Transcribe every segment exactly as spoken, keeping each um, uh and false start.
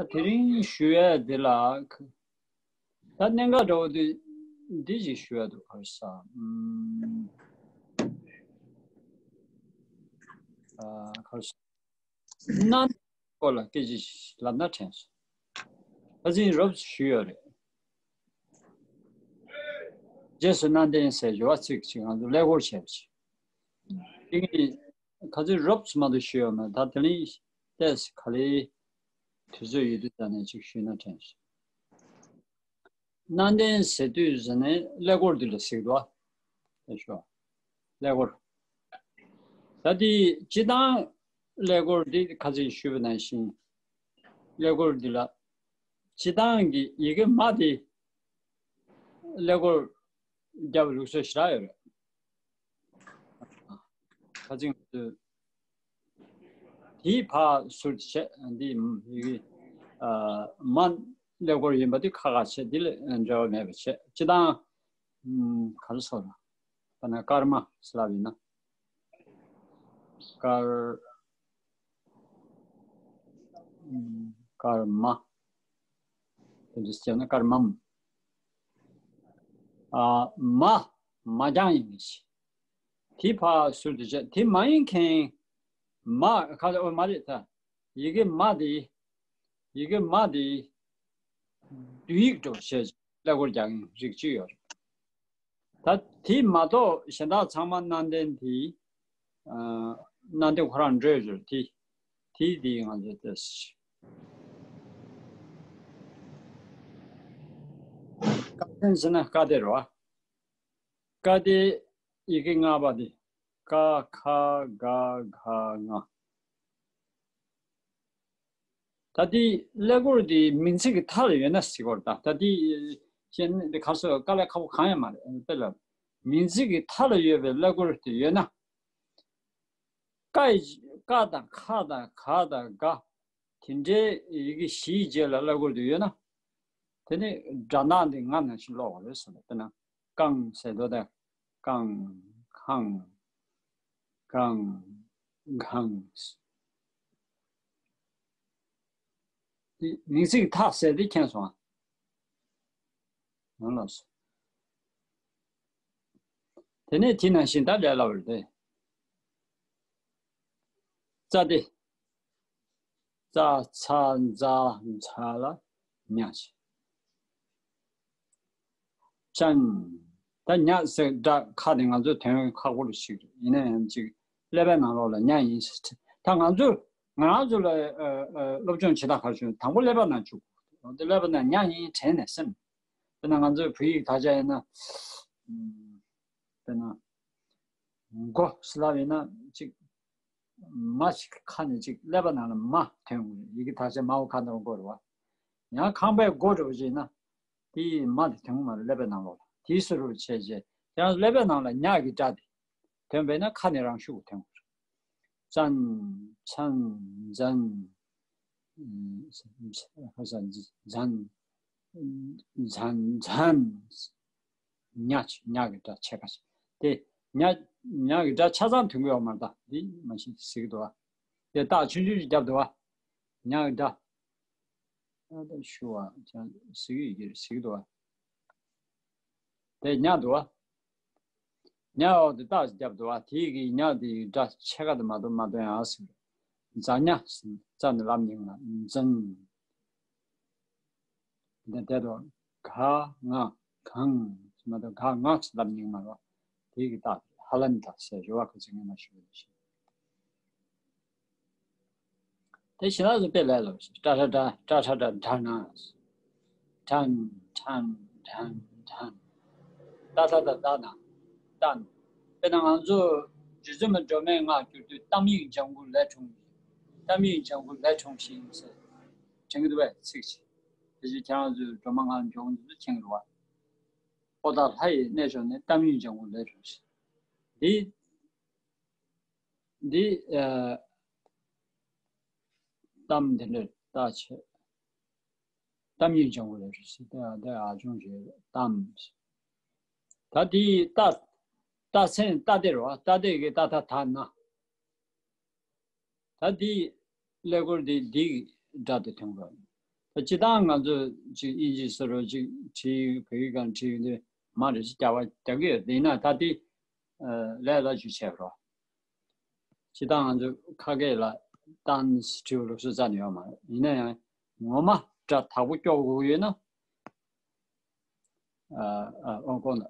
དེ་རིང་ཞུ་ཡས་འདི་ལ། ད་གནད་འགག་འདྲ་བོ་འདི་འདི་ཞིག་ཞུ་ཡས་འདུག་ག་རེ་ཟེར། ཨམ། ཨ། ག་རེ་ཟེར། གནའ་སྐོར་ལ་སྐད་ཆ་ལབ་ན་དྲན་སོང་། ཁ་སང་རོབ་ཞུས་ཡོད་རེད། རྗེས་སུ་གནའ་བསྟན་ཟེར་བ་ཚིག་ཅིག་ང་ཚོ་ཀླད་ཀོར་བྱས་པ་ཅིག་དེ་ངས་ཁ་སང་རོབ་ཙམ་མ་གཏོགས་ཞུས་ཡོད་མ་རེད། ད་དེ་རིང་ཏོག་ཙམ་ག་ལེར་དུས་ཚོད་ཡོད་དུས་ཙམ་ནས་ཅིག་ཞུས་ན་དྲན་སོང་། གནའ་བསྟན་ཟེར་དུས་ཙམ་ནས་ཀླད་ཀོར་འདི་ལ་ཟེར་གྱི་འདུག་ཨ། ལགས་སོ། ཀླད་ཀོར། ད་དེ་སྤྱིར་བཏང་ཀླད་ཀོར་འདི་ཁ་སང་ཞུས་པ་ནང་བཞིན། ཀླད་ཀོར་འདི་ལ་སྤྱིར་བཏང་གི་ཡི་གེ་མ་དེ་ཀླད་ཀོར་རྒྱབ་ལུགས་སྲོལ་ཞེ་དྲག་ཡོད་རེད། ཁ་སང་ང་ཚོས་དེའི་ཕར་ཟུར་དུ་བྱས། འདི་ཡི་གེ་ཨ་མ་ཀླད་ཀོར་ཡིན་པ་དེ་ཁ་ཁ་བྱས། འདི་ལ་འབྲེལ་བ་མེད་པ་བྱས། སྤྱིར་བཏང་ཨམ། ག་རེ་ཟེར་ན། དཔེར་ན་སྐར་མ་ཟེར་ལབ་ཡིན་ན། སྐར་ཨམ། སྐར་མ། དེ་འདྲ་བྱས་ན་སྐར་མམ། ཨ། མ་མ་རྐྱང་ཡིན་མི་ཤེས། དེ་ཕར་ཟུར་དུ་བྱས། དེ་མ་ཡིན་མཁན་མ་ག་ལ། འོ་མ་རེད་ད། ཡི་གེ་མ་དེ། ཡི་གེ་མ་དེ་བསྡུས་ཡིག་འདྲ་བོ་བྱས་ཀླད་ཀོར་རྒྱག་མཁན་རིགས་གཅིག་ཡོད་རེད། ད་དེ་མ་གཏོགས་གཞན་དག་ཚང་མ་གནའ་བསྟན་དེ། ཨ། གནའ་བསྟན་ཁོ་རང་འདྲ་ཡོད་རེད། དེ་དེ་དེ་ང་ཚོ་ཏོག་ཙམ། ཀ་བསྟན་ཟེར་ན་ཀ་སྡེ་རེད་བ། ཀ་སྡེ་ཡི་གེ་ལྔ་པ་དེ། ཀ་ཁ་ག་གྷ་ང་། ད་དེ་ཀླད་ཀོར་དེ་མིང་ཚིག་གི་མཐའ་ལ་ཡོད་ན་ཟེར་གྱི་ཡོད་རེད། ད་ད་དེ་གཞན་དེ་ག་རེ་ཟེར། དཀའ་ལས་ཁག་པོ་གང་ཡང་མ་རེད། དཔེ་ལ་མིང་ཚིག་གི་མཐའ་ལ་ཡོད་པའི་ཀླད་ཀོར་དེ་ཡོད་ན། ཀ་ཡི་ཀ་དང་ཁ་དང་ག་དང་གྷ། དེ་འདྲའི་ཡི་གེ་བཞིའི་རྗེས་ལ་ཀླད་ཀོར་དེ་ཡོད་ན། དེ་ནི་སྒྲ་གདངས་དེ་ང་ནང་བཞིན་ཀློག་པ་རེད་ཟེར་ལ། དཔེར་ན་ཀང་ཟེར་དུས་ད། ཀང་། ཁང་། གང་། གང་། དེ་མིང་ཚིག་མཐའ་ཟེར་དེ་མཁྱེན་སོང་ཨ། ཡང་ལགས་སོ། དེ་ནས་དེ་ནང་བཞིན་ད་ལས་སླ་བ་རེད་དེ། ཙ་སྡེ། ཙ་ཚ་ཛ་ཛྷ་ལ་ཉ་བྱས། ཅན། ད་ཉ་ཟེར་སྒྲ་ཁ་དེ་ང་ཚོ་དོན་ཁག་པོ་ཞིག་རེད། ཡིན་ན་ཡང་ཅིག་ཀླད་པའི་ནང་ལོགས་ལ་ཉ་ཡིན་ཟེར། ད་ང་ཚོ་ང་རང་ཚོ་ལ་ཨ་ཨ་སློབ་སྦྱོང་བྱེད་སྟངས་ག་རེ་བྱུང་། དང་པོ་ཀླད་པ་ནང་བཅུག་དེ་ཀླད་པ་ནང་ཉ་ཡིན་དྲན་ནས་སེམས། དཔེར་ན་ང་ཚོའི་བོད་ཡིག་དག་ཆ་ཡིན་ན། ཨམ། དཔེར་ན། མགོ་ཟེར་ལབ་ཡིན་ན་ཅིག་མ་ཞིག་ཁ་ནས་ཅིག་ཀླད་པ་ནང་ལ་མ་ཐོན་དགོས་རེད། ཡི་གེ་དག་ཆ་མའོ་ཁ་འདྲ་བོ་དགོས་རེད་བ། ཡང་ཁང་པའི་སྒོ་འདྲ་བོ་ཅིག་ཡིན་ན། དེའི་མ་དེ་ཐོན་གྱི་མ་རེད། ཀླད་པའི་ནང་ལོགས་ལ། དེའི་ཟུར་རུ་བྱས་རྗེས་ཡང་ཀླད་པའི་ནང་ལ་ཉ་གི་སྒྲ་དེ་ཐོན་པས་ན་ཁ་ནས་རང་ཤུགས་ཐོན་དགོས་རེད། ཙན། ཚན། ཛན། ཨ། ཛན། ཛན། ཛན། ཛན། ཉ་ཆ་ཉ་གི་སྒྲ་ཕྱེད་ཀ་ཅིག་དེ་ཉ་ཉ་གི་སྒྲ་ཆ་ཚང་ཐོན་གྱི་ཡོད་མ་རེད། ད་འདི་མ་གཞི་ཟེར་གྱི་འདུག་བ། དེ་རྟགས་ཆུང་ཆུང་ཞིག་བརྒྱབ་འདུག་བ། ཉ་གི་སྒྲ། ཨ། ད་ཞུ་བ་ཅང་ཟེར་གྱི་ཡོད་ཀྱི་རེད་ཟེར་གྱི་འདུག་བ། དེ་ཉ་འདུག་བ། ཉ་འོག་ཏུ་རྟགས་ཤིག་བརྒྱབ་འདུག་བ། དེ་གི་ཉ་དེ་ཡི་སྒྲ་ཕྱེད་ཀ་དེ་མ་གཏོགས་མ་ཐོན་ཡ་ཟེར། ཛ་ཉ། ཛ་ནི་ལབ་སྙིང་ལ་ཛན། འདི་དེ་དུ་ག་ང་གང་མ་གཏོགས་ག་ང་ལབ་སྙིང་མ་རེད། དེ་གི་རྟགས་ཧ་ལན་ད་ཟེར་རེད་བ། ཁོ་ཚོས་ངས་མ་ཞུ་བ་ཞིག་དེ་ཞེ་དྲག་ཏུ་དཔེ་ལས་སླ་པོ་ཞིག་ཀྲ་ཧྲ་ཀྲ། ཀྲ་ཧྲ་ཀྲ། ཀྲ་ན། ཀྲན། ཀྲན། ཀྲན། ཀྲན། ཏ་ཐ་ད་ད་ན། ཏན། དཔེར་ན་ང་ཚོ་རྗེ་བཙུན་མའི་སྒྲོན་མེ་སྔགས་བསྒྱུར་དུས་གཏམ་ཡིག་ལྗང་གུ་ལས་འཁྲུངས། གཏམ་ཡིག་ལྗང་གུ་ལས་འཁྲུངས་ཤིང་ཟེར་དྲན་གྱི་འདུག་པས་ཚིག་ཅིག་དེ་བཞིན་ཁྱེད་རང་ཚོས་སྒྲོལ་མ་སྔགས་འབྱུང་འདི་ཚོ་མཁྱེན་གྱི་འདུག་པ། པོ་ཏ་ལྷ་ཡི་རྣལ་འབྱོར་ནས། གཏམ་ཡིག་ལྗང་གུ་ལས་འཁྲུངས་ཤིང་། འདི། འདི། ཨ། གཏམ་འདི་འདྲ་ལྟ་བྱེད། གཏམ་ཡིག་ལྗང་གུ་ལས་རེད་ཟེར་ཏེ། ཨ། འདི་ཨ་ཆུང་རེད། གཏམ། ད་འདི་ཏ། ཏ་མཚན་ཏ་སྡེ་རེད་བ། ཏ་སྡེ་གི་ཏ་ཐ་ད་ན། ད་འདི་ཀླད་ཀོར་འདི་འདི་གི་སྒྲ་དེ་ཐོན་དགོས། ད་སྤྱིར་བཏང་ང་ཚོ་ཅིག་དབྱིན་ཇི་ཟེར་རོ་ཅིག་བྲིས་བོད་ཡིག་སྒང་བྲིས་ཡོང་དུས་མ་རེ་ཅིག་རྒྱག་པ་རྒྱག་གི་ཡོད། དེ་ཡིན་ན་ད་དེ་ལས་སླ་ཅིག་བྱས་རོགས། སྤྱིར་བཏང་ང་ཚོ་ཁ་སྐད་ལ་ཏཱན་ཟེར་བྲིས་པ་ལུགས་སྲོལ་རྩ་ནས་ཡོད་མ་རེད། ཡིན་ན་ཡང་ངོ་མ་སྒྲ་དག་པོ་སྐྱོར་དགོས་ཀྱི་ཡོད་ན། ཨ་ཨ་ཨོ་གོ་ན་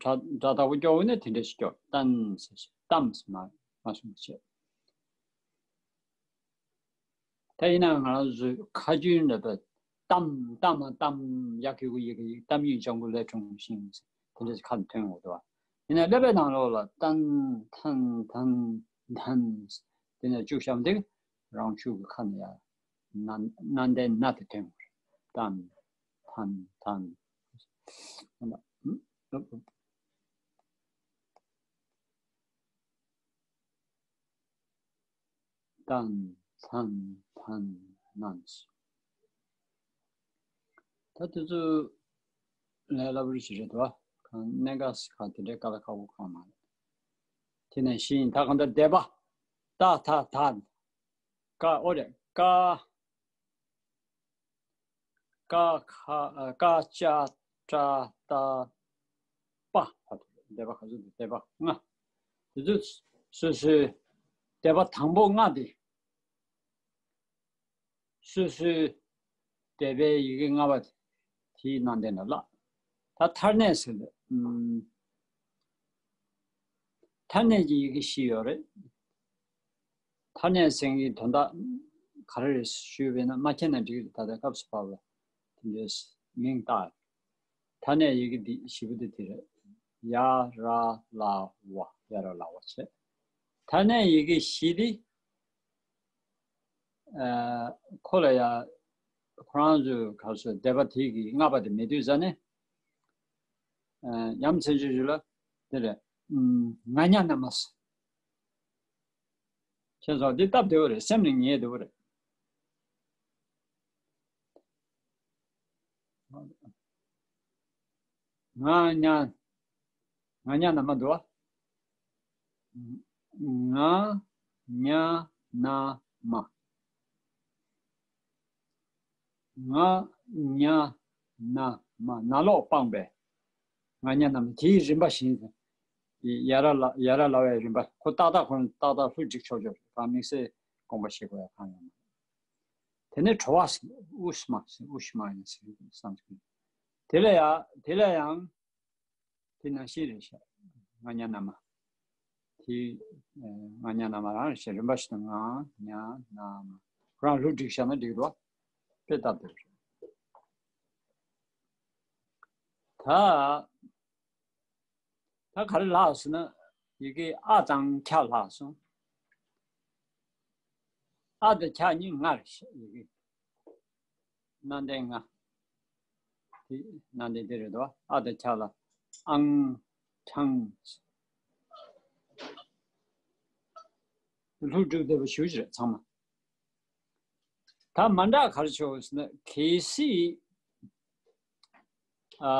སྒྲ་སྒྲ་དག་པོ་སྐྱོར་དགོས་ན་དེ་འདྲ་ཞིག་སྐྱོར། ཏཱན་ཟེར་ཏམ་ཟེར་མ་མ་གསུངས་པ་བྱས། ད་ཡིན་ན་ང་རང་ཚོའི་ཁ་རྒྱུན་ལ་ད་ཏམ་ཏམ་ཏམ་ཡ་གི་གུ་ཡི་གི་ཡིག་ཏམ་ཡིག་ལྗང་གུ་ལས་འཁྲུངས་ཤིང་དེ་འདྲ་ཞིག་ཁ་ནས་ཐོན་ཡོང་གི་འདུག་བ། ཡིན་ན་ཀླད་པའི་ནང་ལོགས་ལ་ཏན་ཐན་ཐན་ཐན་དེ་ནས་བཅུག་བཞག་འདི་རང་ཤུགས་ཀྱི་ཁ་ནས་ཡ་ན་ན་ལྡན་ན་དེ་ཐོན་དགོས་རེད། ཏན་ཐན་ཐན། ཏན་ཐན་ཐན་ནན། ད་དེ་ཚོ་ལས་སླ་པོ་ཞིག་རེད་དོ། གང་གནད་འགག་གང་དེ་འདྲའི་དཀའ་ལས་ཁག་པོ་གང་མ་རེད། དེ་ནས་ཤིང་ད་གང་ལྟར་སྡེ་པ། ཏ་ཐ་ད། ཀ་ཨོ་རེད། ཀ་ཀ་ཁ་ཀ་ཅ་ཏྲ་ཏ་པ། སྡེ་པ་ག་ཚོད་འདུག་སྡེ་པ་ལྔ། དེ་ཚོ་སོ་སོའི་སྡེ་པ་དང་པོ་ལྔ་དེ། སོ་སོའི་སྡེ་པའི་ཡི་གེ་ལྔ་པ་དེའི་ནང་དེ་ལ་བཀླག་ད་མཐར་གནས་ཟེར་འདུག་ཨུམ། མཐར་གནས་ཀྱི་ཡི་གེ་བཞི་ཡོད་རེད། མཐར་གནས་ཟེར་མཁན་གྱི་དོན་དག་ག་རེ་རེད་ཞུས་པས་ན་མ་མཁྱེན་ན་འགྲིག་གི་རེད། ད་ལྟ་སྐབས་སུ་བབས་པ་དེ་འདྲའི་མིང་བཏགས། མཐར་གནས་ཡི་གེ་འདི་བཞི་པོ་དེ་དེ་རེད། ཡ་ར་ལ་ཝ། ཡ་ར་ལ་ཝ་བྱས། མཐར་གནས་ཡི་གེ་བཞི་འདི། ཨ་ཁོ་ལ་ཡ་ཁོ་རང་ཚོའི་ག་རེ་ཟེར་སྡེ་པ་དེ་གི་ལྔ་པ་དེ་མེད་དུས་ཙ་ནས། ཨ་ཡ་མཚན་ཆོས་ཞུ་ལ་དེ་རེད། ཨུམ། ང་ཉ་ན་མ་ཟེར། ཁྱེད་ཚོ་འདི་སྟབས་བདེ་བོ་རེད། སེམས་ནས་ངེས་བདེ་བོ་རེད། ང་ཉ་ང་ཉ་ན་མ་འདུག་བ། ང་ཉ་ན་མ། ང་ཉ་ན་མ། ན་ལོག་སྤངས་པས། ང་ཉ་ན་མ། དེའི་རིམ་པ་བཞིན། ཡ་ར་ལ་ཡ་ར་ལ་བའི་རིམ་པ་ཁོ་ཏག་ཏག་ཁོ་ཏག་ཏག་ལྷུ་སྒྲིག་ཆོག་ཆོག་རེད། གང་དམིགས་བསལ་དགོངས་པ་བཞེས་དགོས་ཡ་གང་ཡང་མ་རེད། དེ་ནས་དྲོ་བ་ཟེར། ཨུ་ཤི་མ་ཟེར། ཨུ་ཤི་མ་ཡིན་ཟེར་བསམ་གྱི། དེ་ལ་ཡང་དེ་ལ་ཡང་དེ་ནང་བཞིན་རེད་ཤག་ང་ཉ་ན་མ། དེ་ང་ཉ་ན་མ་རང་རེད་ཤག་རིམ་པ་བཞིན་དུ་ང་ཉ་ན་མ། ཁོ་རང་ལྷུ་སྒྲིག་བཞག་ན་འགྲིག་འགྲོ། དཔེ་སྟབས་བདེ་བོ་རེད། ད་ད་ག་རེ་ལྷག་སོང་ན་ཡི་གེ་ཨ་དང་ཁྱ་ལྷག་སོང་། ཨ་དང་ཁྱ་གཉིས་ལྔ་རེད་ཤག་ཡི་གེ་ནང་དོན་ལྔ། དེ་ནང་དོན་དེ་རེད་དོ། ཨ་དང་ཁྱ་ལ་ཨང་ཁྲང་། ལྷུ་སྒྲིག་བདེ་བོ་ཞེ་པོ་ཅིག་རེད་ཚང་མ། ད་མ་འདྲ་ག་རེ་བྱུང་ཟེར་ན་གལ་སྲིད་ཨ་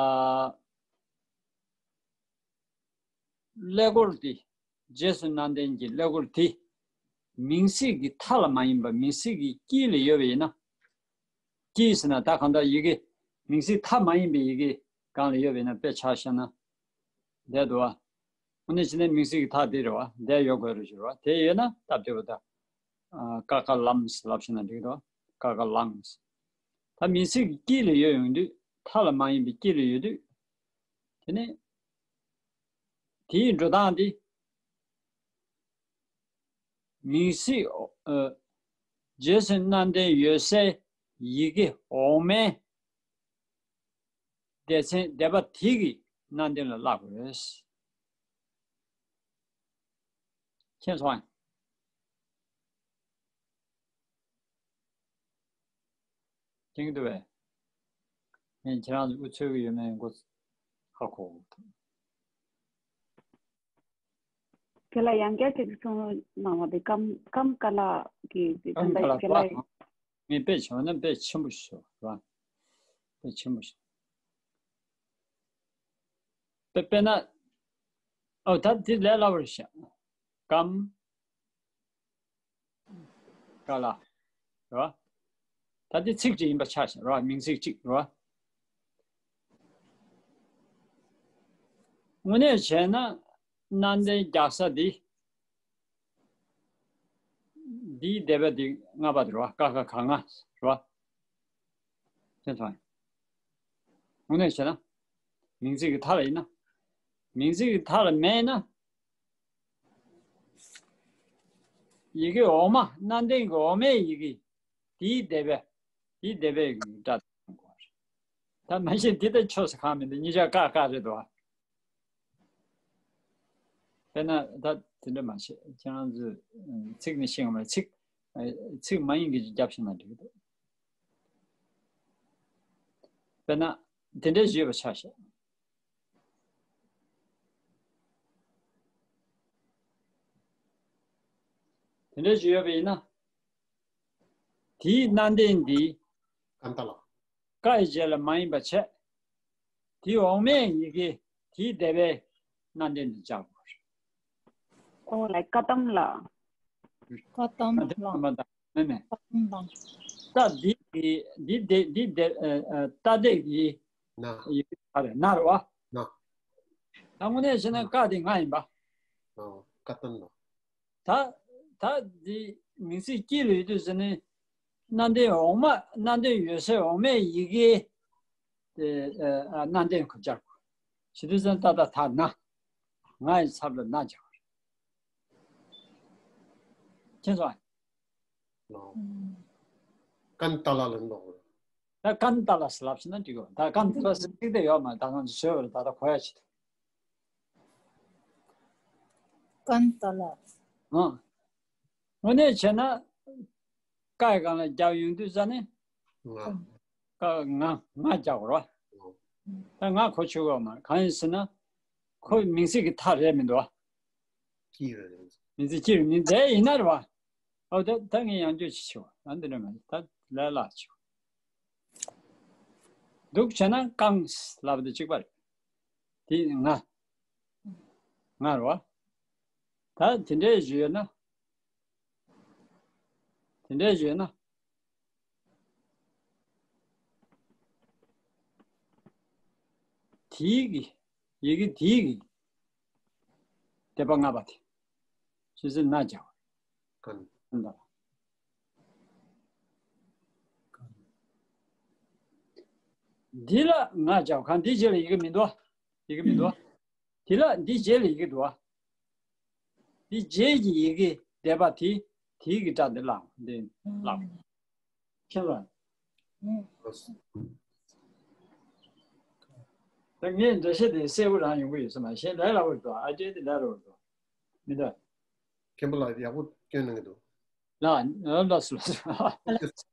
ཀླད་ཀོར་དེ། རྗེས་སུ་ནན་ཏན་གྱི་ཀླད་ཀོར་དེ། མིང་ཚིག་གི་མཐའ་ལ་མ་ཡིན་པ་མིང་ཚིག་གི་དཀྱིལ་ལ་ཡོད་པ་ཡིན་ན། དཀྱིལ་ཟེར་ན་ད་གང་ལྟར་ཡི་གེ་མིང་ཚིག་མཐའ་མ་ཡིན་པའི་ཡི་གེ་སྒང་ལ་ཡོད་པ་ཡིན་ན། དཔེ་ཆ་བཞག་ན། འདས་འདུག་བ། དངོས་གནས་བྱས་ན་མིང་ཚིག་གི་མཐའ་དེ་རེད་བ། འདས་ཡོད་དགོས་རེད་ཞུ་བ། དེ་ཡོད་ན་སྟབས་བདེ་བོ་ད། ཀ་ཀ་ལམ་ཟེར་ལབ་བྱས་ན་འགྲིག་འདུག་ཀ་ཀ་ལང་ཟེར། ད་མིང་ཚིག་གི་དཀྱིལ་ལ་ཡོད་ཡོང་དུས་མཐའ་ལ་མ་ཡིན་པའི་དཀྱིལ་ལ་ཡོད་དུས། དེ་ནས་དེའི་འགྲོ་སྟངས་དེ། མིང་ཚིག་ཨ་རྗེས་སུ་ནན་ཏན་ཡོད་སའི་ཡི་གེ་འོག་མའི་སྡེ་ཚན་སྡེ་པ་དེ་གི་ནང་དོན་ལ་བཀླག་དགོས། མཁྱེན་སོང་ཨ། མཁྱེན་གྱི་འདུག་བས། ངས་ཁྱེད་རང་ཚོ་དབུ་ཚོད་ཀྱི་ཡོད་མེད་མགོ་ཧ་གོ་གི་འདུག་དེ་ལ་ཡང་བསྐྱར་ཅིག་གསུང་རོགས་གནང་བ་དེ་ཀམ་ཀམ་ཀ་ལ་གི་དེ་ཀམ་ཀ་ལ་དེ་ལ་པ། ངས་དཔེ་བྱས་པ་ན་དཔེ་ཆེན་པོ་ཞིག་རེད་བ། དཔེ་ཆེན་པོ་ཞིག་དཔེ་དཔེར་ན། ཨོ་ད་དེ་ལས་སླ་བོ་རེད་ཤག་ཀམ་ཀ་ལ། རེད་བ། ད་དེ་ཚིག་ཅིག་ཡིན་པ་ཆགས་བཞག་རེད་བ། མིང་ཚིག་ཅིག་རེད་བ། དངོས་གནས་བྱས་ན་སྣ་ལྡན་རྒྱག་ས་འདི། འདིའི་འདས་པ་འདི་ལྔ་པ་དེ་རེད་བ། ཀ་ཁ་ག་ང་རེད་བ། དེ་ཚོ། དངོས་གནས་བྱས་ན། མིང་ཚིག་གི་མཐའ་ལ་ཡིན་ན། མིང་ཚིག་གི་མཐའ་ལ་མེད་ན། ཡི་གེ་འོག་མ། སྣ་ལྡན་གྱི་འོག་མའི་ཡི་གེ། དེའི་འདས་པ། དེའི་འདས་པའི་སྒྲ་དང་དགོས་པ་རེད། ད་མ་གཞི་འདི་ལྟ་ཆོས་སུ་གང་མི་འདུག་གཉིས་ཆ་ཀ་ཁ་རེད་དོ། དཔེར་ན་ད་དེ་འདྲ་མ་བྱེད། ཁྱེད་རང་ཚོས་ཚིག་ནི་ཤེས་ངོ་མ་རེད། ཚིག་ཚིག་མ་ཡིན་གྱི་རྒྱབ་ཤིག་ན་འགྲིག་གི་འདུག་དཔེར་ན་དེ་འདྲ་ཞུས་པ་ཆ་བཞག་དེ་འདྲ་ཞུས་ཡོད་པ་ཡིན་ན། དེའི་སྣ་ལྡན་འདི། ཀན་ཏ་ལ། ཀ་ཡི་རྗེས་ལ་མ་ཡིན་པ་བྱས། དེའི་འོག་མའི་ཡི་གེ་དེའི་འདས་པའི་སྣ་ལྡན་དུ་སྦྱར་དགོས། Oh, like ཀ་ཏམ་ལ། ཀ་ཏམ་ལ། མ་དང་མེ་མེ། ཀ་ཏམ་དང་། ད་འདི་འདི་འདི་འདི་འདི་འདི་ཨ་ཨ་ད་འདི་གི་ན། ཡི་གེ་ག་རེ་ན་རེད་བ། ན། ད་དངོས་གནས་བྱས་ན་ཀ་དེ་ང་ཡིན་པ། ཨོ་ཀ་ཏམ་ལ། ད་ད་འདི་མིང་ཚིག་དཀྱིལ་ལ་ཡོད་དུས་ཟེར་ནས། སྣ་ལྡན་འོག་མ། སྣ་ལྡན་ཡོད་སའི་འོག་མའི་ཡི་གེ་དེ་ཨ་སྣ་ལྡན་ཁོ་སྦྱར་དགོས། བྱེད་དུས་ཙང་ད་ལྟ་ད་ན། ང་ཡི་ཚབ་ལ་ན་སྦྱར་དགོས། མཁྱེན་སོང་ཨ། ཀན་ཏ་ལ་ལ་འདོགས། ད་ཀན་ཏ་ལ་ཟེར་ལབ་ཕྱིན་ན་འགྲིག་གོ། ད་ཀན་ཏ་ལ་ཟེར་ཚིག་དེ་ཡོད་མ་རེད། ད་ང་ཚོ་བཟོས་པ་རེད། ད་ལྟ་གོ་ཡ་ཆེད་དུ། ཀན་ཏ་ལ། ཨང་། དངོས་གནས་བྱས་ན། ཀ་ཡི་སྒང་ལ་རྒྱབ་ཡོང་དུས་ཙ་ནས། ང་། ཀ་ང་ང་རྒྱག་དགོས་རེད་བ། ད་ང་ཁོ་ཆུད་དགོས་མ་རེད། གང་ཡིན་ཟེར་ན། ཁོ་མིང་ཚིག་གི་མཐའ་རེད་མི་འདུག་བ། དཀྱིལ་རེད། མིང་ཚིག་དཀྱིལ་རེད། མིང་འདི་ཡིན་ན་རེད་བ། ཨོ་ད་ད་ངས་ཡང་བསྐྱར་ཅིག་བྱེད་བ། ད་འདི་འདྲ་མ་རེད། ད་ལས་སླ་ཅིག་འདུག་བྱས་ན་རྐང་ལབ་དེ་གཅིག་པ་རེད། དེ་ང་། ང་རེད་བ། ད་དེ་འདྲའི་ཞུས་ཡོད་ན། དེ་འདྲའི་ཞུས་ན། དེའི་གི། ཡི་གེ་དེའི་གི། འདས་པ་ལྔ་པ་དེ། ཕྱི་ཚེ་ན་སྦྱར་བ། ཀན། ཀན་ཏ་ལ། འདི་ལ་ང་སྦྱར་བ། གང་འདི་རྗེས་ལ་ཡི་གེ་མི་འདུག་ཡི་གེ་མི་འདུག་དེ་ལ་འདི་རྗེས་ལ་ཡི་གེ་འདུག་འདི་རྗེས་ཀྱི་ཡི་གེ་འདས་པ་དེ། དེའི་གི་སྒྲ་འདི་ལ་འདི་ལ། མཁྱེན་པ། ད་ངས་འགྲེལ་བཤད་དེ་གསལ་པོ་རང་ཡོང་གི་ཡོད་ས་མ་རེད། གཞན་ལས་སླ་པོ་འདུག་ཨ་ཅེ་དེ་ལས་སླ་པོ་འདུག་མི་འདུག་མཁན་པོ་ལགས་ཡག་པོ་སྐྱོན་གནང་གི་འདུག་ལ་ལ་སུ་ལ་སུ།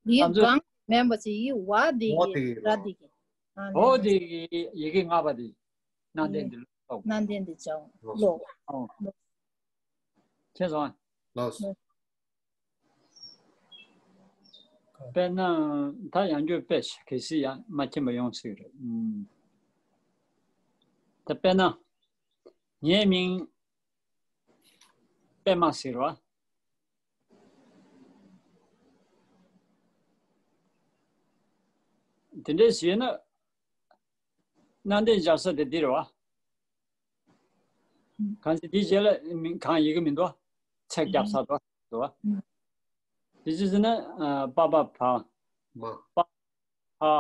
ཡི་གང་མེན་པ་ཅི་ཡི་བ་དེ་ཡི་ར་དེ་གི། ཨོ་དེ་གི་ཡི་གེ་ལྔ་པ་དེ་ནང་བསྟན་དེ་ལོག་ནང་བསྟན་དེ་ཅང་ལོག་ཨོ། མཁྱེན་སོང་། ལགས་སོ། དཔེར་ན། ད་ཡང་བསྐྱར་དཔེ་གལ་སྲིད་ཡང་མ་མཁྱེན་པ་ཡོང་སྲིད་རེད། ཨུམ། ད་དཔེར་ན། ངའི་མིང་པད་མ་ཟེར་བ། དེ་འདྲའི་ཟེར་ན། སྣ་ལྡན་སྦྱར་ས་དེ་འདི་རེད་བ། གང་ཟེར་དེའི་རྗེས་ལ་མིང་གང་ཡི་གེ་མི་འདུག་ཚེག་རྒྱབ་ས་འདུག་བ། དེ་ཅི་ཟེར་ན། པ་པ་བ། མ། པ། ཕ།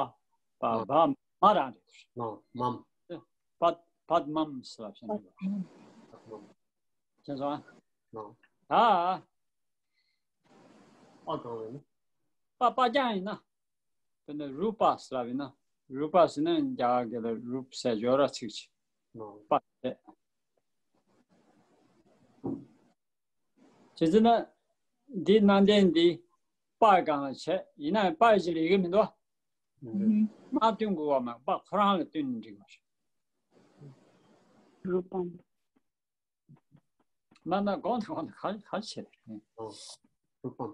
བ། བ། མ་རང་རེད། མ། མམ། བ། བ་མམ་ཟེར་བ་བྱས་ནས། བ་མམ། མཁྱེན་སོང་ཨ། ད། པ་གང་རེད། པ་པ་རྐྱང་ཡིན་ན། དཔེར་ན་རུ་པ་ཟེར་བ་ཡིན་ན། རུ་པ་ཟེར་ན་རྒྱ་གར་སྐད་ལ་རུབ་ཟེར་ཇོ་ར་ཚིག་ཅིག་ཨོ། པ་རེད། བྱས་ཙང་ན། འདི་སྣ་ལྡན་འདི། པ་གང་ལ་བྱས། ཡིན་ན་པ་ཡི་རྗེས་ལ་ཡི་གེ་མི་འདུག་ཨ། མ་བསྟུན་དགོས་པ་མ། པ་ཁོ་རང་ལ་བསྟུན་ནས་འགྲིག་པ་རེད། རུ་པམ། མ་ན་གོང་དུ་གོང་དུ་ག་ག་བྱེད་རེད། ཨོ། རུ་པམ།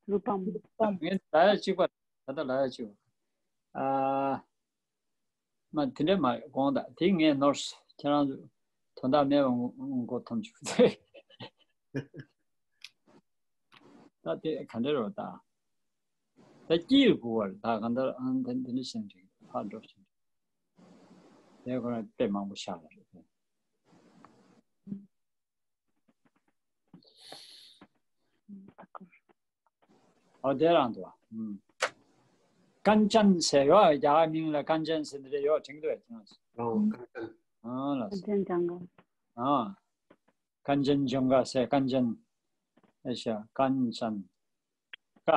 རུ་པམ། ངས་ལ་ཡ་གཅིག་པ། ད་ལྟ་ལ་ཡ་གཅིག་པ། ཨ། མ་དེ་འདྲ་མ་རེད། དགོངས་དག་དེ་ངས་ནོར་སོང་། ཁྱེད་རང་ཚོ་དོན་དག་མེད་པ་མགོ་འཐོམ་བཅུག་ཚེ། ད་དེ་ག་འདྲ་རེད་ད། ད་དཀྱིལ་བུ་བར་ད་གང་ལྟར་ཨང་དེ་འདི་འདྲ་བྱས་ནས་ཕར་འགྲོ་བཞིན། དེ་ཁོ་རང་དཔེ་མང་པོ་བཞག་ལ་རེད། ཨོ་དེ་རང་འདུག་བ། ཀན་ཅན་ཟེར་ཡོད། རྒྱ་གར་མིང་ལ་ཀན་ཅན་ཟེར་འདི་རེད་ཡོད་དྲན་གྱི་འདུག་ཁྱེད་རང་ཚོ། ཨོ་ཀན་ཅན། ཨ་ལ། ཀན་ཅན་ཇང་ག། ཨ། ཀན་ཅན་ཇང་ག་ཟེར། ཀན་ཅན། ཨེ་ཤ། ཀན་ཅན་ཀ།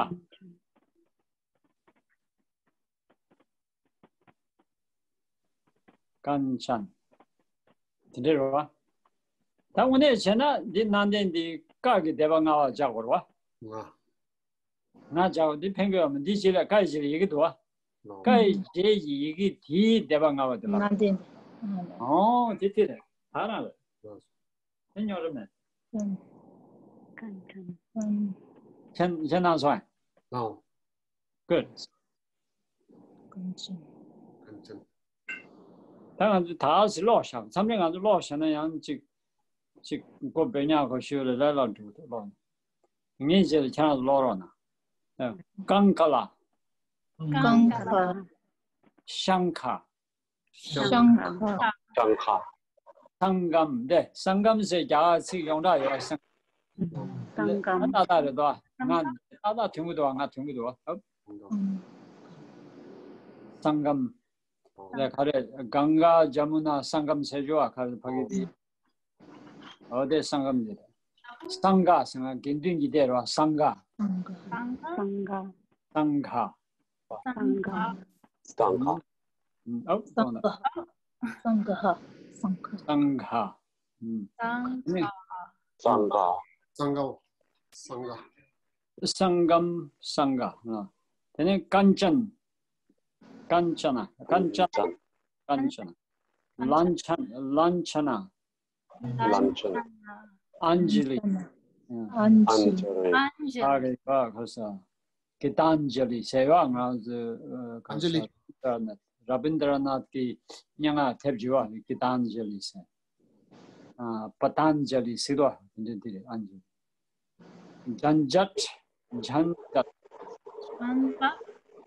ཀན་ཅན། དེ་འདྲ་རེད་བ། ད་དངོས་གནས་བྱས་ན་འདི་ནང་བསྟན་འདི་ཀ་གི་སྡེ་པ་ལྔ་པ་ཆགས་དགོས་རེད་བ། ང་། ང་ཆགས་འདི་ཕན་གི་ཡོད་མ། འདི་རྗེས་ལ་ཀ་ཡི་རྗེས་ལ་ཡི་གེ་འདུག་བ། ལོ། ཀ་ཡི་རྗེས་ཀྱི་ཡི་གེ་དེའི་སྡེ་པ་ལྔ་པ་དེ་ལ། ནང་བསྟན་འདི། ཨོ་དེ་དེ་རེད། ད་རང་རེད། ལོ། དེ་རྙོག་དྲ་མེད། ཀན་ཅན། ཀན་ཅན། མཁྱེན་མཁྱེན་གནང་སོང་ཨ། ལོ། Good. ཀན་ཅན། ཀན་ཅན། ད་ང་ཚོ་ད་ག་སེ་ཀློག་བཞག་མཚམས་རེ་ང་ཚོ་ཀློག་བཞག་ན་ཡང་ཅིག་ཅིག་མགོ་འབོད་ཉག་གོ་ཤུལ་ལ་ལ་ལ་འགྲོ་གི་འདུག་ཀློག་ངའི་རྗེས་ལ་ཁྱེད་རང་ཚོ་ཀློག་རོགས་གནང་། ཀང་ཀ་ལ། ཀང་ཀ་ལ། ཤང་ཁ། ཤང་ཁ། ཤང་ཁ། སང་གམ། འདི་སང་གམ་ཟེར་རྒྱ་གར་ཚིག་ཡོངས་གྲགས་ཡོད་པ། སང་། སང་གམ། ཏག་ཏག་རེད་དོ། ང་ཏག་ཏག་ཐོན་གི་འདུག་ང་ཐོན་གི་འདུག་ཨ། སང་གམ། ལས་ག་རེ། གངྒཱ་ཇ་མུ་ན་སང་གམ་ཟེར་རྒྱུ་བ་ག་རེ་ཕ་གི་དེ། འོ་དེ་སང་གམ་དེ་རེད། སང་ག་ཟེར་ན་དགེ་འདུན་གྱི་སྡེ་རེད་བ། སང་ག། སང་ག། སང་ག། སང་ག། སང་ག། ཨོ་སང་ག། སང་ག། སང་ག། སང་ག། སང་ག། སང་ག། སང་ག། སང་གམ། སང་ག། དེ་ནས་ཀན་ཅན། ཀན་ཅན། ཀན་ཅན། ཀན་ཅན། ལན་ཆན། ལན་ཆན། ལན་ཆན། ཨན་ཇི་ལི། ཨན་ཇི་ལི། ཨན་ཇི་ལི། ཨ་རེ་བ་ཁོ་ས། གི་ཏན་ཇི་ལི་ཟེར་བ་ང་ཚོ་ཨ་ཨན་ཇི་ལི། ར་བིན་དྲ་ནཱཐ་གི་སྙན་ངག་དེབ་བརྗེ་བ་གི་ཏན་ཇི་ལི་ཟེར། ཨ་པ་ཏན་ཇི་ལི་ཟེར་དོ་དེ་འདྲ་དེ་རེད། ཨན་ཇི་ལི། ཇན་ཇད། ཇན་ཇད།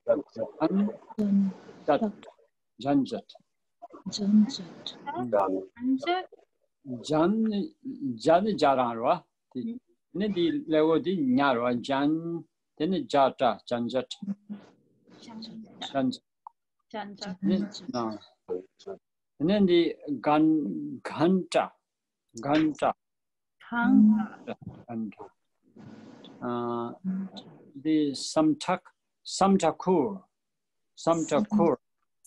ཇན་ཇད། ཇན་ཇད། ཇན་ཇད། ཇན་ཇན་ཇན་ཇན་རྒྱ་རང་རེད་བ། དེ་ནི་དེའི་ཀླད་ཀོར་དེ་ཉ་རེད་བ། ཇན། དེ་ནི་ཇ་ཏྲ། ཇན་ཇད། ཇན་ཇན་ཇན་ཇན་ཇན་ནི་ན། དེ་ནི་འདི་གན། གན་ཏྲ། གན་ཏྲ། གན་ཏྲ། གན་ཏྲ། ཨ། འདི་སམ་ཁྲ། སམ་ཁྲ་ཁུར། སམ་ཁྲ་ཁུར།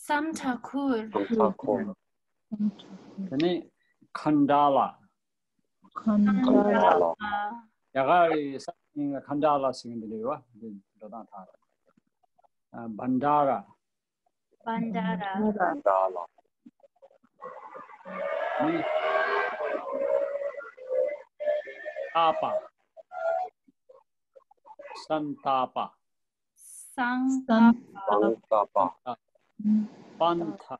སམ་ཁྲ་ཁུར། སམ་ཁྲ་ཁུར། དེ་ནས་ཁན་ཌ་ལ། ཁན་ཌ་ལ། རྒྱ་གར་རི་ས་ཡིན་ཁན་ཌ་ལ་ཟེར་གྱི་འདི་རེད་བ། འདི་འགྲོ་སྟངས་ཐག་རེད། ཨ། བན་ཌ་ར། བན་ཌ་ར། བན་ཌ་ར། ནི། ཏ་པ། སན་ཏ་པ། སང་། སང་། སང་ཏ་པ། པན་ཐ།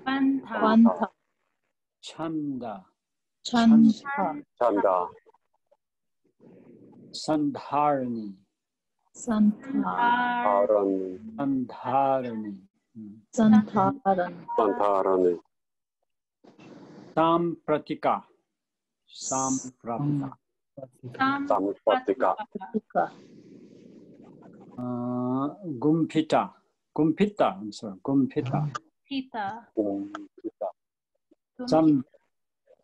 པན་ཐ། པན་ཐ། ཆན་ད། ཆན་ད། ཆན་ད། སན་དྷ་ར་ནི། སན་དྷ་ར་ནི། སན་དྷ་ར་ནི། སན་དྷ་ར་ནི། སན་དྷ་ར་ནི། སམ་པྲ་ཏི་ཀ། སམ་པྲ་ཏི་ཀ། སམ་པྲ་ཏི་ཀ། ཨ། གུམ་ཕི་ཏ། གུམ་ཕི་ཏ། I'm sorry. གུམ་ཕི་ཏ། ཕི་ཏ། གུམ་ཕི་ཏ། སམ།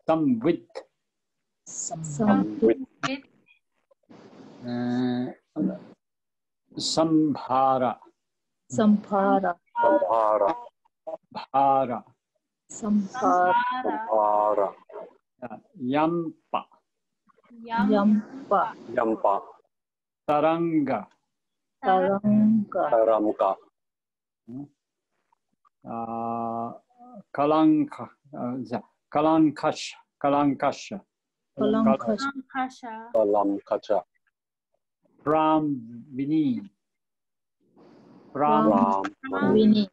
སམ་བིད། སམ་བིད། ཨ། སམ་བྷ་ར། སམ་བྷ་ར། སམ་བྷ་ར། བྷ་ར། སམ་བྷ་ར། སམ་བྷ་ར། ཡམ་པ། ཡམ་པ། ཡམ་པ། ཏ་རང་ག། ཏ་རང་ག། ཏ་རང་ག། ཨ། ཀ་ལང་ཁ། ཨ། ཀ་ལང་ཁ་ཤ། ཀ་ལང་ཁ་ཤ། ཀ་ལང་ཁ་ཤ། ཀ་ལང་ཁ་ཤ། པྲམ་བི་ནི། པྲམ་བི་ནི།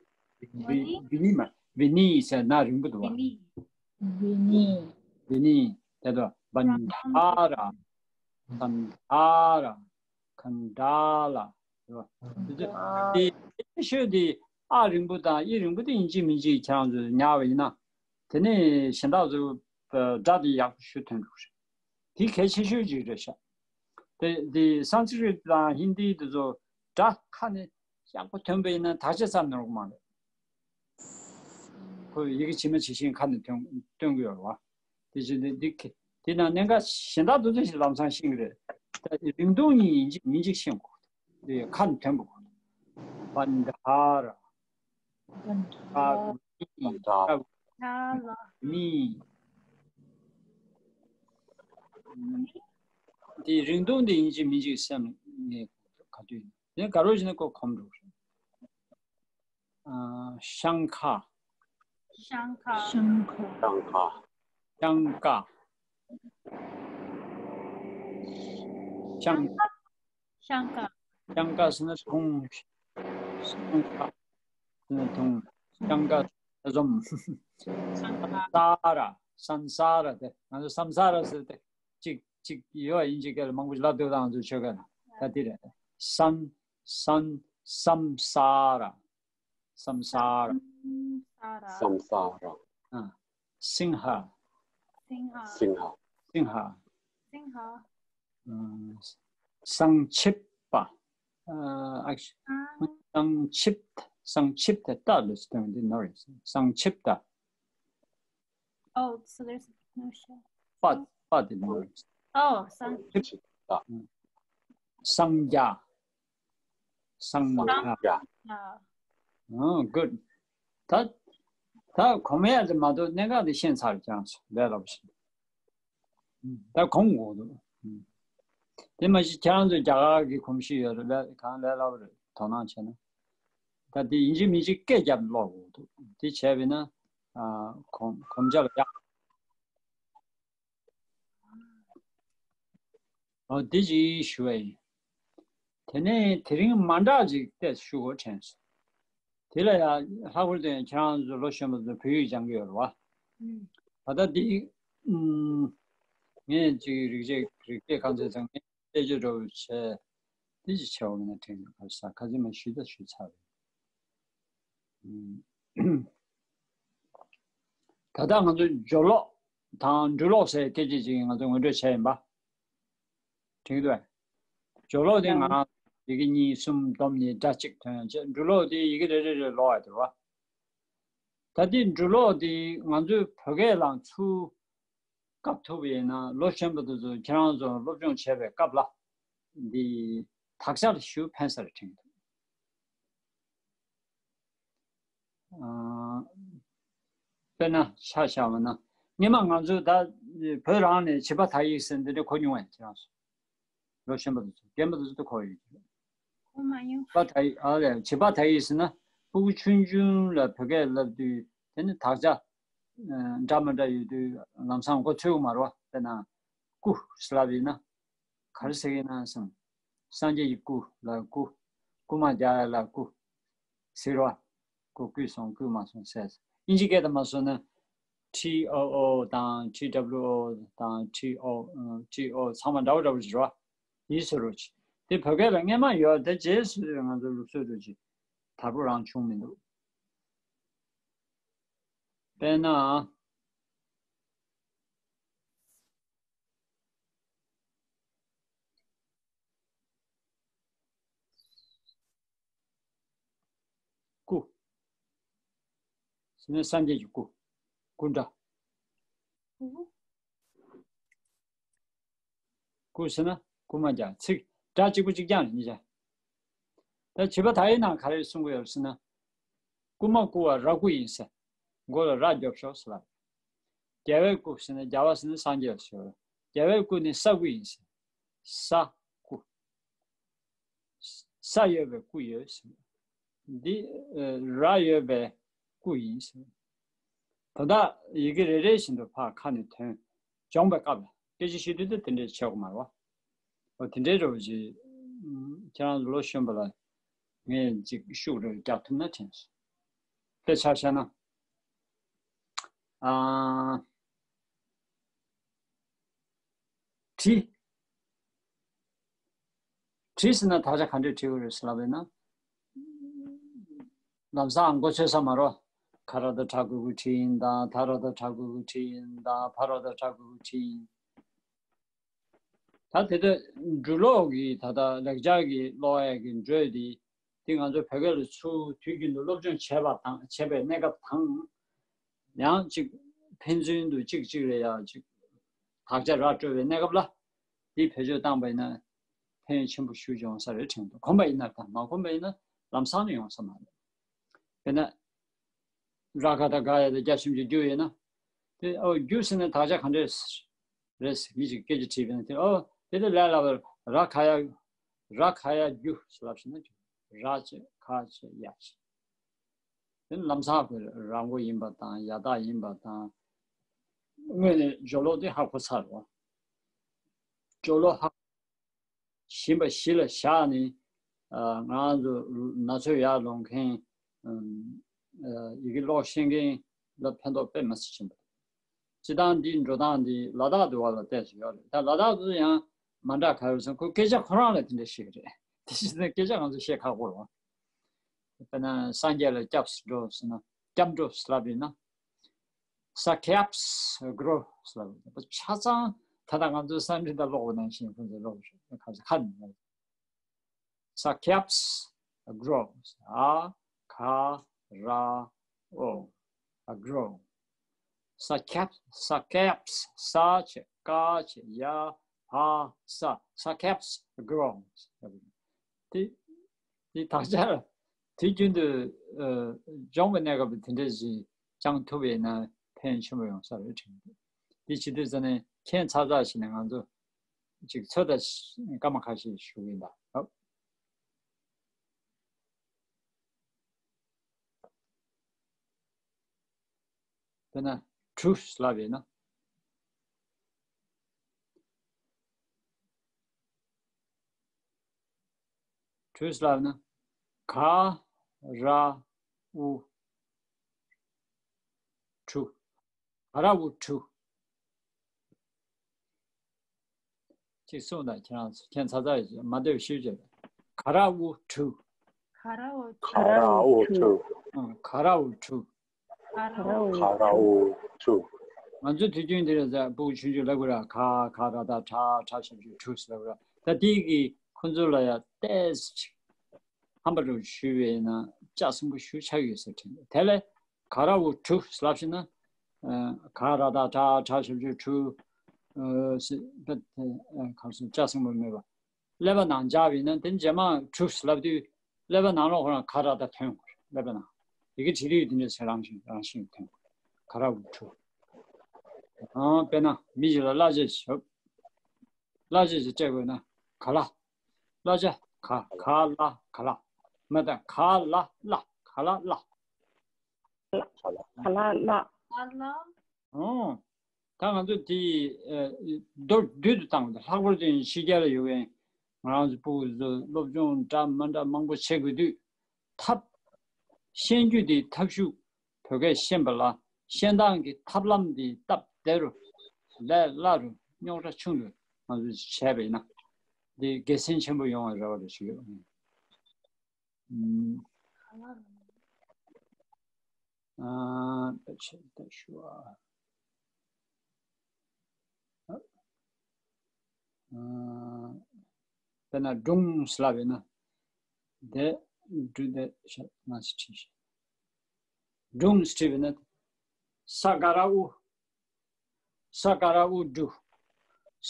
བི། བི་ནི་མ། བི་ནི་ཟེར་ན་རིང་པོ་འདུག་བ། བི་ནི། བི་ནི། དེ་དུ་བན་དྷ་ར། བན་དྷ་ར། ཁན་ཌ་ལ། རེད་བ། དེ་ཚོ་དེ་ཆེ་ཤོས་དེ་ཨ་རིང་པོ་དང་ཨི་རིང་པོ་དེ་ཡིན་གཅིག་མིན་གཅིག་ཁྱེད་རང་ཚོས་ཉར་བ་ཡིན་ན། དེ་ནས་གཞན་དག་ཚོ་སྒྲ་དེ་ཡག་པོ་ཞུ་ཐོན་འགྲོ་གི་རེད། དེ་གལ་ཆེ་ཤོས་ཅིག་རེད་ཤག་དེ་དེ་སཾ་སྐྲྀཏ་དང་ཧིན་དི་དེ་ཚོ་སྒྲ་ཁ་ནས་ཡག་པོ་ཐོན་པ་ཡིན་ན་དག་ཆ་ཙམ་ནོར་གི་མ་རེད། ཁོས་ཡི་གེ་ཇི་མ་ཇི་བཞིན་ཁ་ནས་ཐོན་སྟོན་གི་ཡོད་རེད་བ། དེ་བཞིན་དེ་འདི་དེ་ནང་གནད་འགག་གཞན་དག་དེ་ཚོ་ཞིག་ལམ་སང་ཤེས་ཀྱི་རེད། ད་རིང་ཐུང་གཉིས་ཡིན་གཅིག་མིན་གཅིག་ཤེས་དགོས། དེ་ཁ་ནས་ཐོན་པ་དགོས། བྷན་དྷ་ར། བྷན་དྷ་ར། ཀ་མི། ཀ་མི། དེ་རིང་ཐུང་དེ་ཡིན་གཅིག་མིན་གཅིག་སེམས་ནས་ག་དུས་ཡིན་ནས་ག་རོ་བཞིན་ནས་ཁོ་གོམས་འགྲོ་གི་རེད། ཨ། ཤང་ཁ། ཤང་ཁ། ཤང་ཁ། ཤང་ཁ། ཤང་ཀ། ཤང་ཀ། ཤང་ཀ། ཤང་ཀ་ཟེར་ན་དུང་། ཤང་ཀ་ཟེར་ན་དུང་། ཤང་ཀ་ཟེར་ན་འཛོམས། ཤང་ཀ། ས་ར། སམ་ས་ར་དེ། ང་ཚོ་སམ་ས་ར་ཟེར་ཏེ། གཅིག་གཅིག་ཡོད་ཡིན་གཅིག་སྐད་ལ་མང་པོ་ཞིག་ལབ་འདུག་ད་ང་ཚོ་ཆོས་སྐད་ལ། ད་དེ་རེད། སམ། སམ། སམ་ས་ར། སམ་ས་ར། སམ་ས་ར། ཨ། སིང་ཧ། སིང་ཧ། སིང་ཧ། སིང་ཧ། སིང་ཧ། ཨ། སང་ཆིབ་པ། ཨ། ཨ། སང་ཆིབ། སང་ཆིབ་དེ་ཏ་ལ་སྟོན་འདི་ནོར་ཡིན། སང་ཆིབ་ཏ། Oh, so there's no shell. པ། པ་དེ་ནོར་ཡིན། Oh, སང་ཆིབ་ཏ། སང་རྒྱ། སང་རྒྱ། སང་རྒྱ། Oh, good. ད་ད་གོམས་ཡ་དེ་མ་གཏོགས་གནད་འགག་དེ་ཤེས་ཚར་ཀྱང་ལས་སླ་པོ་ཞིག་ད་གོམས་དགོས་འདུག་དེ་མ་གཞི་ཁྱེད་རང་ཚོ་རྒྱ་གར་གྱི་གོམས་གཤིས་ཡོད་རེད། ལས་གང་ལས་སླ་པོ་རེད། དོ་སྣང་བྱས་ན། ད་དེ་ཡིན་གཅིག་མིན་གཅིག་སྐད་རྒྱབ་ཀློག་དགོས་འདུག་དེ་བྱས་པས་ན། ཨ། གོམས་གོམས་ཆ་ལ་ཡག་འོ་འདི་ཅིག་ཞུ་བ་ཡིན། དེ་ནས་དེ་རིང་མ་འདྲ་ཅིག་ཏོག་ཙམ་ཞུ་དགོས་དྲན་སོང་། དེ་ལ་ཡང་ལྷག་པར་དུ་ཡང་ཁྱེད་རང་ཚོ་ལོ་གཞོན་པ་ཚོ་བོད་ཡིག་སྦྱང་གི་ཡོད་རེད་བ། ད་ལྟ་འདི་ངས་ཅིག་རིག་བྱེད་རིག་བྱེད་ཁང་ཚན་ཚང་ངས་དཔེ་ཆ་འདྲ་བོ་བྱས། འདི་ཅིག་བྱས་པ་ཡིན་ན་དྲན་གི་ག་ས་ཁ་ཚིག་མ་ཞུས་ད་ཞུས་ཚར་རེད། ད་ལྟ་ང་ཚོ་སྦྱོར་ཀློག་དང་འབྲུ་ཀློག་ཟེར་སྐད་ཆ་ཅིག་ང་ཚོ་ངོ་སྤྲོད་བྱས་ཡིན་པ། དྲན་གྱི་འདུག་གས། སྦྱོར་ཀློག་དེ་ང་ཡིག་གེ་གཉིས་གསུམ་བསྡོམས་ནས་སྒྲ་གཅིག་ཐོན་ཡང་བྱས། འབྲུ་ཀློག་དེ་ཡི་གེ་རེ་རེ་རེ་ཀློག་ཡ་དེ་རེད་བ། ད་ལྟའི་འབྲུ་ཀློག་དེ་ང་ཚོའི་བོད་སྐད་ལ་ཚུར་བཀབ་ཐུབ་པ་ཡིན་ན། ལོ་གཞོན་པ་དེ་ཚོ་ཁྱེད་རང་ཚོ་སློབ་སྦྱོང་བྱེད་པའི་སྐབས་ལ་འདི་དག་ཆ་ལ་ཞེ་པོ་ཕན་ས་རེད་དྲན་གྱི་འདུག་ཨ། དཔེར་ན་ཆ་བཞག་པ་ན། སྔན་མ་ང་ཚོས་ད་བོད་རང་ནས་བྱིས་པ་དག་ཡིག་ཟེར་འདི་འདྲ་གོ་མྱོང་བས་ཁྱེད་རང་ཚོ། ལོ་གཞོན་པ་དེ་ཚོ་རྒན་པ་དེ་ཚོ་ད་གོ་ཡོད་ཀྱི་རེད། གོ་མ་མྱོང་། བྱིས་པ་དག་ཡིག་ཨ་ལས་བྱིས་པ་དག་ཡིག་ཟེར་ན་ཕྲུ་གུ་ཆུང་ཆུང་ལ་བོད་སྐད་བསླབ་དུས་དེ་ནི་དག་ཆ་འདྲ་མི་འདྲ་ཡོད་དུས་ལམ་སང་མགོ་ཚོད་ཀྱི་མ་རེད་བ། དཔེར་ན་སྐུ་ཟེར་ལབ་ཡིན་ན། ག་རེ་ཟེར་གྱི་ཡིན་ན་བསམ། སངས་རྒྱས་ཀྱི་སྐུ་ལ་སྐུ། རྐུ་མ་རྒྱག་ཡ་ལ་རྐུ་ཟེར་བ། སྐུ་རྐུས་སོང་རྐུས་མ་སོང་ཟེར། དབྱིན་ཇི་སྐད་དུ་མ་སོང་ན། T O O དང་T W O དང་T O T O ཚང་མ་འདྲ་བོ་འདྲ་བོ་ཞིག་རེད་བ། ཡིན་ཟེར་རོ་ཅིག་དེ་བོད་སྐད་ལ་སྔན་མ་ཡོད་དེ་རྗེས་སུ་ང་ཚོ་ལུགས་སྲོལ་རུ་ཅིག་དར་པོ་རང་བྱུང་མི་འདུག་དཔེར་ན། སྐུ། ཟེར་ན་སངས་རྒྱས་ཀྱི་སྐུ། སྐུ་འདྲ། སྐུ་ཟེར་ན་རྐུ་མ་རྒྱག་ཚིག་སྒྲ་གཅིག་པ་གཅིག་རྐྱང་རེད་གཉིས་ཆ། ད་བྱིས་པ་དག་ཡིག་ནང་ག་རེ་གསུང་གི་ཡོད་ཟེར་ན། རྐུ་མ་རྐུ་བ་ར་རྐུ་ཡིན་ཟེར། མགོ་ལ་ར་རྒྱོབ་ཤོག་ཟེར་ལ། རྒྱལ་བའི་སྐུ་ཟེར་ན་རྒྱལ་བ་ཟེར་ན་སངས་རྒྱས་ལ་ཟེར། རྒྱལ་བའི་སྐུ་ནི་ས་སྐུ་ཡིན་ཟེར། ས་སྐུ། ས་ཡོད་པའི་སྐུ་ཡོད་ཟེར། འདི་ཨ་ར་ཡོད་པའི་སྐུ་ཡིན་ཟེར། དོན་དག་ཡི་གེ་རེ་རེ་བཞིན་དུ་ཕར་ཁ་ནས་ཐོན། སྦྱོང་བའི་སྐབས་ལ་སྐད་ཆ་བཤད་དུས་དེ་འདྲས་བྱེད་དགོས་མ་རེད་བ། འོ་དེ་འདྲའི་འདྲ་བོ་ཅིག་ཁྱེད་རང་ལོ་གཞོན་པ་ལ་ངས་ཅིག་ཤུགས་རེ་རྒྱག་ཐུབ་ན་དྲན་སོང་། དཔེ་ཆ་བཞག་ན། ཨ། གྲི། བྲིས་ཟིན་ན་དག་ཆ་ག་འདྲས་བྲིས་དགོས་རེད་ཟེར་ལབ་པ་ཡིན་ན། ལམ་སང་མགོ་ཚོས་ས་མ་རོ། ག་ར་ད་དྲག་གུ་གུ་ཁྲིན་དང་ད་ར་ད་དྲག་གུ་གུ་ཁྲིན་དང་ཕ་ར་ད་དྲག་གུ་གུ་ཁྲིན། ད་དེ་ལྟར་འབྲུ་ཀློག་གི་ད་ལྟ་ལེགས་སྦྱར་གྱི་ཀློག་ཡས་ཀྱི་འགྲོས་འདི། དེ་ང་ཚོ་བོད་སྐད་ལ་ཚུར་དུས་རྒྱུན་དུ་སློབ་སྦྱོང་བྱས་པ་དང་བྱས་པའི་གནས་སྐབས་དང་། ཡང་ཅིག་ཕན་ཚུན་དུ་གཅིག་གཅིག་ལ་ཡང་ཅིག་དག་ཆ་ར་སྤྲོད་པའི་གནས་སྐབས་ལ། འདི་བེད་སྤྱོད་བཏང་པ་ཡིན་ན་ཕན་ཆེན་པོ་ཞེ་པོ་ཅིག་ཡོང་ས་རེད་དྲན་འདུག་གོམས་པ་ཡིན་ན་དང་མ་གོམས་པ་ཡིན་ན་ལམ་སང་ནས་ཡོང་ས་མ་རེད། དཔེར་ན། ར་ག་ད་ག་ཡ་ད་རྒྱ་ཆེན་པོ་རྒྱུ་ཡིན་ན། དེ་ཨོ་རྒྱུ་ཟེར་ན་དག་ཆ་ག་འདྲས་རེད་ཟེར་མི་ཞིག་སྐད་ཆ་དྲིས་པ་ཡིན་ན་དེ་ཨོ་དེ་ལས་ལ་ལབ་པར་ར་ག་ཡ། ར་ག་ཡ་རྒྱུ་ཟེར་ལབ་ཤེས་ན་རྒྱུ། ར་བྱས་ག་བྱས་ཡ་བྱས། དེ་ལམ་སང་གི་ར་མགོ་ཡིན་པ་དང་ཡ་བཏགས་ཡིན་པ་དང་། དངོས་གནས་སྦྱོར་ཀློག་དེ་ཧ་གོ་ཚར་བ། སྦྱོར་ཀློག་ཧ། ཞིམ་པ་གཞི་ལ་བཞག་ནས། ང་ཚོ་ན་ཚོད་ཡར་ལོངས་མཁན། ཡི་གེ་ཀློག་ཤེས་མཁན་ལ་ཕན་ཐོགས་དཔེ་མི་སྲིད་ཆེན་པོ། སྤྱི་བཏང་འདིའི་འགྲོ་སྟངས་འདི་ལ་དྭགས་དུ་བ་ལ་བལྟས་སུ་ཡོད་རེད། ད་ལ་དྭགས་དུ་ཡང་མ་འདྲ་ག་རེ་ཟེར་ན་ཁོ་སྐད་ཆ་ཁོ་རང་ལ་དེ་འདྲ་བཤད་ཀྱི་རེད། དེ་བཞིན་སྐད་ཆ་ང་ཚོ་བཤད་ཁག་པོ་རེད། དཔེར་ན་སངས་རྒྱས་ལ་སྐྱབས་སུ་འགྲོ་ཟེར་ན་སྐྱབས་འགྲོ་ཟེར་ལབ་ཡིན་ན། ས་ཁེབས་སྒྲོ་ཟེར་ལབ་ཡིན་ན། ཆ་ཚང་ད་ལྟ་ང་ཚོའི་སང་ཁྲི་ད་ཀློག་པ་ནང་བཞིན་ཁོང་ཚོས་ཀློག་པ་ཁ་ཁ་ནས། ས་ཁེབས་སྒྲོ། ཨ་ག་ར་ཨོ། སྒྲོ། ས་ཁེབས། ས་ཁེབས། ས་བྱས་ཀ་བྱས་ཡ་བ་ས། ས་ཁེབས་སྒྲོ། དེ་དེ་དག་ཆ་དུས་རྒྱུན་དུ་སྦྱོང་བའི་གནས་སྐབས་དེ་འདྲ་ཞིག་སྦྱང་ཐུབ་པ་ཡིན་ན་ཕན་ཆེན་པོ་ཡོང་ས་རེད་དྲན་གྱི་འདུག་དེ་བྱེད་དུས་ཙ་ནས་ཁྱད་མཚར་མཚར་ཞིག་ནས་ང་ཚོ་ཅིག་ཚོད་ལྟ་སྐར་མ་ཁ་ཤས་ཞུ་གི་ཡིན་ད། དཔེར་ན་གྲུ་ལབ་ཡིན་ན། གྲུ་ལབ་ན་ག་ར་འུ་གྲུ། ག་ར་འུ་གྲུ། གཅིག་གསུངས་དང་ཁྱེད་རང་ཚོ་ཁྱེད་ཚ་ཚ་ཡིས་མ་འདོད་ཤེས་བྱས། ག་ར་འུ་གྲུ། ག་ར་འུ་གྲུ། ག་ར་འུ་གྲུ། ཨང་། ག་ར་འུ་གྲུ། ག་ར་འུ་གྲུ། ང་ཚོའི་དུས་རྒྱུན་འདིར་ཟ་སྤུ་གུ་ཆུང་ཆུང་ལབ་དགོས་ར། ག་ག་ར་ད་གྲ་གྲ་ཞབས་ཀྱུ་གྲུ་ཟེར་ལབ་དགོས་ར། ད་དེ་གིས་ཁོ་ཚོ་ལ་ཡ་ཏོག་ཙམ་ཅིག་ཧམ་པ་འདྲ་བོ་ཞུས་པས་ན་ལྕགས་སྲིན་པོ་ཞུ་ཆགས་ཡོད་ཟེར་དྲན། དེ་ལས་ག་ར་འུ་གྲུ་ལབ་ཤེས་ན། ཨ་ག་ར་ད་གྲ་གྲ་ཞབས་ཀྱུ་གྲུ། ཨ་ཟེར་ད་ཨ་ག་སོ་ལྕགས་སྲིན་པོ་མེད་པ། ཀླད་པ་ནང་འཇགས་པ་ཡིན་ན་དེ་རྗེས་མ་གྲུ་ལབ་དུས་ཀླད་པ་ནང་ལོགས་ཁོ་རང་ག་ར་ད་ཐོན་དགོས་རེད། ཀླད་པ་ནང་ཡི་གེ་བྲིས་དུས་དེ་འདྲ་ཟེར་རང་བཞིན་རང་བཞིན་ཐོན་དགོས། ག་ར་འུ་གྲུ། ཨང་། དཔེར་ན་མི་ཞིག་ལ་གླ་ཆ་ཞིག་བྱེད། གླ་ཆ་ཞིག་སྤྲད་དགོས་ན་ག་ལ། གླ་ཆ་ག་ག་ལ་ག་ལ། མ་ད་ག་ལ་གླ་ག་ལ་གླ། ག་ལ་གླ། ཨང་། ད་ང་ཚོ་དེ་མདོར་བསྡུས་དུ་བཏང་བ་དང་། ལྷག་པར་དུ་ཕྱི་རྒྱལ་ལ་ཡོད་མཁན་ང་རང་ཚོ་སྤུ་གུ་ཚོ་སློབ་སྦྱོང་འདྲ་མ་འདྲ་མང་པོ་བྱེད་དགོས་དུས། ཐབས། ཤེས་རྒྱུ་དེ་ཐབས་ཤུགས་བོད་སྐད་ཤེས་པ་ལ་ཤེས་སྟངས་ཀྱི་ཐབས་ལམ་དེ་སྟབས་བདེ་རུ་ལས་སླ་རུ་རྙོག་དྲ་ཆུང་རུ་ང་ཚོས་བྱས་པ་ཡིན་ན་དེ་དགེ་མཚན་ཆེན་པོ་ཡོང་བའི་རེ་བ་རེ་ཞུ་ཡོད། ཨུམ། ཨ་ད་ཆེ་ད་ཞུ་ཨ། ཨ་དཔེར་ན་སྒྲུང་ལབ་ཡོད་ན། དེ་སྒྲུང་དེ་ཤ་ང་ཞིག་བྲིས་ཤིག་སྒྲུང་བྲིས་པ་ན། ས་ག་ར་འུ། ས་ག་ར་འུ་གྲུ།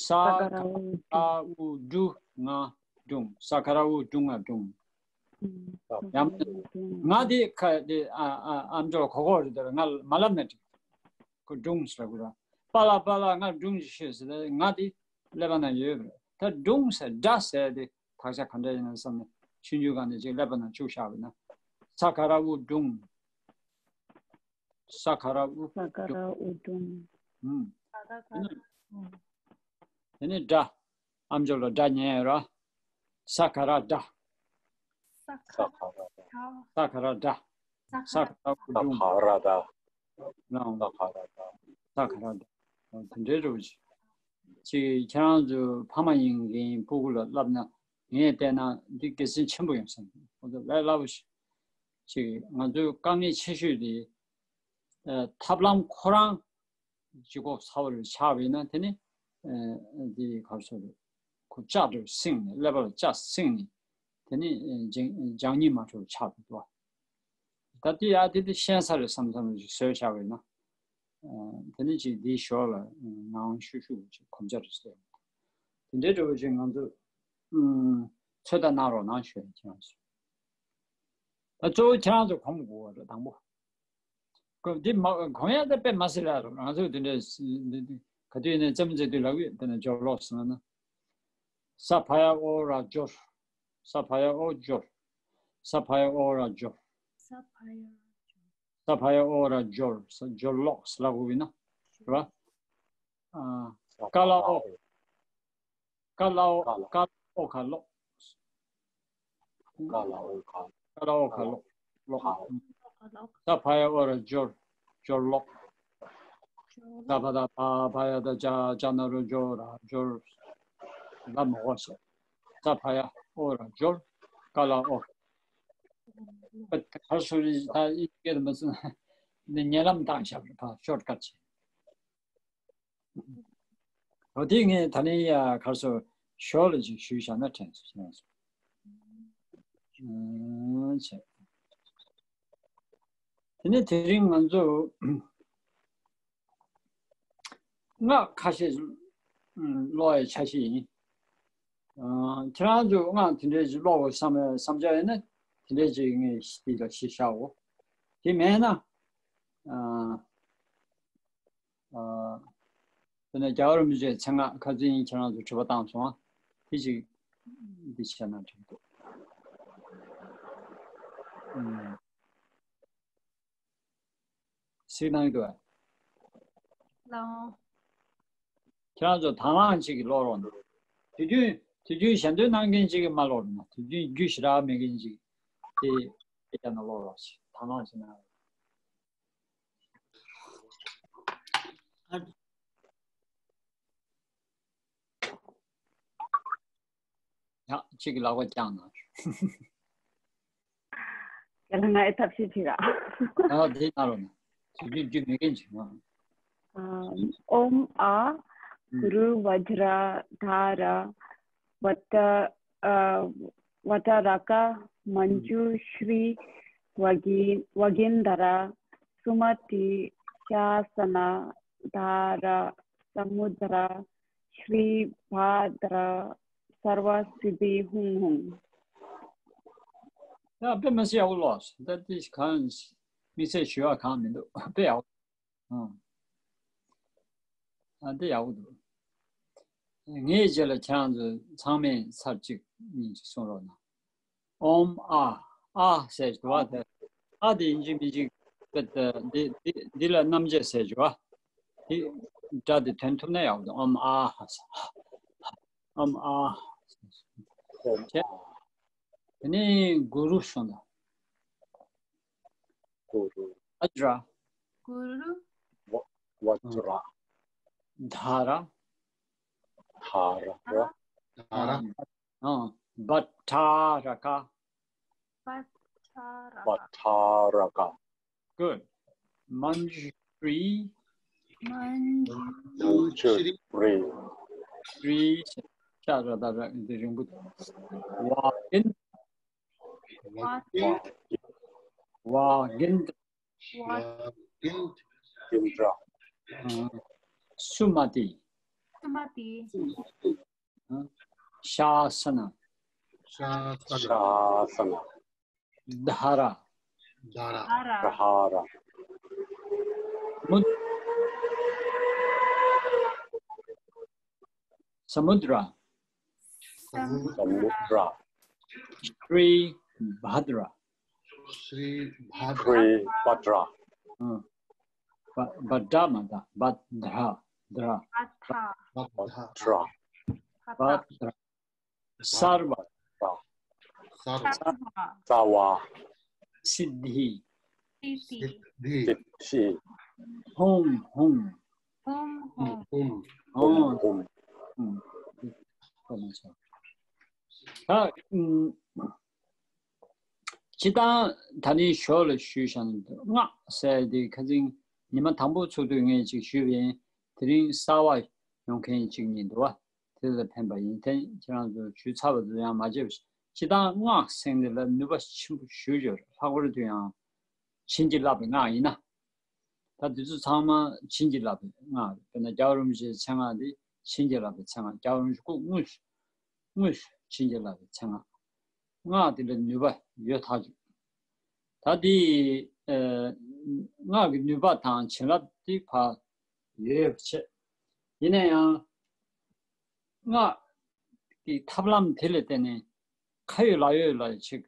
ས་ག་ར་འུ་གྲུ་ང་སྒྲུང་། ས་ག་ར་འུ་གྲུ་ང་སྒྲུང་། ཡང་ང་དེ་ཁ་དེ་ཨ་ཨ་ཨམ་ཅོག་གོ་གོ་རེད་དེ་ང་མ་ལབ་ན་འགྲིག་ཁོ་སྒྲུང་ཟེར་དགོས་ར། པཱ་ལགས་པཱ་ལགས་ང་སྒྲུང་ཞིག་ཤོད་ཟེར་ན་ང་དེ་ཀླད་པ་ན་ཡོད་རེད། ད་སྒྲུང་ཟེར་སྒྲ་ཟེར་དེ་དག་ཆ་ག་འདྲ་ཡིན་ན་བསམ་ནས་ཆུང་ཆུང་སྒང་ནས་ཅིག་ཀླད་པ་ན་བཅུག་བཞག་པ་ཡིན་ན། ས་ག་ར་འུ་སྒྲུང་། ས་ག་ར་འུ། ས་ག་ར་འུ་སྒྲུང་། ཨུམ། དེ་ནི་སྒྲ། ཨམ་ཅོག་ལ་སྒྲ་ཉན་ཡོད་ར། ས་ག་ར་སྒྲ། ས་ག་ར་སྒྲ། ས་ག་ར་འུ་སྒྲུང་། ས་ག་ར་སྒྲ། ས་ག་ར་སྒྲ། དེ་འདྲའི་རུ་ཅིག་ཁྱེད་རང་ཚོའི་ཕ་མ་ཡིན་མཁན་སྤུ་གུ་ལ་བསླབ་ན་ ངས་བལྟས་ན་འདི་དགེ་མཚན་ཆེན་པོ་ཡོང་ས་འདུག་ཁོང་ཚོ་ལས་སླ་པོ་ཞིག་ཅིག་ང་ཚོའི་དཀའ་ངལ་ཆེ་ཤོས་དེ་ཨ་ཐབས་ལམ་ཁོ་རང་ལྗིད་ཁོག་ཚ་བོ་རེ་ཆགས་པ་ཡིན་ན། དེ་ནི་ཨ་འདི་ག་རེ་ཟེར་དགོས་རེད། ཁོ་ལྕགས་འདྲ་བོ་བསྲིངས་ནས། ཀླད་པ་ལ་ལྕགས་བསྲིངས་ནས། དེ་ནི་ཨ་ལྗང་ལྗང་སྙིང་མ་འཕྲོད་པ་ཆགས་འགྲོ་འདུག་བ། ད་དེ་ཡ་དེ་དེ་ཤན་ས་རེད་བསམ་བསམ་ཞིག་བཟོས་བཞག་པ་ཡིན་ན། ཨ་དེ་ནི་ཅིག་དེའི་ཞོར་ལ་ངང་ཤུགས་ཤུགས་ཅིག་གོམས་ཆ་རེ་བཟོས། དེ་འདྲའི་འདྲ་བོ་ཅིག་ང་ཚོ་ཨུམ་ཚོད་ལྟ་གནང་རོགས་གནང་ཞུ་ཡ་ཁྱེད་རང་ཚོ། ད་གཙོ་བོ་ཁྱེད་རང་ཚོ་གོམས་དགོས་པ་རེད་དང་པོ། ཁོ་འདི་མ་གོམས་ཡ་ད་དཔེ་མ་སྲིད་ར་རོ། ང་ཚོ་དེ་འདྲའི་འདི་འདི་ག་དུས་ནས་རྩེད་མོ་རྩེ་དུས་ལབ་ཡོད། དེ་ནས་སྦྱོར་ཀློག་ཟེར་ན། ས་ཕ་ཡ་ཨོ་ར་སྦྱོར། ས་ཕ་ཡ་ཨོ་སྦྱོར། ས་ཕ་ཡ་ཨོ་ར་སྦྱོར། ས་ཕ་ཡ། ས་ཕ་ཡ་ཨོ་ར་སྦྱོར། ས་སྦྱོར་ཀློག་ལབ་དགོས་ཀྱི་ན། རེད་བ། ཨ། ཀ་ལ་ཨོ། ཀ་ལ་ཨོ། ཀ་ལ་ཨོ་ཁ་ཀློག་ཀ་ལ་ཨོ་ཁ། ཀ་ལ་ཨོ་ཁ་ཀློག་ཀློག་ཀློག་ས་ཕ་ཡ་ཨོ་ར་སྦྱོར། སྦྱོར་ཀློག་ས་ཕ་ད་ཕ། ཕ་ཡ་ད་ཇ། ཇ་ན་རོ་ཇོ་ར་སྦྱོར། ལ་མ་གོ་ཤེས། ས་ཕ་ཡ་ཨོ་ར་སྦྱོར། ཀ་ལ་ཨོ། ད་ག་སོ་རི་ད་ཡི་གེ་དུ་མ་སོང་། ནི་ཉེ་ལམ་བཏང་བཞག་པ་ཕ་ཤོར་ཀ་ཆེ། འོ་དེ་ངས་ད་ནི་ཡ་གར་སོ་ཞོར་ལ་ཅིག་ཞུས་བཞག་ན་དྲན་སོང་། དྲན་སོང་། ཨ་བྱས། དེ་ནས་དེ་རིང་ང་ཚོ་སྔགས་ཁ་ཤས་ཀློག་ཡའི་འཆར་གཞི་ཡིན། ཨ་ཁྱེད་རང་ཚོ་སྔགས་དེ་འདྲའི་ཅིག་ཀློག་དགོས་བསམ་བསམ་འཆར་ཡོད་ན། དེ་འདྲའི་ཅིག་ངས་འདི་ལ་གཞི་བཞག་འོ། དེ་མེད་ན། ཨ། ཨ། དཔེར་ན་རྒྱལ་བ་རིན་པོ་ཆེའི་མཚན་སྔགས་ཁ་སང་ཁྱེད་རང་ཚོ་དྲི་བ་བཏང་སོང་ཨ། དེ་ཅིག་འདི་བྱས་ན་འགྲིག་འདུག་ཨུམ། གཟིགས་གནང་གི་འདུག་ཨ། ལའོ། ཁྱེད་རང་ཚོ་དང་བླངས་ཅིག་གིས་ཀློག་རོགས་གནང་། དུས་རྒྱུན་དུས་རྒྱུན་ཞལ་འདོན་གནང་མཁན་ཅིག་གིས་མ་ཀློག་རོགས་གནང་། དུས་རྒྱུན་རྒྱུན་ཞེ་དྲག་མེད་མཁན་ཅིག་དེ་དེ་ཀྱང་ན་ཀློག་རོགས་ཞེས་དང་བླངས་ཅིག་གནང་རོགས། ཡ། གཅིག་གི་ལག་པ་བརྐྱངས་ན། རྒན་ལགས་ང་ཨེ་ཐབས་ཤེས་བྱེད་ར། ཨ་དེ་ན་རོ་ན། དུས་རྒྱུན་རྒྱུན་མེད་མཁན་ཅིག་ང་། ཨ། ཨོཾ་ཨཱཿ་གུ་རུ་བཛྲ་དྷཱ་ར་བཊ་ཨ་བཊ་རཀྵ་མཉྫུ་ཤྲཱི་ཝཱ་གེ་ཝཱ་གེནྡྲ་སུ་མ་ཏི་ཤཱ་ས་ན་དྷཱ་ར་ས་མུ་དྲ་ཤྲཱི་བྷ་དྲ་སརྦ་སིདྡྷི་ཧཱུྃ་ཧཱུྃ། ཡ་དཔེ་མི་སྲིད་ཡག་པོ་ཀློག་སོང་། ད་དེ་གང་དམིགས་བསལ་ཞུ་བ་གང་མི་འདུག་དཔེ་ཡག་པོ། ཨང་། ཨ་འདི་ཡག་པོ་འདུག་ངའི་རྗེས་ལ་ཁྱེད་རང་ཚོ་ཚང་མས་ཚར་གཅིག་གཉིས་ཅིག་གསུང་རོགས་གནང་། ཨོཾ་ཨཱཿ་ཨཱཿ་ཟེར་གྱི་འདུག་བ། དེ་ཨཱཿ་དེ་ཡིན་གཅིག་མིན་གཅིག་དཔེ་འདི་འདི་འདི་ལ་རྣམ་འབྱེད་ཟེར་གྱི་བ། དེ་སྒྲ་དེ་ཐོན་ཐུབ་ན་ཡག་པོ་འདུག་ཨོཾ་ཨཱཿ་ཨོཾ་ཨཱཿ་ཟེར་བྱས། དེ་ནས་གུ་རུ་གསུངས་ལ། གུ་རུ། བཛྲ། གུ་རུ། བ་བཛྲ། དྷཱ་ར། དྷཱ་ར། དྷཱ་ར། ཨ། བཊ་རཀྵ། བཊ་རཀྵ། བཊ་རཀྵ། Good. མཉྫུ་ཤྲཱི། མཉྫུ་ཤྲཱི། ཤྲཱི། ཤ་ར་ད་ར་འདི་རིང་པོ་འདུག་ཝཱ་གིན། ཝཱ་གིན། ཝཱ་གིན། ཝཱ་གིན། གིན་དྲ། ཨ། སུ་མ་ཏི། སུ་མ་ཏི། ཨ། ཤཱ་ས་ན། ཤཱ་ས་ན། ཤཱ་ས་ན། དྷཱ་ར། དྷཱ་ར། དྷཱ་ར། མུ། ས་མུ་དྲ། ས་མུ་དྲ། ཤྲཱི་བྷ་དྲ། ཤྲཱི་བྷ་དྲ། ཤྲཱི་བྷ་དྲ། ཨ། བ་བྷ་དྲ་མ་ད། བྷ་དྲ། དྲ། བྷ་དྲ། བྷ་དྲ། བྷ་དྲ། སརྦ། སརྦ། སརྦ། སིདྡྷི། སིདྡྷི། སིདྡྷི། ཧཱུྃ་ཧཱུྃ། ཧཱུྃ་ཧཱུྃ། ཧཱུྃ་ཧཱུྃ། ཧཱུྃ་ཧཱུྃ། ད་ཨུམ། སྤྱིར་བཏང་ད་ནི་ཞོར་ལ་ཞུས་བཞག་ན་སྔགས་ཟེར་དེ་ཁ་སང་ཉི་མ་དང་པོ་ཚུགས་དུས་ངས་ཅིག་ཞུས་པ་ཡིན། དེ་རིང་གསར་པ་ཡོང་མཁན་ཅིག་ཡིན་འདུག་བ། དེ་ལ་ཕན་པ་ཡིན། དེ་ཁྱེད་རང་ཚོ་ཞུས་ཚར་བ་ཚོ་ཡང་མ་བརྗེད་པ་ཞིག་སྤྱིར་བཏང་སྔགས་ཟེར་འདི་ལ་ནུས་པ་ཆེན་པོ་ཞེ་པོ་ཡོད་རེད། ལྷག་པར་དུ་ཡང་བྱིན་གྱིས་བརླབས་པའི་སྔགས་ཡིན་ན། ད་འདི་ཚོ་ཚང་མ་བྱིན་གྱིས་བརླབས་པའི་སྔགས་རེད། དཔེར་ན་རྒྱལ་བ་རིན་པོ་ཆེའི་མཚན་སྔགས་འདི་བྱིན་གྱིས་བརླབས་པའི་མཚན་སྔགས། རྒྱལ་བ་རིན་པོ་ཆེ་སྐུ་དངོས་སུ་དངོས་སུ་བྱིན་གྱིས་བརླབས་པའི་མཚན་སྔགས། སྔགས་འདི་ལ་ནུས་པ་ཡོད་ཐག་ཆོད། ད་འདི་ཨ་སྔགས་ཀྱི་ནུས་པ་དང་བྱིན་རླབས་འདི་ཕར་ཡོད་པ་བྱས། ཡིན་ན་ཡང་སྔགས་ཀྱི་ཐབས་ལམ་དེ་ལ་བརྟེན་ནས་ཁ་ཡོད་ལག་ཡོད་ལ་ཅིག་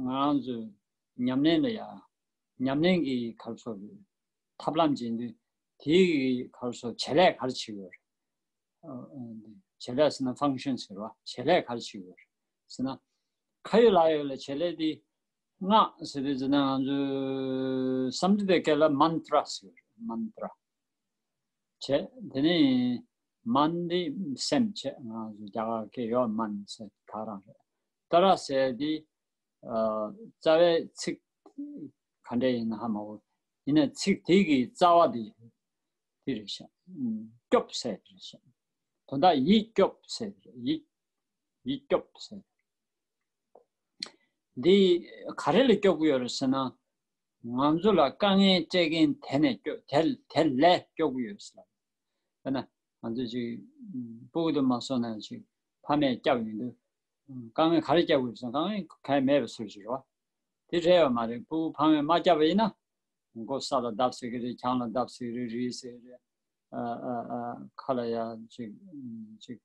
ང་རང་ཚོའི་ཉམས་ལེན་ལ་ཡ། ཉམས་ལེན་གྱི་ག་རེ་ཟེར་དགོས་རེད། ཐབས་ལམ་བྱེད་དུས་དེའི་ག་རེ་ཟེར་བྱེད་ལས་ག་རེ་བྱེད་དགོས་རེད། ཨ་ཨ་བྱེད་ལས་ཟེར་ན་ཕང་ཤན་ཟེར་བ། བྱེད་ལས་ག་རེ་བྱེད་དགོས་རེད་ཟེར་ན། ཁ་ཡོད་ལག་ཡོད་ལ་བྱེད་ལས་དེ་སྔགས་ཟེར་དུས་ཟེར་ན་ང་ཚོའི་སཾ་སྐྲྀཏ་སྐད་ལ་མནྟྲ་ཟེར་གྱི་ཡོད་རེད། མནྟྲ་བྱས། དེ་ནས་མན་དེ་སེམས་བྱས། ང་ཚོ་རྒྱ་གར་སྐད་ཡོད་མན་ཟེར་ད་རང་རེད། ཏྲ་ཟེར་དེ་ཨ་རྩ་བའི་ཚིག་ག་འདྲ་ཡིན་ན་ཧ་མ་གོ། ཡིན་ན་ཚིག་དེ་གི་རྩ་བ་དེ་དེ་རེད་ཤག་ཨུམ། སྐྱོབ་ཟེར་དེ་རེད་ཤག་དོན་དག་ཡིད་སྐྱོབ་ཟེར་དེ་རེད། ཡིད་ཡིད་སྐྱོབ་ཟེར། འདི་ག་རེ་ལ་སྐྱོབ་ཀྱི་ཡོད་རེད་ཟེར་ན། ང་ཚོ་ལ་དཀའ་ངལ་སྤྲད་མཁན་དེ་ནས་སྐྱོབ། དེ་དེ་ལས་སྐྱོབ་ཀྱི་ཡོད་ཟེར། དཔེར་ན་ང་ཚོ་ཅིག་སྤུ་གུ་དེ་མ་གསོ་ན་ཅིག་ཕ་མས་བསྐྱབས་ཡོང་དུས་དཀའ་ངལ་ག་རེ་བསྐྱབས་དགོས་ཟེར། དཀའ་ངལ་གང་ཡང་མེད་པའི་བཟོ་ཅིག་རེད་བ། དེ་རེད་བ་མ་རེད། སྤུ་གུ་ཕ་མས་མ་བསྐྱབས་པ་ཡིན་ན། མགོ་ས་ལ་བརྡབ་སྲིད་ཀྱི་རེད། གྱང་ལ་བརྡབ་སྲིད་ཀྱི་རེད། རིལ་སྲིད་ཀྱི་རེད། ཨ་ཨ་ཨ་ཁ་ལ་ཡ་ཅིག་ཅིག་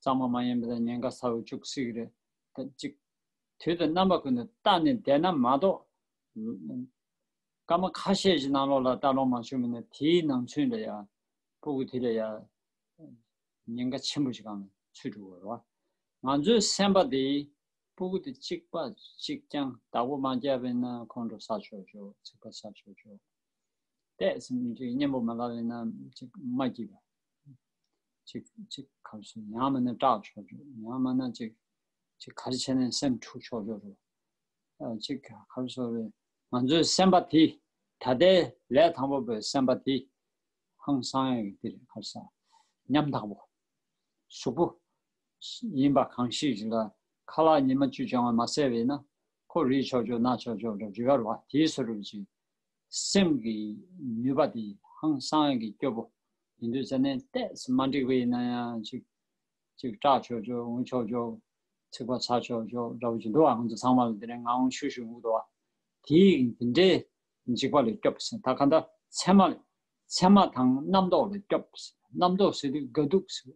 གཙང་མ་མ་ཡིན་པ་དང་ཉེན་ཁ་ཚ་བོ་བཅུག་སྲིད་ཀྱི་རེད། ད་ཅིག་དུས་དང་རྣམ་པ་ཀུན་ཏུ་བལྟས་ནས་བསྡད་ན་མ་གཏོགས། སྐར་མ་ཁ་ཤས་ཤིག་ནང་ལོགས་ལ་ལྟ་ལོང་མ་བྱུང་བ་ཡིན་ན་དེའི་ནང་ཚུན་ལ་ཡ་སྤུ་གུ་དེ་ལ་ཡ་ཉེན་ཁ་ཆེན་པོ་ཞིག་སྒང་ལ་ཚུད་འགྲོ་གི་རེད་བ། ང་ཚོའི་སེམས་པ་དེ་སྤུ་གུ་དེ་གཅིག་པ་གཅིག་རྐྱང་བདག་པོ་མ་བརྒྱབ་པ་ཡིན་ན་ཁོང་ཁྲོ་ཟ་ཆོག་ཆོག་ཚིག་པ་ཟ་ཆོག་ཆོག་བལྟས་ཟིན་ཅིག་གཉེན་པོ་མ་ལབ་ཡིན་ན་ཅིག་མ་སྐྱིད་པ། ཅིག་ཅིག་ག་རེ་ཟེར། ཡང་མིན་ན་སྐྲག་ཆོག་ཆོག་ཡང་མིན་ན་ཅིག་ཅིག་ག་རེ་བྱས་ནས་སེམས་འཁྲུག་ཆོག་ཆོག་རེད། ཨ་ཅིག་ག་རེ་ཟེར་རེད། ང་ཚོའི་སེམས་པ་དེ་ད་ལྟའི་ལས་དང་པོ་པའི་སེམས་པ་དེ་ཧང་སང་ཡག་གི་དེ་རེད། ག་རེ་ཟེར། ཉམ་ཐག་པོ། གཟུགས་པོ་ཡིན་པ་གང་ཞིག་ཅིག་ལ་ཁ་ལག་ཉི་མ་བཅུ་བྱུང་བ་མ་ཟས་པ་ཡིན་ན་ཁོ་རིལ་ཆོག་ཆོག་ན་ཆོག་ཆོག་འགྲོ་རྒྱུ་ཡོད་རེད་བ། དེའི་བཟོ་འདྲ་ཅིག་སེམས་ཀྱི་ནུས་པ་དེ་ཧང་སང་གི་སྐྱོ་པོ་ཡིན་དུས་ཙ་ནས་ཏོག་ཙམ་མ་འགྲིག་པ་ཡིན་ན་ཡང་ཅིག་ཅིག་སྐྲག་ཆོག་ཆོག་འུ་ཆོག་ཆོག་ཚིག་པ་ཚ་ཆོག་ཆོག་འདྲ་བོ་ཅིག་འདུག་བ། ང་ཚོ་ཚང་མ་ལ་དེ་ནས་ངག་དབང་ཤུགས་ཤུགས་འུ་འདུག་བ། དེ་འདི་འདྲའི་འཇིགས་པ་ལས་སྐྱོབ་ཟེར། ད་ག་འདྲ་མཚན་མ་མཚན་མ་དང་རྣམ་རྟོག་ལས་སྐྱོབ་ཟེར། རྣམ་རྟོག་ཟེར་དུས་དགའ་སྡུག་ཟེར།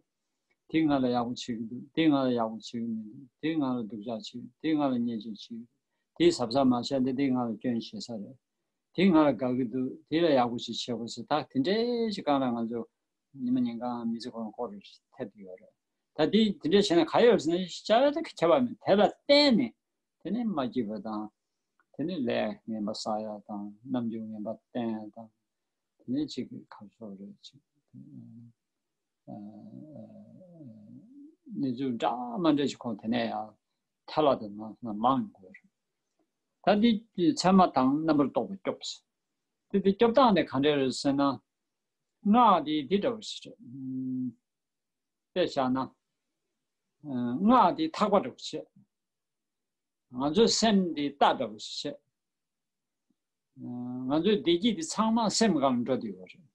དེ་ང་ལ་ཡག་པོ་བྱེད་ཀྱི་འདུག་དེ་ང་ལ་ཡག་པོ་བྱེད་ཀྱི་མི་འདུག་དེ་ང་ལ་སྡུག་ཅག་བྱེད་ཀྱི་འདུག་དེ་ང་ལ་བརྙས་བཅོས་བྱེད་ཀྱི་འདུག་དེ་གཟབ་གཟབ་མ་བྱས་ན་དེ་ང་ལ་སྐྱོན་བྱེད་ས་རེད། དེ་ང་ལ་དགའ་གི་འདུག་དེ་ལ་ཡག་པོ་ཞིག་བྱེད་དགོས་ཟེར། ད་དེ་འདྲའི་ཞིག་སྒང་ལ་ང་ཚོ་ཉི་མ་ཉིན་གང་མི་ཚེ་གང་སྐོར་རེ་ཐེབས་ཀྱི་ཡོད་རེད། ད་དེ་དེ་འདྲའི་བྱས་ན་ག་ཡོད་ཟེར་ན་བྱ་བ་ད་ཁྱད་པར་མེད། དེ་ལ་བརྟེན་ནས་དེ་ནས་མ་སྐྱིད་པ་དང་། དེ་ནས་ལས་ངན་པ་བསགས་ཡ་དང་རྣམ་འགྱུར་ངན་པ་བསྟན་ཡ་དང་། དེ་ནས་ཅིག་ག་རེ་ཟེར་རེད། ཅིག་གནས་ཚུལ་འདྲ་མ་འདྲ་ཞིག་ཁོང་དེ་ནས་ཡང་ཐལ་བ་དེ་མང་མང་ཡོང་གི་རེད། ད་འདི་ཚད་མ་དང་རྣམ་པར་རྟོག་པའི་སྐྱོབ་ཟེར། དེ་དེ་སྐྱོབ་སྟངས་དེ་ག་འདྲ་རེད་ཟེར་ན། སྔགས་དེ་འདི་འདྲ་བ་ཞིག་རེད། དཔེ་བཞག་ན། སྔགས་དེ་ཐག་པ་འདྲ་བོ་ཞིག་རེད། ང་ཚོའི་སེམས་འདི་རྟ་འདྲ་བོ་ཞིག་བྱས། ང་ཚོའི་བདེ་སྐྱིད་འདི་ཚང་མ་སེམས་སྒང་ལ་འགྲོ་བསྡད་ཡོད་རེད།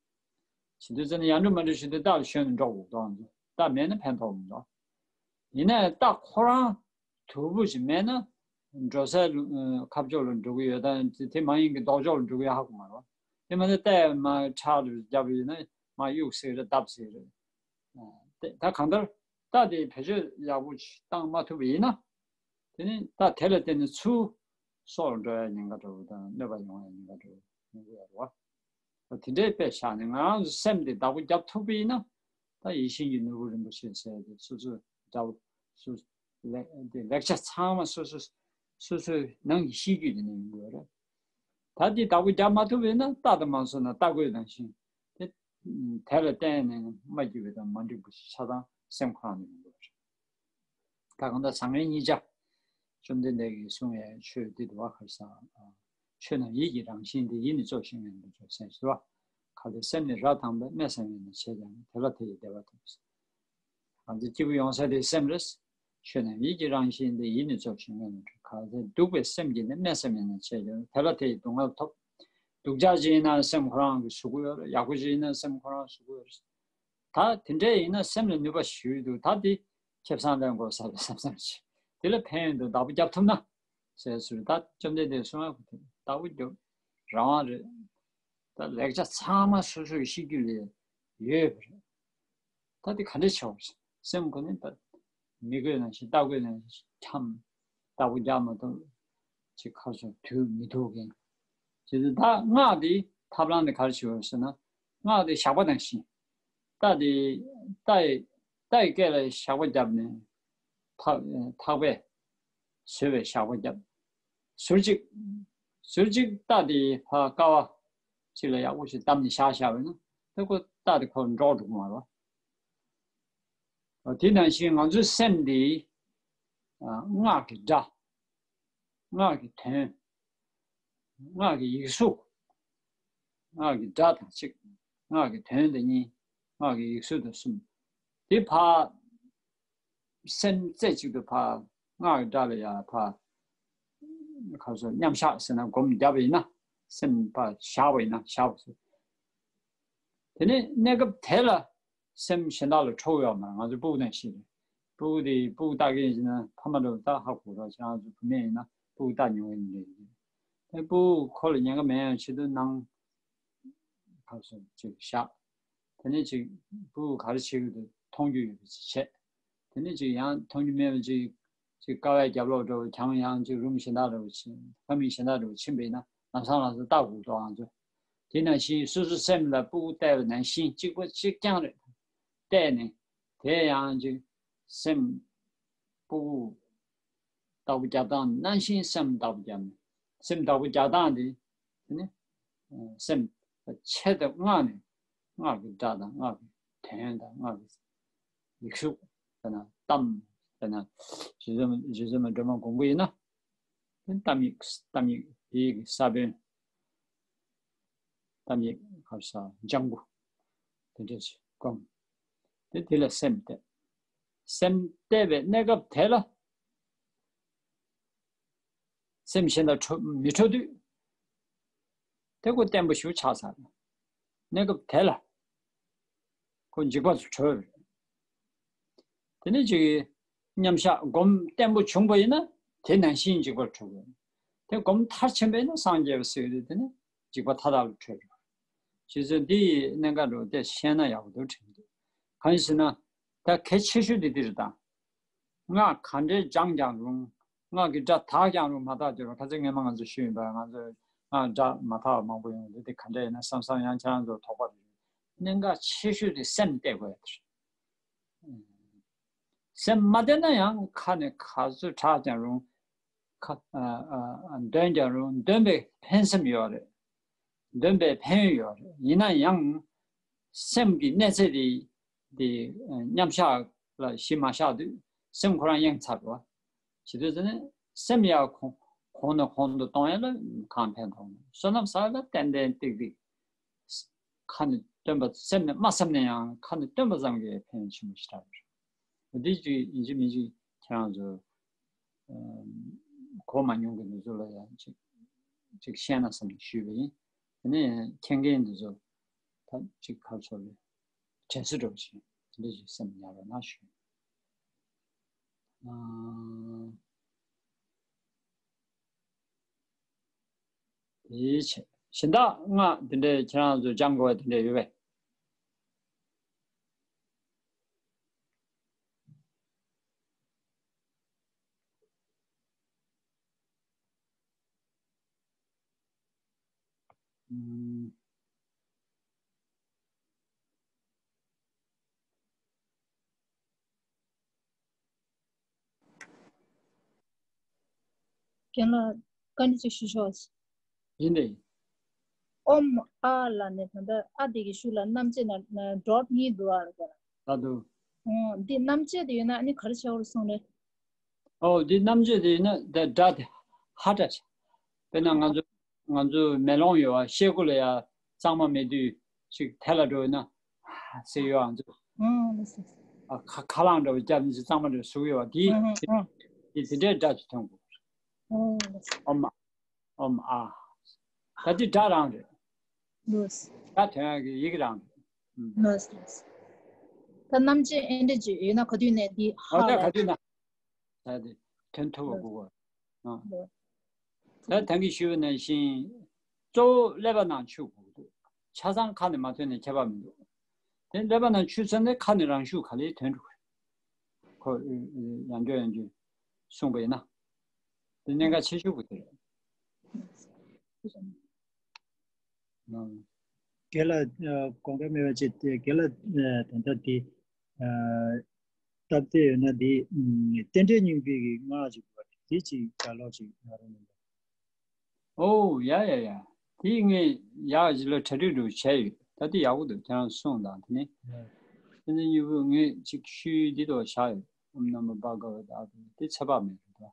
བྱེད་དུས་ཙམ་ནས་ཡར་འགྲོ་མར་འགྲོ་བྱེད་དུས་རྟ་ལ་ཞོན་ནས་འགྲོ་དགོས་འདུག་ང་ཚོ་རྟ་མེད་ན་ཕན་ཐོགས་མི་འདུག་ཡིན་ནའི་རྟ་ཁོ་རང་དུ་བུ་ཞིག་མེད་ན་འགྲོ་སའི་ཁ་ཕྱོགས་ལ་འགྲོ་གི་ཡོད། ད་དེ་མ་ཡིན་གྱི་ལྡོག་ཕྱོགས་ལ་འགྲོ་གི་ཡོད་ཧ་གོ་མ་རེད། དེ་མ་ཚད་རྟས་མར་ཁྲག་རྒྱབ་ཡོད་ན་མར་གཡུག་སྲིད་རེད། བརྡབ་སྲིད་རེད། ད་གང་ལྟར་རྟ་དེ་བེད་སྤྱོད་ཡག་པོ་ཞིག་བཏང་མ་ཐུབ་པ་ཡིན་ན། དེ་ནི་རྟ་དེ་ལ་བརྟེན་ནས་ཚུར་སྲོག་ལ་འགྲོ་ཡ་ཉེན་ཁ་འདྲ་བོ་དང་གནོད་པ་ཡོང་ཡ་ཉེན་ཁ་འདྲ་བོ་ཡོང་གི་ཡོད་རེད་བ། དེ་འདྲའི་དཔེ་བཞག་ནས་ང་རང་ཚོ་སེམས་དེ་བདག་པོ་རྒྱབ་ཐུབ་པ་ཡིན་ན། ད་ཡིད་བཞིན་གྱི་ནོར་བུ་རིན་པོ་ཆེ་ཟེར་དེ་སོ་སོའི་དགྲ་བོ་སོ་སོ་ལེགས་དེ་ལེགས་ཆ་ཚང་མ་སོ་སོ་སོ་སོའི་ནང་གི་ཤེས་རྒྱུད་དེ་ནས་ཡོང་གི་ཡོད་རེད། ད་དེ་བདག་པོ་རྒྱབ་མ་ཐུབ་པ་ཡིན་ན་རྟ་དང་མ་སོ་ན་རྟ་རྒོད་ནང་བཞིན་དེ་དེ་ལ་བརྟེན་ནས་མ་སྐྱིད་པ་དང་མ་འགྲིག་པ་ཞིག་ཆ་ཚང་སེམས་ཁོ་རང་ནས་ཡོང་གི་ཡོད་རེད། ད་གང་ལྟར་བཟང་ངན་གཉིས་ཆ། བཅོམ་ལྡན་འདས་ཀྱིས་གསུངས་པའི་ཆོས་འདི་འདུལ་བ་གར་ས། ཆོས་རྣམས་ཡིད་ཀྱི་རང་བཞིན་ཏེ། ཡིད་ནི་གཙོ་ཞིང་དབེན་པར་འགྱུར་ཟེར་ཞུ་བ། གལ་ཏེ་སེམས་ནི་རབ་དང་པོ། དམན་ས་མེད་ན་བྱས་ཀྱང་། དེ་ལ་དེ་ཡི་བདེ་བ་ཐོབ། ང་ཚོ་སྐྱིད་པོ་ཡོང་ས་དེ་སེམས་རེད། ཆོས་རྣམས་ཡིད་ཀྱི་རང་བཞིན་ཏེ། ཡིད་ནི་གཙོ་ཞིང་དབེན་པར་འགྱུར། གལ་ཏེ་སྡུག་པའི་སེམས་ཀྱིས་ནི། དམན་ས་མེད་ན་བྱས་ཀྱང་། དེ་ལ་དེ་ཡི་སྡུག་བསྔལ་ཐོབ། སྡུག་ཅག་ཅིག་ཡིན་ན་སེམས་ཁོ་རང་གིས་ཟུག་གི་ཡོད་རེད། ཡག་པོ་ཅིག་ཡིན་ན་སེམས་ཁོ་རང་ཟུག་གི་ཡོད་རེད། ད་དེ་འདྲས་ཡིན་ན་སེམས་ལ་ནུས་པ་ཞེ་པོ་འདུག་ད་དེ་ཁེ་བཟང་ལེན་དགོས་ས་རེད་བསམ་བསམ་བྱས། དེ་ལ་ཕན་ཡོན་དུ་བདག་པོ་རྒྱབ་ཐུབ་ན་ཟེར་ཟེར། ད་བཅོམ་ལྡན་འདས་གསུངས་པ་དེ་བདག་པོ་རྒྱབ་རང་དབང་རེད། ད་ལེགས་ཆ་ཚང་མ་སོ་སོས་ཤེས་རྒྱུ་ལས་ཡོད་པ་རེད། ད་དེ་ག་འདྲས་བྱེད་དགོས་རེད། སེམས་ཁོ་ནི་ད་མི་དགོས་ན་ཞིག་རྟ་དགོས་ན་ཞིག་འཁྱམས། བདག་པོ་རྒྱག་མ་ཐུབ། ཅིག་ཁ་སོ་དུས་མི་ཐུབ་མཁན། བྱས་ཙང་ད་སྔགས་འདི་ཐབས་ལམ་འདི་ག་རེ་བྱེད་དགོས་ཟེར་ན། སྔགས་འདི་ཞགས་པ་ནང་བཞིན། རྟ་འདི་རྟ་ཡི་རྟ་ཡི་སྐེ་ལ་ཞགས་པ་བརྒྱབ་ནས་ཐག་ཐག་པས་བཟོས་པའི་ཞགས་པ་བརྒྱབ། ཟུར་གཅིག་ཟུར་གཅིག་རྟ་འདི་ཕར་ཀ་བ་གཅིག་ལ་ཡག་པོ་ཞིག་བསྡམས་ནས་བཞག་བཞག་པ་ཡིན་ན། ད་ཁོ་རྟ་འདི་ཁོ་འདྲོག་འགྲོ་གི་མ་རེད། དེ་ནང་བཞིན་ང་ཚོའི་སེམས་འདི་སྔགས་ཀྱི་སྒྲ། སྔགས་ཀྱི་དོན། སྔགས་ཀྱི་ཡིག་གཟུགས། སྔགས་ཀྱི་སྒྲ་དང་གཅིག་སྔགས་ཀྱི་དོན་དང་གཉིས། སྔགས་ཀྱི་ཡིག་གཟུགས་དང་གསུམ། དེ་ཕར་སེམས་རྩེ་གཅིག་ཏུ་ཕར་སྔགས་ཀྱི་སྒྲ་ལ་ཡང་ཕར་ག་རེ་ཟེར། མཉམ་བཞག་ཟེར་ན་སྒོམ་བརྒྱབ་པ་ཡིན་ན། སེམས་ཕར་བཞག་པ་ཡིན་ན་བཞག་པ་ཟེར། དེ་ནས་གནས་སྐབས་དེ་ལ་སེམས་གཞན་དག་ལ་འཕྲོ་ཡོད་མ་རེད། ང་ཚོ་སྤུ་གུ་ནང་བཞིན་རེད། སྤུ་གུ་དེ་སྤུ་གུ་ལྟ་མཁན་ཡིན་ན་ཕ་མ་འདྲ་བོ་ལྟ་ཧ་གོ་རོགས་བྱས། ང་ཚོ་བུད་མེད་ཡིན་ན་སྤུ་གུ་ལྟ་མྱོང་མཁན་རེད། དེ་སྤུ་གུ་ཁོ་ལ་ཉེན་ཁ་མེད་ཡང་ཆེད་དུ་ནང་ག་རེ་ཟེར་ཅིག་བཞག་དེ་ནས་ཅིག་སྤུ་གུ་ག་རེ་བྱེད་ཀྱི་འདུག་མཐོང་རྒྱུ་ཡོད་པ་ཅིག་བྱས། དེ་ནས་ཅིག་ཡང་མཐོང་རྒྱུ་མེད་པ་ཅིག་ཅིག་ཀ་བའི་རྒྱབ་ལོགས་འདྲ་བོ་གྱང་ཡང་ཅིག་རུམ་གཞན་དག་འདྲ་བོ་ཕྱིན། ཁང་མིག་གཞན་དག་འདྲ་བོ་ཕྱིན་པ་ཡིན་ན་ལམ་སང་ལམ་སང་ལྟ་དགོས་འདུག་ང་ཚོ། དེ་ནང་བཞིན་སོ་སོ་སེམས་ལ་སྤུ་གུ་བལྟས་པ་ནང་བཞིན་གཅིག་པ་གཅིག་རྐྱང་རེད། བལྟས་ནས་དེ་ཡང་ཅིག་སེམས་སྤུ་གུ་བདག་པོ་རྒྱག་སྟངས་ནང་བཞིན་སེམས་བདག་པོ་རྒྱག་ནས། སེམས་བདག་པོ་རྒྱག་སྟངས་དེ། དེ་ནི་སེམས་ཆེད་དུ་སྔགས་ནས་སྔགས་ཀྱི་སྒྲ་དང་སྔགས་ཀྱི་དོན་དང་སྔགས་ཀྱི་ཡིག་གཟུགས། དཔེར་ན་གཏམ། དཔེར་ན་རྗེ་བཙུན་རྗེ་བཙུན་མ་སྒྲོལ་མ་མགོན་པོ་ཡིན་ན། དེ་གཏམ་ཡིག་གཏམ་ཡིག་དེའི་གི་ས་བོན། གཏམ་ཡིག་ག་རེ་ཟེར། ལྗང་གུ་དེ་འདྲ་ཞིག་བསྒོམ། དེ་དེ་ལ་སེམས་གཏད། སེམས་གཏད་པའི་གནས་སྐབས་དེ་ལ་སེམས་གཞན་དང་འཕྲོ་མི་འཕྲོ་དུས། དེ་ཁོ་བརྟན་པོ་ཞིག་ཆགས་ཚར། གནས་སྐབས་དེ་ལ་ཁོ་འཇིགས་པ་ལས་གྲོལ། དེ་ནས་ཅིག་མཉམ་བཞག་སྒོམ་བརྟན་པོ་བྱུང་པ་ཡིན་ན་དེ་ནང་བཞིན་འཇིགས་པ་གྲོལ་དགོས། དེ་སྒོམ་མཐར་ཕྱིན་པ་ཡིན་ན་སངས་རྒྱས་པ་ཟེར་ཡོད་དེ། དེ་ནི་འཇིགས་པ་མཐའ་དག་ལས་གྲོལ་འགྲོ། ཞེས་ཚོད་འདི་ཡི་གནད་འགག་འགྲོ་དེ་ཤེས་ན་ཡག་པོ་འདུག་དྲན་འདུག་གང་ཡིན་ཟེར་ན། ད་གལ་ཆེ་ཤོས་དེ་འདི་རེད་ད། སྔགས་ག་འདྲའི་སྦྱངས་ཀྱང་རུང་། སྔགས་ཀྱི་སྒྲ་དག་ཀྱང་རུང་མ་དག་དེ་རུ་ཁ་ཚ་ངས་མ་ང་ཚོ་ཞུས་ཡིན་པ། ང་ཚོ་སྔགས་སྒྲ་མ་དག་པ་མང་པོ་ཡོང་དུས། དེ་ག་འདྲ་ཡིན་ན་བསམ་བསམ་ཡང་ཁྱེད་རང་ཚོ་དོགས་པ་རེད། གནད་འགག་ཆེ་ཤོས་དེ་སེམས་གཏད་དགོས་ཡ་དེ་རེད། སེམས་མ་གཏད་ན་ཡང་ཁ་ནས་ག་ཚོད་གྲགས་ཀྱང་རུང་། ཁ་ཨ་ཨ་འདོན་ཀྱང་རུང་འདོན་པའི་ཕན་སེམས་ཡོད་རེད། འདོན་པའི་ཕན་ཡོན་ཡོད་རེད། ཡིན་ན་ཡང་སེམས་ཀྱི་གནས་ཚད་དེ་དེ་མཉམ་བཞག་ལ་གཞི་མ་བཞག་དུས་སེམས་ཁོ་རང་གཡེངས་ཚར་བ། བྱེད་དུས་ཙ་ནས་སེམས་ཡར་གོང་གོང་ནས་གོང་དུ་གཏོང་ཡ་ལ་གང་ཕན་ཐོགས་ན། བསོད་ནམས་བསགས་ཡ་ལ་ཏན་ཏན་ཏིག་ཏིག་ཁ་ནས་བཏོན་པ། སེམས་ནས་མ་བསམ་ན་ཡང་ཁ་ནས་བཏོན་པ་ཙམ་གྱིས་ཕན་ཆེན་པོ་ཞེ་དྲག་ཡོད་རེད། འདི་ཅིག་ཡིན་གཅིག་མིན་གཅིག་ཁྱེད་རང་ཚོ་གོ་མ་མྱོང་མཁན་འདི་ཚོ་ལ་ཡང་ཅིག་ཅིག་བཤད་ན་བསམ་ནས་ཞུས་པ་ཡིན། དེ་ནས་མཁྱེན་མཁན་འདི་ཚོ་ད་ཅིག་ཁ་ཕྱོགས་པའི་དྲན་གསོ་འདྲ་པོ་ཞིག་འདི་ཅིག་སེམས་ཉར་རོགས་གནང་ཞུ། དེའི་ཕྱིར་གཞན་དག་སྔགས་དེ་འདྲའི་ཁྱེད་རང་ཚོས་སྦྱང་དགོས་པ་དེ་འདྲ་ཡོད་པས། ཨུམ། རྒན་ལགས། བཀའ་འདྲི་ཅིག་ཞུ་ཆོག་ཡིན་ཏེ། ཨོམ་ཨ་ལ་ནས་ད་ལྟ་ཨ་དེ་གི་ཤུགས་ལ་རྣམ་བཅད་ན་ན་ཌོཊ་གཉིས་འདུག་ཨ་རེད་ཀྱ་ལ། ད་དུ། ཨོ་འདི་རྣམ་བཅད་དེ་ཡོད་ན་ཨ་ནི་ག་རེ་བྱ་བར་གསུངས་རེད། ཨོ་འདི་རྣམ་དཔྱོད་དེ་ཡིན་ན་ད་སྒྲ་དེ་ཧ་སྒྲ་ཆེ། དཔེར་ན་ང་ཚོ་ང་ཚོ་མེ་ལོང་ཡོད་བ། ཤེལ་སྒོ་ལ་ཡ་གཙང་མ་མེད་དུས་ཅིག་ཐལ་ལ་འགྲོ་ཡོད་ན་ཧ་ཟེར་ཡོད། ང་ཚོ་ཨ་ཁ་ཁ་རླངས་འདྲ་བོ་བརྒྱབ་ནས་གཙང་མ་འདྲ་བོ་ཟུག་ཡོད་བ། དེ་དེ་དེ་འདྲའི་སྒྲ་ཅིག་ཐོན་དགོས། ཨོམ་ཨ། ཨོམ་ཨ། ད་འདི་སྒྲ་རང་རེད། ལོས། སྒྲ་ཐོན་ཡག་གི་ཡི་གེ་རང་རེད། ཨུམ། ལོས་ལོས། ད་རྣམ་དཔྱོད་ཨེ་འདྲ་ཅིག་ཡོད་ན་ག་དུས་ནས་འདི་ཧ་ཨོ་ད་ལ་ག་དུས་ན། ད་དེ་ཐོན་ཐུབ་པ་དགོས་པ། ཨ། ལོས། ད་ད་གིན་ཞུས་པ་ནང་བཞིན་གཙོ་བོ་ཀླད་པ་ནང་ཆུ་དགོས་འདུག་ཆ་ཚང་ཁ་ནས་མ་ཐོན་ནས་ཁྱད་པར་མི་འདུག་དེ་ཀླད་པ་ནང་ཆུ་ཚང་ནས་ཁ་ནས་རང་ཤུགས་ག་ལེར་ཐོན་འགྲོ་གི་རེད། ཁོ་ཡང་བསྐྱར་ཡང་བསྐྱར་གསུངས་པ་ཡིན་ན། དེ་གནད་འགག་ཆེ་ཤོས་པོ་དེ་རེད། ཨང་། རྒན་ལགས། ཨ། དགོངས་འགལ་མེད་པ་བྱས་ཏེ་རྒན་ལགས། ཨ། ད་ལྟ་དེ། ཨ། སྟབས་བདེ་ཡོད་ན་དེ། ཨ། རྟེན་འབྲེལ་སྙིང་པོའི་གི་སྔགས་ཅིག་ཡོད་པ་དེ་ཅིག་ལྗགས་ཀློག་ཅིག་གནང་རོགས་གནང་། ཨོ་ཡ་ཡ་ཡ། དེ་ངས་ཡག་ཅིག་ལ་གྲ་སྒྲིག་འདྲ་བོ་བྱས་ཡོད། ད་དེ་ཡག་པོ་འདུག་ཁྱེད་རང་གསུངས་དང་དེ་ནས། ཨ། རྟེན་འབྲེལ་སྙིང་པོ་ངས་ཅིག་ཤུལ་འདི་དོ་བཞག་ཡོད། ཨོཾ་ན་མོ་བྷ་ག་ཝ་ཏ། དེ་ཚེ་དཔག་མེད་རེད་དོ།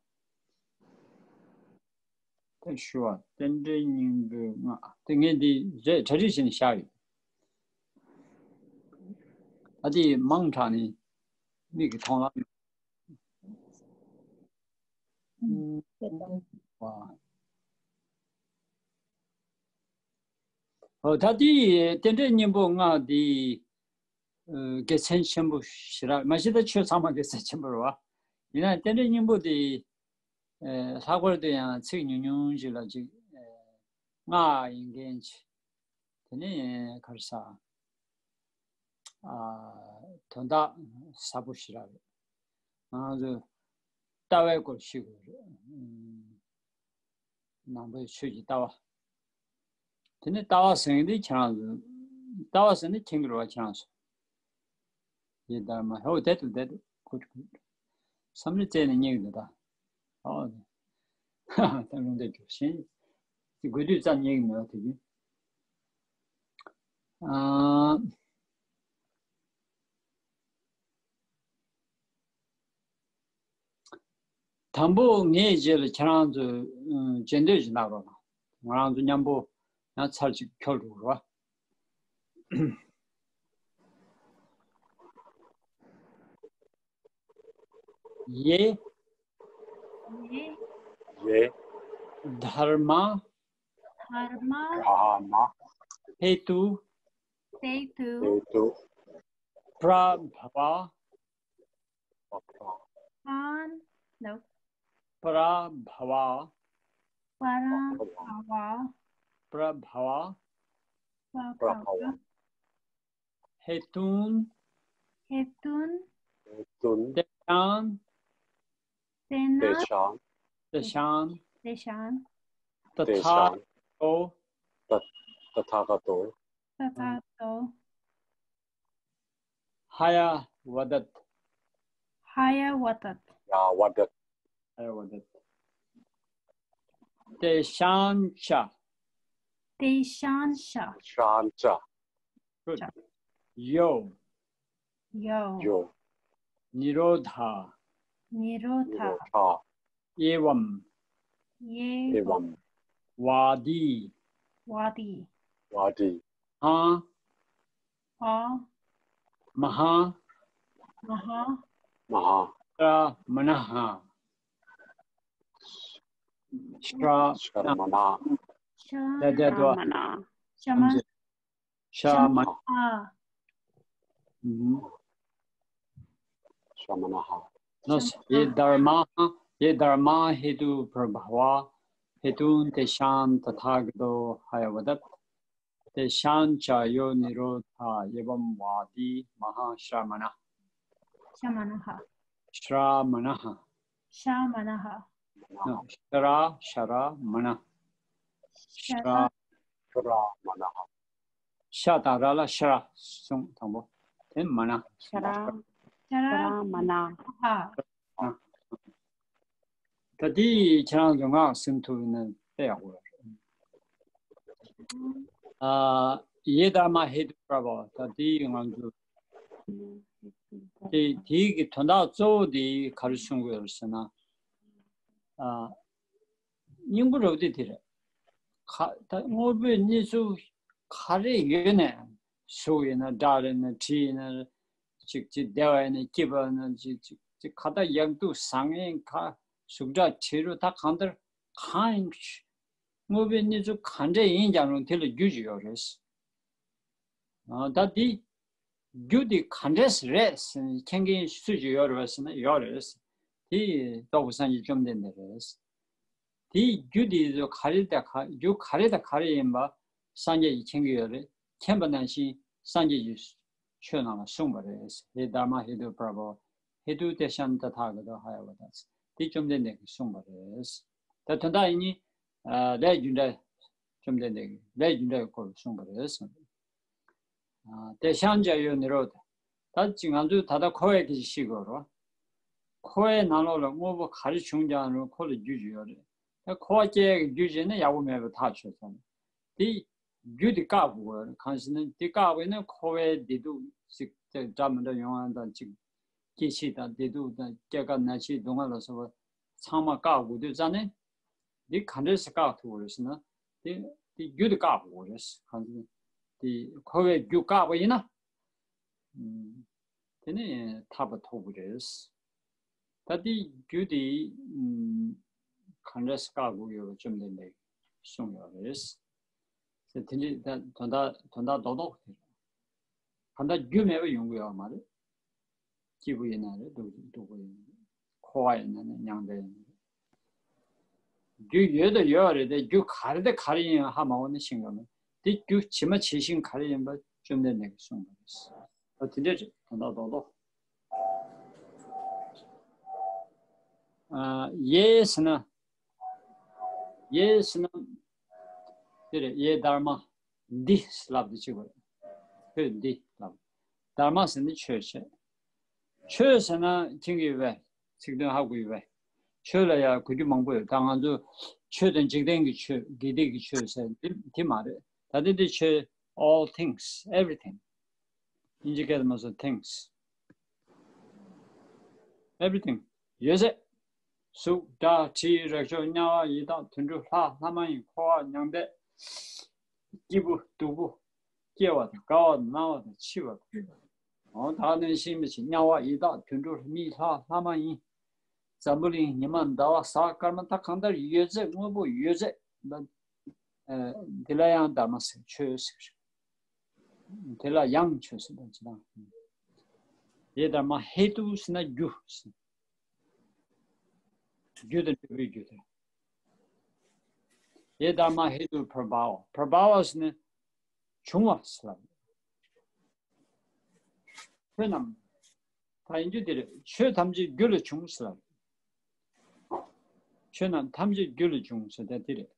ད་ཞུ་བ། རྟེན་འབྲེལ་སྙིང་པོའི་སྔགས་དེ་ངས་འདི་རེད་གྲ་སྒྲིག་བྱས་ནས་བཞག་ཡོད། ད་དེ་མང་དྲགས་ནས་མིག་གིས་མཐོང་ལ། ཨོ་ད་དེ་རྟེན་འབྲེལ་སྙིང་པོ་སྔགས་འདི། ཨ། དགེ་མཚན་ཆེན་པོ་ཞེ་དྲག་མ་གཞི་ད་ཆོས་ཚང་མ་དགེ་མཚན་ཆེན་པོ་རེད་བ། ཡིན་ན་རྟེན་འབྲེལ་སྙིང་པོ་དེ། ཨ། ལྷག་པར་དུ་ཡང་ཚིག་ཉུང་ཉུང་ཞིག་ལ་ཅིག་ཨ། སྔགས་ཡིན་མཁན་ཅིག་དེ་ནས་ག་རེ་ཟ། ཨ། དོན་དག་ཟབ་པོ་ཞེ་དྲག་རེད། ང་ཚོ་ལྟ་བའི་སྐོར་ཤེས་དགོས་རེད། ཨ། ནང་པའི་ཆོས་ཀྱི་ལྟ་བ། དེ་ནས་ལྟ་བ་ཟེར་མཁན་དེ་ཁྱེད་རང་ཚོ། ལྟ་བ་ཟེར་ན་མཁྱེན་གྱི་རེད་བ་ཁྱེད་རང་ཚོ། ཡེ་དྷརྨཱ། ཧོ་བསྡད་འདུག་བསྡད་འདུག good good བསམ་བློ་བཙལ་ནས་རྙེད་ཀྱི་འདུག་ད། ཨོ། ད་རུང་བསྡད་འདུག་གཞན། དེ་དགོས་དུས་ཙམ་རྙེད་ཀྱི་མེད་པ་དེ་བཞིན། ཨ། དང་པོ་ངའི་རྗེས་ལ་ཁྱེད་རང་ཚོས་རྗེས་ཟློས་ཅིག་གནང་རོགས་གནང་། ང་རང་ཚོ་མཉམ་པོ་ཡང་ཚར་གཅིག་འཁྱོལ་འགྲོ་རོགས། ཡེ། ཡེ། ཡེ། དྷརྨཱ། དྷརྨཱ། དྷརྨཱ། ཧེ་ཏུ། ཧེ་ཏུ། ཧེ་ཏུ། པྲ་བྷ་ཝཱ། པྲ་བྷ་ཝཱ། ཨན། ནོ། པྲ་བྷ་ཝཱ། པྲ་བྷ་ཝཱ། པྲ་བྷ་ཝཱ། པྲ་བྷ་ཝཱ། ཧེ་ཏུན། ཧེ་ཏུན། ཧེ་ཏུན། ཏེ་ཤཱན། ཏེ་ན། ཏེ་ཤཱན། ཏེ་ཤཱན། ཏེ་ཤཱན། ཏ་ཐཱ་ག་ཏོ། ཏ། ཏ་ཐཱ་ག་ཏོ། ཏ་ཐཱ་ག་ཏོ། ཧ་ཡ་བ་དད། ཧ་ཡ་བ་དད། ཡ་བ་དད། ཧ་ཡ་བ་དད། ཏེ་ཤཱན་ཅ། ཏེ་ཤཱན་ཅ། ཤཱན་ཅ། Good. ཡོ། ཡོ། ཡོ། ནི་རོ་དྷ། ནི་རོ་དྷ། ནི་རོ་དྷ། ཨེ་བམ། ཨེ་བམ། ཨེ་བམ། ཝཱ་དི། ཝཱ་དི། ཝཱ་དི། ཧ། ཧ། མ་ཧ། མ་ཧ། མ་ཧ། ཤྲ་མ་ན་ཧ། ཤྲ། ཤྲ་མ་ན། ཤྲ་མ་ན། ཤྲ་མ། ཤྲ་མ། ཨ། ཤྲ་མ་ན་ཧ། ནོ། ཡེ་དྷརྨཱ། ཡེ་དྷརྨཱ་ཧེ་ཏུ་པྲ་བྷ་ཝཱ། ཧེ་ཏུན་ཏེ་ཤཱན་ཏ་ཐཱ་ག་ཏོ་ཧ་ཡ་བ་དད། ཏེ་ཤཱན་ཅ་ཡོ་ནི་རོ་དྷ། ཨེ་བམ་ཝཱ་དི། མ་ཧ། ཤྲ་མ་ན། ཤྲ་མ་ན་ཧ། ཤྲ་མ་ན་ཧ། ཤྲ་མ་ན་ཧ། ཤྲ། ཤྲ་མ་ན། ཤྲ། ཤྲ་མ་ན་ཧ། ཤ་དང་ར་ལ་ཤྲ་གསུངས། དང་པོ་དེ་མ་ན། ཤྲ། ཤྲ་མ་ན་ཧ། ད་དེ་ཁྱེད་རང་ཚོ་ངག་ཟིན་ཐུབ་ན་དཔེ་ཡག་པོ་རེད། ཨ། ཡེ་དྷརྨཱ་ཧེ་ཏུ་པྲ་བྷ་ཝཱ། ད་དེ་ང་ཚོ་དེ་དེའི་གི་དོན་དག་གཙོ་བོ་དེ་ག་རེ་གསུང་དགོས་རེད་ཟེར་ན། ཨ། སྙིང་པོ་རབ་དེ་དེ་རེད། ཁ་ད་དངོས་པོའི་གནས་ཚུལ་ག་རེ་ཡོད་ནའང་། གཟུགས་ཡིན་ན་འདྲ་རེད་ན། དྲི་ཡིན་ན། ཅིག་ཅིག་བདེ་བ་ཡིན་ན། སྐྱིད་པ་ཡིན་ན། ཅིག་ཅིག་ཅིག་ཁ་ད་ཡག་སྡུག་བཟང་ངན་ག་གཟུགས་སྒྲ་དྲི་རོ་ད་གང་ལྟར་གང་ཡིན། དངོས་པོའི་གནས་ཚུལ་ག་འདྲ་ཡིན་ཀྱང་རུང་དེ་ལ་རྒྱུ་ཅིག་ཡོད་རེད། ཨ། ད་དེ་རྒྱུ་དེ་ག་འདྲས་རེད་ཟེར་མཁྱེན་མཁན་སུ་ཅིག་ཡོད་རེད་ཟེར་ན། ཡོད་རེད། དེ་རྟོགས་པའི་སངས་རྒྱས་བཅོམ་ལྡན་འདས་རེད། དེའི་རྒྱུ་དེ་ཚོ་ག་རེ་དང་ག་རྒྱུ་ག་རེ་དང་ག་རེ་ཡིན་པ་སངས་རྒྱས་ཀྱིས་མཁྱེན་གྱི་ཡོད་རེད། མཁྱེན་པ་ནང་བཞིན་སངས་རྒྱས་ཀྱིས་ཆོས་ནང་ལ་གསུངས་པ་རེད། ཧེ་དྷརྨ་ཧེ་ཏུ་པྲ་བྷ་ཝ། ཧེ་ཏུ་ཏེ་ཤཱན་ཏ་ཐཱ་ག་ཏོ་ཧ་ཡ་བ་ཏཱ། དེ་བཅོམ་ལྡན་འདས་ཀྱིས་གསུངས་པ་རེད། ད་དོན་དག་ཡིན་ནི། ཨ། ལས་རྒྱུ་འབྲས། བཅོམ་ལྡན་འདས་ཀྱིས་ལས་རྒྱུ་འབྲས་ཀྱི་སྐོར་ལ་གསུངས་པ་རེད་གསུངས། ཨ། ཏེ་ཤཱན་ཙ་ཡོ་ནི་རོ་དྷ། ད་ཅིག་ང་ཚོས་ད་ལྟ་འཁོར་བའི་སྐད་ཆ་བཤད་དགོས་རེད། འཁོར་བའི་ནང་ལོགས་ལ་དངོས་པོ་ག་རེ་བྱུང་ཀྱང་རུང་ཁོ་ལ་རྒྱུ་ཅིག་ཡོད་རེད། ད་འཁོར་བ་སྐྱེ་ཡག་གི་རྒྱུ་ཅིག་ནི་ཡག་པོ་མེད་པ་ཐག་ཆོད་ཙང་། དེ་རྒྱུ་དེ་བཀག་དགོས་རེད། གང་ཞེ་ན་དེ་བཀག་པ་ཡིན་ན་འཁོར་བའི་བདེ་སྡུག་ཅིག་འདྲ་མི་འདྲ་ཡོང་ཡག་དང་། ཅིག་སྐྱེ་འཆི་དང་བདེ་སྡུག་དང་སྐྱེ་རྒ་ན་འཆི་སྡུག་བསྔལ་ལ་སོགས་པ་ཚང་མ་བཀག་དགོས་དུས་ཙང་ནས། འདི་ག་འདྲས་སེ་བཀག་ཐུབ་པ་རེད་ཟེར་ན། དེ་དེ་རྒྱུ་དེ་བཀག་དགོས་རེད། གང་ཟེར་ན་དེ་འཁོར་བའི་རྒྱུ་བཀག་པ་ཡིན་ན། ཨུམ། དེ་ནས་ཐར་པ་ཐོབ་ཀྱི་རེད། ད་དེ་རྒྱུ་དེ་ཨུམ། ག་འདྲས་སེ་བཀག་དགོས་ཡོད་པ་བཅོམ་ལྡན་འདས་ཀྱིས་གསུངས་ཡོད་རེད། དེ་དེ་འདྲའི་ད་དོན་དག་དོན་དག་རྡོག་རྡོག་དེ་རེད། གང་ལྟར་རྒྱུ་མེད་པ་ཡོང་གི་ཡོད་མ་རེད། སྐྱིད་པོ་ཡིན་ན་རེད། སྡུག་སྡུག་པོ་ཡིན་ན་རེད། འཁོར་བ་ཡིན་ན་ནི་མྱང་འདས་ཡིན་ན་རེད། རྒྱུ་ཡོད་དང་ཡོད་རེད་དེ། རྒྱུ་ག་རེ་དང་ག་རེ་ཡིན་ཧ་མ་གོ་ན་ཤེས་ཀྱི་མེད། དེ་རྒྱུ་ཇི་མ་ཇི་བཞིན་ག་རེ་ཡིན་པ་བཅོམ་ལྡན་འདས་ཀྱིས་གསུངས་པ་རེད། ད་དེ་འདྲ་རེད། དོན་དག་རྡོག་རྡོག་ཨ། ཡེ་ཟེར་ན། ཡེ་ཟེར་ན། དེ་རེད། ཡེ་དྷརྨ། འདི་ལབ་དེ་གཅིག་པ་རེད། ཆོས་འདི་ལབ། དྷརྨ་ཟེར་ནི་ཆོས་བྱས། ཆོས་ཟེར་ན་མཁྱེན་གྱི་ཡོད་པས། ཚིག་དོན་ཧ་གོ་ཡོད་པས། ཆོས་ལ་ཡང་གོ་རྒྱུ་མང་པོ་ཡོད། ད་ང་ཚོ་ཆོས་དང་འཇིག་རྟེན་གྱི་ཆོས། དགེ་སྡིག་གི་ཆོས་ཟེར་འདི་དེ་མ་རེད། ད་དེ་འདི་ཆོས། All things, everything. དབྱིན་ཇི་སྐད་དུ་མ་སོང་། things, everything. ཡོད་ཚད། གཟུགས་སྒྲ་དྲི་རེག་ཚོར་དམྱལ་བ་ཡི་དྭགས་དུད་འགྲོ་ལྷ་ལྷ་མ་ཡིན་འཁོར་བ་མྱང་འདས། སྐྱིད་པོ་སྡུག་པོ། སྐྱེ་བ་དང་རྒ་བ་དང་ན་བ་དང་འཆི་བ་དང་། འོ་ད་ནི་ཤིང་མི་ཤིང་དམྱལ་བ་ཡི་དྭགས་དུད་འགྲོ་མི་ལྷ་ལྷ་མ་ཡིན། འཛམ་བུ་གླིང་ཉི་མ་ཟླ་བ་གཟའ་སྐར་མ་ད་གང་ལྟར་ཡོད་ཚད་དངོས་པོ་ཡོད་ཚད་ལ། ཨ། འདི་ལ་ཡང་དྷརྨ་ཟེར། ཆོས་ཟེར། དེ་ལ་ཡང་ཆོས་ཟེར་བ་ཅི་དང་། ཡེ་དྷརྨ་ཧེ་ཏུ་ཟེར་ན་རྒྱུ་ཟེར། རྒྱུ་དང་འབྲས་བུའི་རྒྱུ་དེ། ཡེ་དྷརྨ་ཧེ་ཏུ་པྲ་བྷ་ཝ། པྲ་བྷ་ཝ་ཟེར་ན་བྱུང་བ་ཟེར་ལ། ཆོས་རྣམས། ད་ཡིན་རྒྱུ་དེ་རེད། ཆོས་ཐམས་ཅད་རྒྱུ་ལས་བྱུང་ཟེར་ལ། ཆོས་རྣམས་ཐམས་ཅད་རྒྱུ་ལས་བྱུང་ཟེར་ད་དེ་རེད།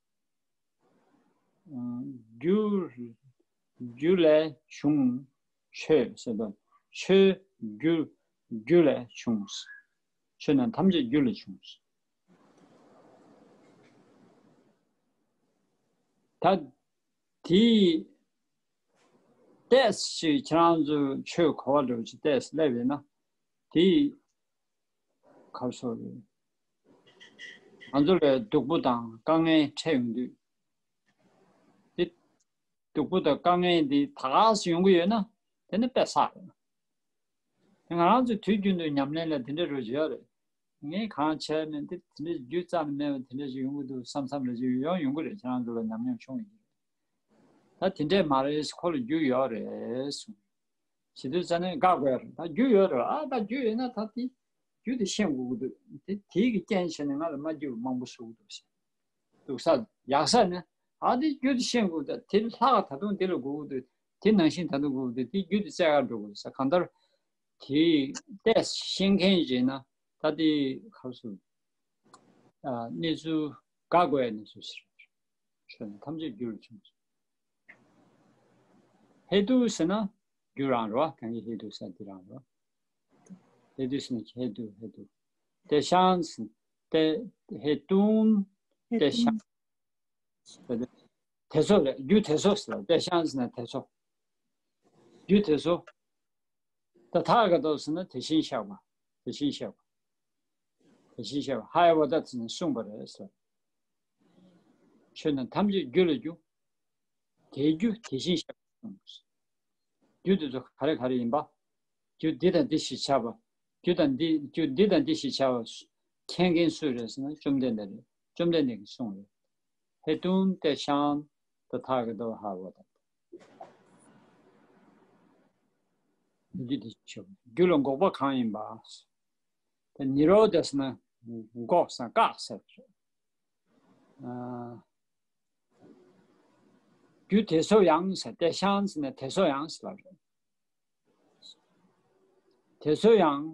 ཨ། རྒྱུ། རྒྱུ་ལས་བྱུང་། ཆོས་ཟེར་དུས་ཆོས་རྒྱུ། རྒྱུ་ལས་བྱུང་། ཆོས་རྣམས་ཐམས་ཅད་རྒྱུ་ལས་བྱུང་། ད་དེའི་ཏེས་ཞིག་ཁྱེད་རང་ཚོས་ཆོས་གོ་བ་འདྲ་བོ་ཅིག་ཏེས་སླེབས་ཡོད་ན། དེའི་ག་རེ་ཟེར་དགོས་རེད། ང་ཚོ་ལ་སྡུག་པོ་དང་དཀའ་ངལ་འཕྲད་ཡོང་དུས། དེ་སྡུག་པོ་དང་དཀའ་ངལ་འདི་ད་ག་སེ་ཡོང་གི་ཡོད་ན། དེ་ནི་དཔེ་བསགས་རེད། དེ་ང་རང་ཚོས་དུས་རྒྱུན་དུ་ཉམས་ལེན་ལ་དེ་འདྲ་རུ་བྱེད་ཡོད་རེད། ངས་གང་བྱས་ནས་དེ་དེ་འདྲའི་རྒྱུ་རྩ་ནས་མེད་པ་དེ་འདྲ་ཞིག་ཡོང་གི་འདུག་བསམ་བསམ་རེ་ཞིག་ཡོང་ཡོང་གི་རེད། ཁྱེད་རང་ཚོ་ལ་ཉམས་མྱོང་བྱུང་ཡོད་ཀྱི་རེད། ད་དེ་འདྲས་མ་རེད། ཁོ་ལ་རྒྱུ་ཡོད་རེད་གསུངས། བྱེད་དུས་ཙ་ནས་དགག་དགོས་རེད། ད་རྒྱུ་ཡོད་རེད། ཨ། ད་རྒྱུ་ཡོད་ན་ད་དེ་རྒྱུ་དེ་ཤེས་དགོས་ཀྱི་འདུག་དེ་དེའི་གི་རྐྱེན་བྱས་ནས་ང་ལ་མ་རྒྱུ་མང་པོ་བཟོ་གི་འདུག་ཟེར། སྡུག་ས་ཡག་ས་ནི། ཨ། དེ་རྒྱུ་དེ་ཤེས་དགོས། ད་དེ་ལྷག་ད་དུང་དེ་ལ་དགོས་ཀྱི་འདུག་དེ་ནང་བཞིན་ད་དུང་དགོས་ཀྱི་འདུག་དེ་རྒྱུ་དེ་བཙལ་ག་འགྲོ་དགོས་ས། གང་ལྟར་དེ་ཏེས་ཤེས་མཁན་ཡིན་ན་ད་དེ་ག་རེ་ཟེར། ཨ། གནས་ཚུལ་དགག་དགོས་ཡ་གནས་ཚུལ་ཟེར། ཆོས་ནི་ཐམས་ཅད་རྒྱུ་ལས་བྱུང་། ཧེ་ཏུ་ཟེར་ན་རྒྱུ་རང་རེད་བ། གང་གི་ཧེ་ཏུ་ཟེར་དེ་རང་རེད་བ། ཧེ་ཏུ་ཟེར་ན་ཧེ་ཏུ་ཧེ་ཏུ། ཏེ་ཤཱན་ཟེར་ན་ཏེ། ཧེ་ཏུན། ཏེ་ཤཱན། དེ་ཚོ་རེད། རྒྱུ་དེ་ཚོ་ཟེར། ཏེ་ཤཱན་ཟེར་ན་དེ་ཚོ། རྒྱུ་དེ་ཚོ། ཏ་ཐཱ་ག་ཏོ་ཟེར་ན་དེ་བཞིན་གཤེགས་པ། དེ་བཞིན་གཤེགས་པ། དེ་བཞིན་གཤེགས་པ་ཧ་ཡ་བ་ད་ཚིག་ནས་གསུངས་པ་རེད་ཟེར། ཆོས་རྣམས་ཐམས་ཅད་རྒྱུ་ལ་རྒྱུ། དེའི་རྒྱུ་དེ་བཞིན་གཤེགས་པ་གསུངས། རྒྱུ་དེ་ཚོ་ག་རེ་ག་རེ་ཡིན་པ། རྒྱུ་འདི་དང་འདི་ཞེས་བྱ་བ། རྒྱུ་དང་འདི་རྒྱུ་འདི་དང་འདི་ཞེས་བྱ་བ་མཁྱེན་མཁན་སུ་རེད་ཟེར་ན། བཅོམ་ལྡན་འདས་རེད། བཅོམ་ལྡན་འདས་ཀྱིས་གསུངས་རེད། ཧེ་ཏུན་ཏེ་ཤཱན་ཏ་ཐཱ་ག་ཏོ་ཧ་བ་ད། རྒྱུ་དེ་ཆོས། རྒྱུ་ལ་འགོག་པ་གང་ཡིན་པ། དེ་ནི་རོ་དེས་ན་འགོག་ཟེར་བཀག་ཟེར། ཨ། རྒྱུ་དེ་ཚོ་ཡང་ཟེར། ཏེ་ཤཱན་ཟེར་ན་དེ་ཚོ་ཡང་ཟེར་བ་རེད། དེ་ཚོ་ཡང་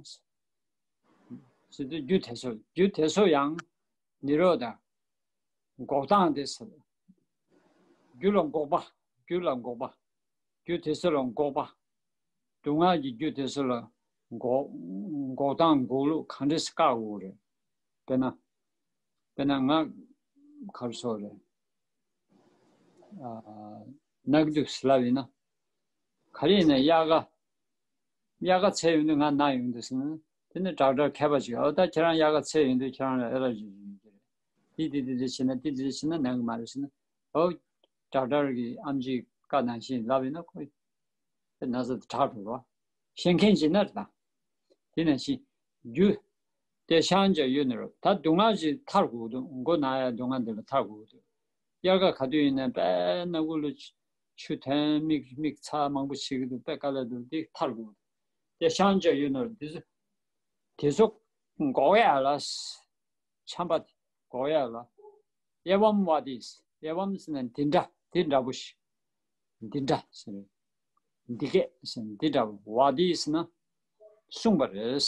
ཟེར་དུས་རྒྱུ་དེ་ཚོ་རྒྱུ་དེ་ཚོ་ཡང་ནི་རོ་ད་འགོག་སྟངས་དེ་ཟེར། རྒྱུ་ལ་འགོག་པ། རྒྱུ་ལ་འགོག་པ། རྒྱུ་དེ་ཚོ་ལ་འགོག་པ། སྡུག་བསྔལ་གྱི་རྒྱུ་དེ་ཚོ་ལ་འགོག་འགོག་སྟངས་འགོག་ལུགས་ག་འདྲས་སེ་བཀག་དགོས་རེད། དཔེར་ན། དཔེར་ན་ང་གར་སོགས་རེད། ཨ། ནག་དུས་ལབ་ཡིན་ན། ག་རེ་ཡིན་ན་དབྱར་ཁ། དབྱར་ཁ་ཚེས་ཡོང་དུས་ང་ན་ཡོང་དུས་ཟེར་ན། དེ་ནི་ཌོག་ཊར་མཁས་པ་ཅིག་ཨོ་ད་ཁྱེད་རང་དབྱར་ཁ་ཚེས་ཡོང་དུས་ཁྱེད་རང་ལ་ཨེ་ལར་ཇི་ཡོང་གི་རེད། འདི་འདི་འདི་འདི་བྱས་ན་འདི་འདི་འདི་བྱས་ན་ན་གི་མ་རེད་ཟེར་ན། ཨོ། ཌོག་ཊར་གྱི་ཨེམ་ཆི་བཀའ་ནང་བཞིན་ལབ་ཡིན་ན་ཁོ། དེ་ན་ཚ་དེ་དྲག་འགྲོ་རོགས། ཤེས་མཁན་ཅིག་ན་རེད་ད། དེ་ནང་བཞིན། རྒྱུ། དེ་ཤཱན་ཅ་ཡུ་ནི་རོ། ད་སྡུག་བསྔལ་ཅིག་ཐར་དགོས་འདུག་མགོ་ན་ཡ་སྡུག་བསྔལ་འདི་ལ་ཐར་དགོས་འདུག་དབྱར་ཁ་ག་དུས་ཡིན་ན་དཔེ་སྣ་ཁུག་ལ་ཆུ་ཐོན། མིག་མིག་ཚ་མང་པོ་བྱེད་ཀྱི་འདུག་དཔེ་དཀའ་ལས་འདུག་འདི་ཐར་དགོས་འདུག་དེ་ཤཱན་ཅ་ཡུ་ནི་རོ། དེ་ཚོ་དེ་ཚོ་འགོག་ཡ་ལ། ཆམ་པ་འགོག་ཡ་ལ། ཨེ་ཝམ་ཝ་དི། ཨེ་ཝམ་ཟེར་ན་འདི་འདྲ། འདི་འདྲ་པོ་ཞིག་འདི་འདྲ་ཟེར། འདི་སྐད་ཟེར་ན་འདི་འདྲ་པོ། ཝ་དི་ཟེར་ན་གསུངས་པ་རེད།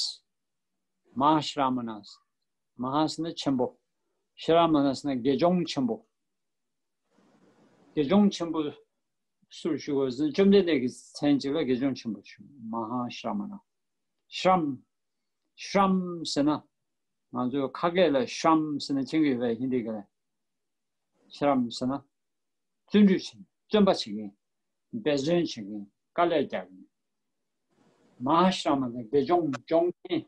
མ་ཧཱ་ཤྲ་མ་ན། མ་ཧཱ་ཟེར་ན་ཆེན་པོ། ཤྲ་མ་ན་ཟེར་ན་དགེ་སྦྱོང་ཆེན་པོ། དགེ་སྦྱོང་ཆེན་པོ་སུར་ཞུ་བ་ཟེར་ན་བཅོམ་ལྡན་འདས་ཀྱི་མཚན་གཅིག་ལ་དགེ་སྦྱོང་ཆེན་པོ་ཞུ། མ་ཧཱ་ཤྲ་མ་ན། ཤྲམ། ཤྲམ་ཟེར་ན། ང་ཚོའི་ཁ་སྐད་ལ་ཤྲམ་ཟེར་ན་མཁྱེན་གྱི་ཡོད་པས། ཧིན་དི་སྐད་ལ། ཤྲམ་ཟེར་ན། བརྩོན་འགྲུས་བྱེད། བརྩོན་པ་བྱེད་མཁན། འབད་བརྩོན་བྱེད་མཁན། དཀའ་ལས་རྒྱག་མཁན། མ་ཧཱ་ཤྲ་མ་ན་དགེ་སྦྱོང་སྦྱོང་མཁན།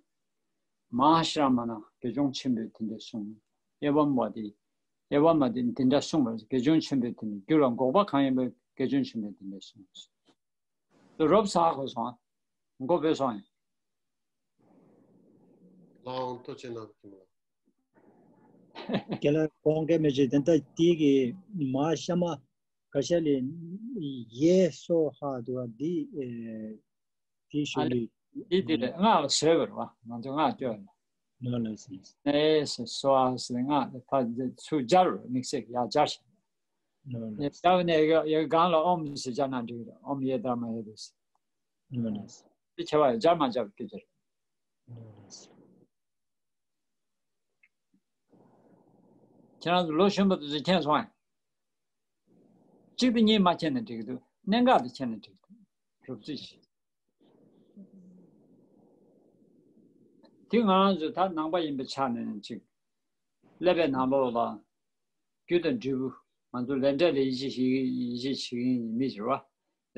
མ་ཧཱ་ཤྲ་མ་ན་དགེ་སྦྱོང་ཆེན་པོས་དེ་འདྲ་གསུངས། ཨེ་ཝམ་ཝ་དི། ཨེ་ཝམ་ཝ་དི་འདི་འདྲ་གསུངས་པར། དགེ་སྦྱོང་ཆེན་པོས་དེ་འདྲ། རྒྱུ་ལ་འགོག་པ་གང་ཡིན་པ། དགེ་སྦྱོང་ཆེན་པོས་དེ་འདྲ་གསུངས། རོབ་ཟ་གོ་སོང་། མགོ་བོས་སོང་། ལའང་ལྟོ་ཆེ་ན་གི་མ། ཁྱེད་ལ་གོང་ག་མེ་ཅི་དེ་ད་དེ་གི་མ་ཤ་མ་ག་ཤ་ལེ་ཡེ་སོ་ཧ་དུ་བ་དེ་ཨེ་དེ་ཨ་ཤོ་ལེ། ལེ། དེ་དེ་རེད། སྔགས་ལ་བཟོས་པ་རེད་བ། ང་ཚོ་སྔགས་བཅོས་ནས། ནོ་ལེ་སི། ཨེ་སི་སོ་ཧ་སི་སྔགས་ད་ཚུར་སྦྱར་རོ། དམིགས་བསལ་ཡར་སྦྱར་ཞིག་ནོ་ལེ་སི། སྦྱར་ནས་ཡ་ཡ་སྒང་ལ་ཨོམ་ཞེས་སྦྱར་ན་འགྲིག་རེད། ཨོམ་ཡེ་དྷརྨ་ཧེ་དུ་སི། ནོ་ལེ་སི། དེ་བྱ་བ་སྦྱར་མ་སྦྱར་སྐད་ཆ་རེད། ནོ་ལེ་སི། ཁྱེད་རང་ཚོ་ལོ་གཞོན་པ་དེ་ཚོས་མཁྱེན་སོང་ངས། གཅིག་དེ་གཉིས་མ་མཁྱེན་ན་འགྲིག་གི་འདུག་གནད་འགག་དེ་མཁྱེན་ན་འགྲིག་གི་འདུག་རོབ་རྩིས་ཤིག་དེ་ང་རང་ཚོ་ད་ནང་པ་ཡིན་པའི་ཆ་ནས་ཅིག་ཀླད་པའི་ནང་ལོགས་ལ་རྒྱུ་དང་འབྲས་བུ། ང་ཚོ་ལས་འབྲས་ལ་ཡིད་ཆེས་བྱེད་ཡིད་ཆེས་བྱེད་མཁན་ཡིན་མི་ཟེར་བ།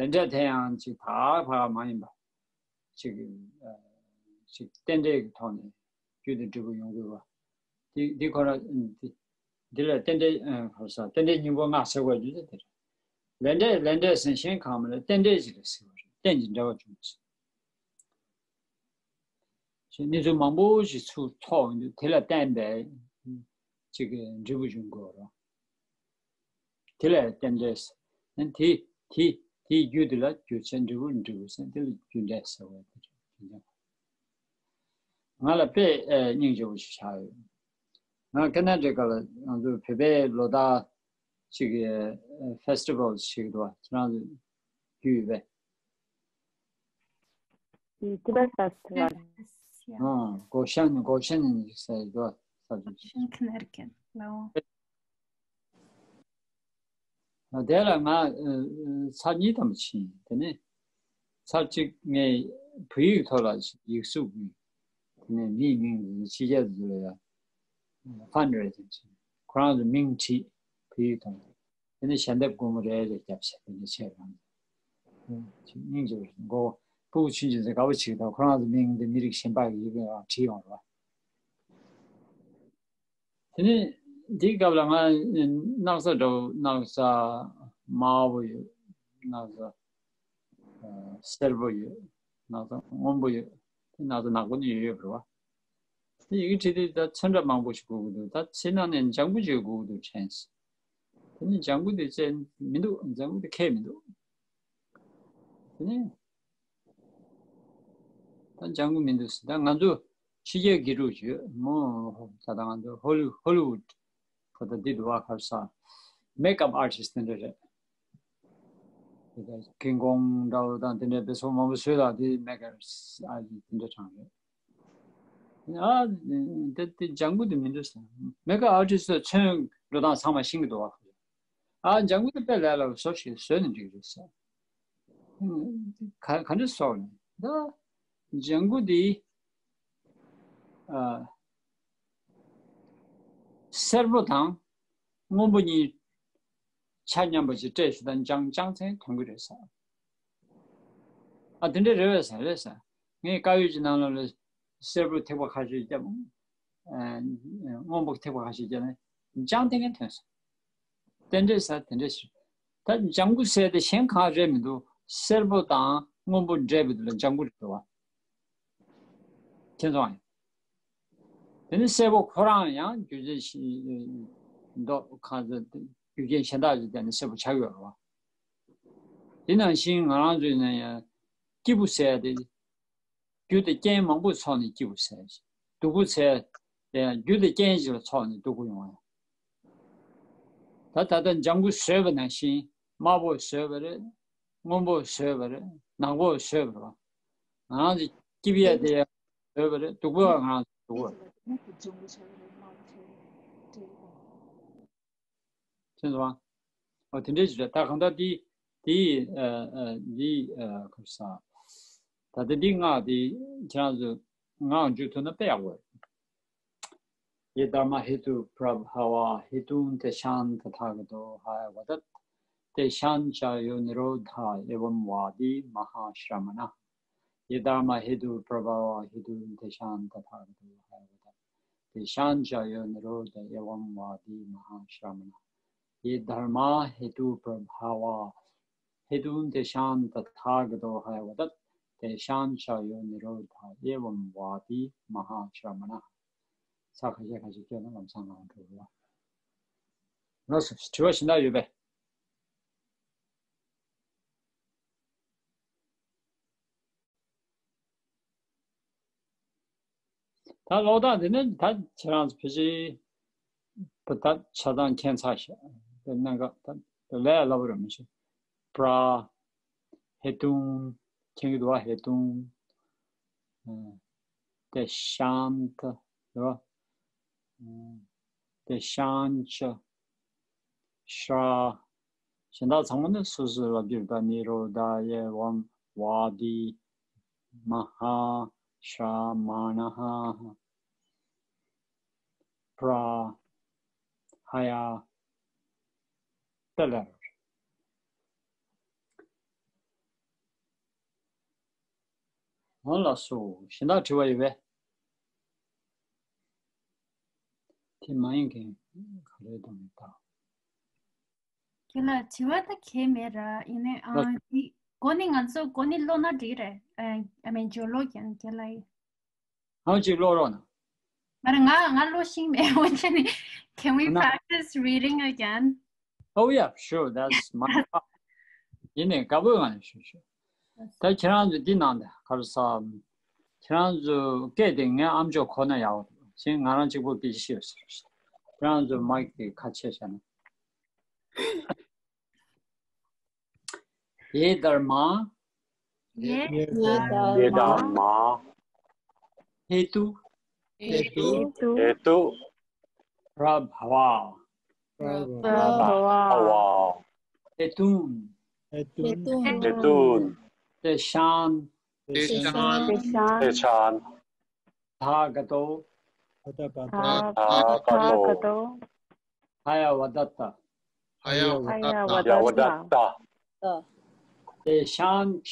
ལས་འབྲས་དེ་ཡང་ཅིག་ཕར་ཕར་མ་ཡིན་པ། ཅིག་ཨ། ཅིག་རྟེན་འབྲེལ་གྱི་ཐོག་ནས་རྒྱུ་དང་འབྲས་བུ་ཡོང་དགོས་པ། འདི་འདི་ཁོ་ན་འདི་འདི་ལ་རྟེན་འབྲེལ་ཨ། ཁ་ས་རྟེན་འབྲེལ་སྙིང་པོ་ལྔ་ཟེར་བ་རྒྱུ་དེ་དེ་རེད། ལས་འབྲས་ལས་འབྲས་ཟེར་གཞན་གང་མ་ལ་རྟེན་འབྲེལ་ཅིག་ལ་ཟེར་བ་རེད། རྟེན་གྱི་འབྲེལ་བ་བྱུང་བ་ཟེར། ཞེས་གནས་ཚུལ་མང་པོ་ཞིག་ཚུར་ཐོགས་ཡོང་དུས་དེ་ལ་བརྟེན་པའི་ཅིག་གི་འབྲས་བུ་འབྱུང་དགོས་རེད། དེ་ལ་རྟེན་འབྲེལ་ཟེར། དེ་དེ་དེའི་རྒྱུ་དེ་ལ་རྒྱུ་བྱས་འབྲས་བུ་འབྲས་བུ་ཟེར། དེ་ལ་རྒྱུ་འབྲས་ཟེར་བ་དེ་རེད། ང་ལ་དཔེ་ཨེ་སྙིང་རྗེ་པོ་ཞིག་ཆགས་ཡོད། ང་ཁེ་ན་ཌ་ག་ལ་ང་ཚོ་བོད་པའི་ལོ་ཟླ་གཅིག་གི་ཨེ་ཕེ་སི་ཊི་བལ་ཞིག་འདུག་ཁྱེད་རང་ཚོ་རྒྱུས་ཡོད་པས། Tibet Festival. ཨ། གོ་ཤན་གོ་ཤན་ཟེར་འདུག་ས་ཆ་ཞིག Washington, Connecticut. ལའོ། དེ་ལ་ང་ཚར་གཉིས་ཙམ་ཕྱིན། དེ་ནས་ཚར་གཅིག་ངས་བོད་ཡིག་ཐོག་ལ་ཡིག་གཟུགས་ཀྱི། དེ་ནས་མིའི་མིང་དེ་ཕྱི་རྒྱལ་དུ་ལ་ཡ་ཕན་ཌ་རེ་ཛིང་བྱས། ཁོ་རང་ཚོ་མིང་བྲིས། བོད་ཡིག་ཐོག་ལ། དེ་ནས་ཞལ་འདེབས་སྒོར་མོ་རེ་རེ་བརྒྱབ་བྱས། དེ་འདྲ་བྱས་རང་སྙིང་རྗེ་པོ་མགོ་སྤུ་གུ་ཆུང་ཆུང་ཚོས་དགའ་པོ་བྱེད་ཀྱི་འདུག་ཁོ་རང་ཚོ་མིང་དེ་མི་རིགས་གཞན་པ་གི་ཡི་གེ་ལ་བྲིས་ཡོང་རེད་བ། དེ་ནས་འདིའི་སྐབས་ལ་ང་སྣག་ཚ་འདྲ་བོ། སྣག་ཚ་དམར་པོ་ཡོད། སྣག་ཚ་ཨ་སེར་པོ་ཡོད། སྣག་ཚ་སྔོན་པོ་ཡོད། དེ་སྣག་ཚ་ནག་པོ་ནི་ཡོད་ཡོད་པ་རེད་བ། དེ་ཡི་གེ་བྲིས་དུས་ད་ཚོན་ཁྲ་མང་པོ་ཞིག་དགོས་ཀྱི་འདུག་ད་ཚོན་ནང་ནས་ལྗང་གུ་ཅིག་དགོས་ཀྱི་འདུག་དྲན་སོང་། དེ་ནས་ལྗང་གུ་དེ་བཙལ་མི་འདུག་ལྗང་གུ་དེ་ཁེལ་མི་འདུག་དེ་ནས་ད་ལྗང་གུ་མི་འདུག་ཟེར། ད་ང་ཚོ་ཕྱི་རྒྱལ་དགེ་ཕྲུག་ཡོད་མོ། ད་ལྟ་ང་ཚོ་ཧོ་ལི་ཧོ་ལི་ཝུད། ད་ལྟ་འདི་འདུག་བ། ཁ་ས་མེག་ཨབ་ཨར་ཊིསི་དེ་འདྲ་རེད། དེ་ད་ཀིང་ཀོང་འདྲ་བོ་དང་དེ་འདྲའི་བེ་སོ་མང་པོ་བཟོས་ལ། དེ་མེག་ཨབ་ཨར་ཊིསི་དེ་འདྲ་གྲས་རེད། ཨ་དེ་དེ་ལྗང་གུ་དེ་མི་འདུག་ཟེར། མེག་ཨབ་ཨར་ཊིསི་ཚོས་ཚོན་འགྲོ་སྟངས་ཚང་མ་ཤེས་ཀྱི་འདུག་བ། ཨ་ལྗང་གུ་དེ་དཔེ་ལས་སླ་པོ་བཟོ་ཞིག་བཟོས་ནས་འགྲིག་རེད་ཟེར། ག་ག་འདྲ་བཟོ་ནས་ད་ལྗང་གུ་དེ་ཨ་སེར་པོ་དང་སྔོན་པོ་གཉིས་ཆ་མཉམ་པ་ཞིག་སྤྲས་ཞིག་དང་ལྗང་ལྗང་ཚན་ཐོན་གྱི་རེད་ཟེར། ཨ་དེ་འདྲ་རེད་པས་ཟེར། རེད་ཟེར། ངས་དཀར་ཡོལ་གྱི་ནང་ལོགས་ལ་སེར་པོ་ཐིགས་པ་ཁ་ཤས་བརྒྱབ། ཨ་སྔོན་པོ་ཐིགས་པ་ཁ་ཤས་བརྒྱབ་ནས་ལྗང་ཐིང་ངེ་ཐོན་སོང་། དེ་འདྲས་ཟེར། དེ་འདྲས་ཟེར། ད་ལྗང་གུ་ཟེར་དེ་གཞན་གང་རེད་མི་འདུག་སེར་པོ་དང་སྔོན་པོ་འདྲེས་པའི་དུས་ལ་ལྗང་གུ་རེད་འདུག་བ། མཁྱེན་སོང་ངས། དེ་ནི་སེར་པོ་ཁོ་རང་ཡང་རྒྱུ་རྐྱེན་ཞིག་མདོག་ཁ་ཚ་རྒྱུ་རྐྱེན་གཞན་དག་ཅིག་བརྟེན་ནས་སེར་པོ་ཆགས་ཡོད་རེད་བ། དེ་ནང་བཞིན་ང་རང་ཚོའི་ནང་ཡང་སྐྱིད་པོ་ཟེར་དེ། རྒྱུ་དང་རྐྱེན་མང་པོ་ཚོགས་ནས་སྐྱིད་པོ་ཟེར། སྡུག་པོ་ཟེར་ཡང་རྒྱུ་དང་རྐྱེན་ཞིག་ལ་ཚོགས་ནས་སྡུག་པོ་ཡོང་བ། ད་ད་ལྟ་ལྗང་གུ་བཟོས་པ་ནང་བཞིན། དམར་པོ་བཟོས་པ་རེད། སྔོན་པོ་བཟོས་པ་རེད། ནག་པོ་བཟོས་པ་རེད་བ། ང་རང་ཚོ་སྐྱིད་པ་དེ་ཡང་བཟོས་པ་རེད། སྡུག་པོ་ང་རང་ཚོ་སྡུག་པ་རེད། མཁྱེན་སོང་ཨ། འོ་དེ་འདྲའི་ཞིག་རེད། ད་གང་ལྟར་འདི་འདི་ཨ་ཨ་འདི་ཨ་ཁ་ས། ད་ལྟ་འདི་སྔགས་འདི་ཁྱེད་རང་ཚོ་ངག་འཇུག་ཐུབ་ན་དཔེ་ཡག་པོ་རེད། ये धर्मा हेतु प्रभावा हेतुन तेषां तथागतो ह्यवदत्। तेषां च यो निरोधा एवंवादी महाश्रमणः। ये धर्मा हेतु प्रभावा हेतुन तेषां तथागतो ह्यवदत्। तेषां च यो निरोधा एवंवादी महाश्रमणः। ये धर्मा हेतु प्रभावा हेतुन तेषां तथागतो ह्यवदत्। तेषां च यो निरोधा एवंवादी महाश्रमणः། ས་ཁ་ཤས་ཁ་ཤས་སྐྱོན་ན་ལམ་སང་ངང་འགྲོ་བ། ལགས་སོ། དྲི་བ་གཞན་དག་ཡོད་པས། ད་ཀློག་སྟངས་དེ་ནི་ད་ཁྱེད་རང་ཚོ་ཕལ་ཆེར་ད་ད་ཆ་ཚང་མཁྱེན་ཚར་ཤག་དེ་གནད་འགག་ད་དེ་ལས་སླ་པོ་རེད་མི་ཤེས། པྲ། ཧེ་ཏུང་། མཁྱེན་གྱི་འདུག་བ། ཧེ་ཏུང་། ཨ། དེ་ཤཱན་ཏ་རེད་བ། ཨ། དེ་ཤཱན་ཅ། ཤྲ། གཞན་དག་ཚང་མ་ནི་སོ་སོའི་ལབ་རྒྱུ་རེད། ད་ནི་རོ་དྷ་ཨེ་ཝམ་ཝ་དི་མ་ཧཱ་ཤྲ་མ་ཎ་ཧ། པྲ། ཧ་ཡ། ཏ་ལ། འོ་ལགས་སོ། གཞན་དག་དྲི་བ་ཡོད་པས། དེ་མ་ཡིན་མཁན་ག་རེ་དང་ད། ཁྱེད་ལ་དྲི་བ་ད་གང་མེད་ར། ཡིན་ནའི་ཨ་འདི་གོ་ནི་ང་ཚོ་གོ་ནི་ཀློག་ན་འགྲིག་རེད། ཨ་མེན་ཇོ་ལོ་ཀྱང་ཁྱེད་ལ་ཡིན། ཨང་ཅིག་ཀློག་རོགས་གནང་། མ་རེད། ང་ང་ཀློག་ཤེས་མེད། འོ་ཁྱེད་ནི། Can we ན། Practice reading again? Oh yeah, sure, that's my part. ཡིན་ནའི་དགའ་པོའི་ངང་ནས་ཞུ་ཞུ། ད་ཁྱེད་རང་ཚོ་འདི་ནང་དུ་ག་རེ་ཟ། ཁྱེད་རང་ཚོ་སྐད་དེ་ངའི་ཨམ་ཅོག་ཁོ་ན་ཡག་པོ་འདུག་གཞན་ང་རང་གཅིག་པོ་སྐད་ཆ་བཤད་ཟེར། ཁྱེད་རང་ཚོ་མའིག་དེ་ཁ་ཕྱེ་བྱས་ན། ये धर्मा ये ये धर्मा ये धर्मा हेतु हेतु हेतु प्रभवा प्रभवा प्रभवा हेतुन हेतुन तेषां तेषां तेषां तथागतो तथागतो तथागतो हयवदत्त हयवदत्त तेषां च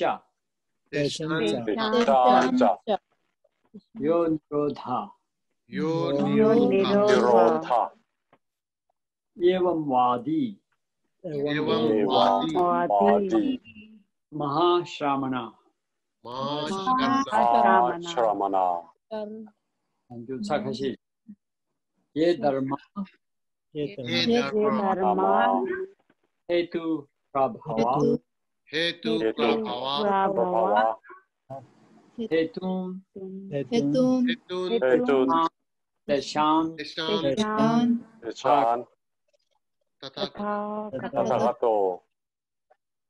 तेषां च यो निरोध यो निरोध। एवं वादी। एवं वादी। महाश्रमणा। महाश्रमणा। ये धर्मा। ये धर्मा। हेतु प्रभावा। हेतु प्रभावा। हेतु। हेतु। तेषां। तेषां। तथा। तथा। तथा।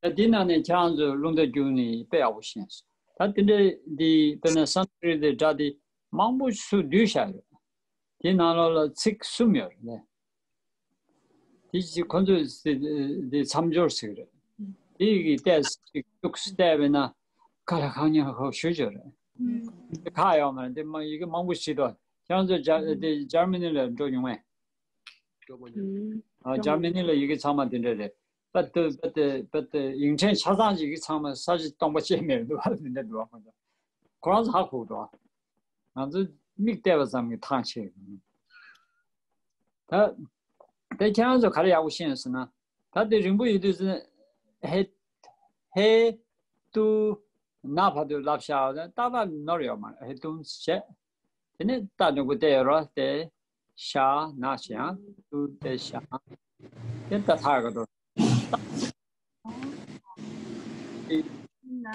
ད་འདི་ནང་ནས་ཁྱེད་རང་ཚོས་རླུང་རྟ་རྒྱུག་ནི་དཔེ་ཡག་པོ་ཤེས་སོང་། ད་དེ་འདྲའི་འདི་དཔེར་ན་སཾ་སྐྲྀཏ་དེ་སྒྲ་དེ་མང་པོ་ཞིག་བསྡུས་བཞག་ཡོད། དེའི་ནང་ལོགས་ལ་ཚིག་གསུམ་ཡོད་རེད་ལེ། དེ་ཅི་ཁོ་ཚོས་དེ་མཚམས་སྦྱོར་ཟེར་གི་རེད། དེ་གི་ཏོག་ཙམ་ཅིག་ཏོག་ཙམ་བལྟས་པས་ན་ཁ་ལ་ཁ་ཉན་ཧོ་ཞུ་ཞུ་རེད། དེ་ཁག་ཡོད་མ་རེད། དེ་མ་ཡི་གེ་མང་པོ་ཞིག་འདུག། ཁྱེད་རང་ཚོ་ཇར་དེ་ཇར་མ་ནི་ལ་འགྲོ་མྱོང་ངས། ཨ། འཇར་མ་ནི་ལ་ཡི་གེ་ཚང་མ་དེ་འདྲ་རེད། པ་ཏི་པ་ཏི་པ་ཏི་ཡིག་ཕྲེང་ཆ་ཚང་ཡི་གེ་ཚང་མ་ས་བཅད་སྟོང་པ་ཅིག་མེད་འདུག་པ། དེ་འདྲ་འདུག་པ། ཁོ་རང་ཚོ་ཧ་གོ་འདུག་པ། ང་ཚོ་མིག་བལྟས་པ་ཙམ་གྱིས་ཐང་ཆད། ད་དེ་ཁྱེད་རང་ཚོ་ག་རེ་ཡག་པོ་ཤེས་ཡོད་ཟེར་ན། ད་དེ་རིང་པོ་ཡོད་དུས་ཙམ་ཧེ་ཧེ་ཏུ་ན་བར་དུ་ལབ་བཞག་པ་དང་ཏག་ཏག་ནོར་ཡོད་མ་རེད། ཧེ་ཏུ་བྱས། དེ་ནས་ཏ་ནི་གུ་ཏེ་རོ་ཏེ་ཤ་ན་ཞེ་ཡང་ཏུ་ཏེ་ཤ་དེ་ཏ་ཐ་ག་ཏོ།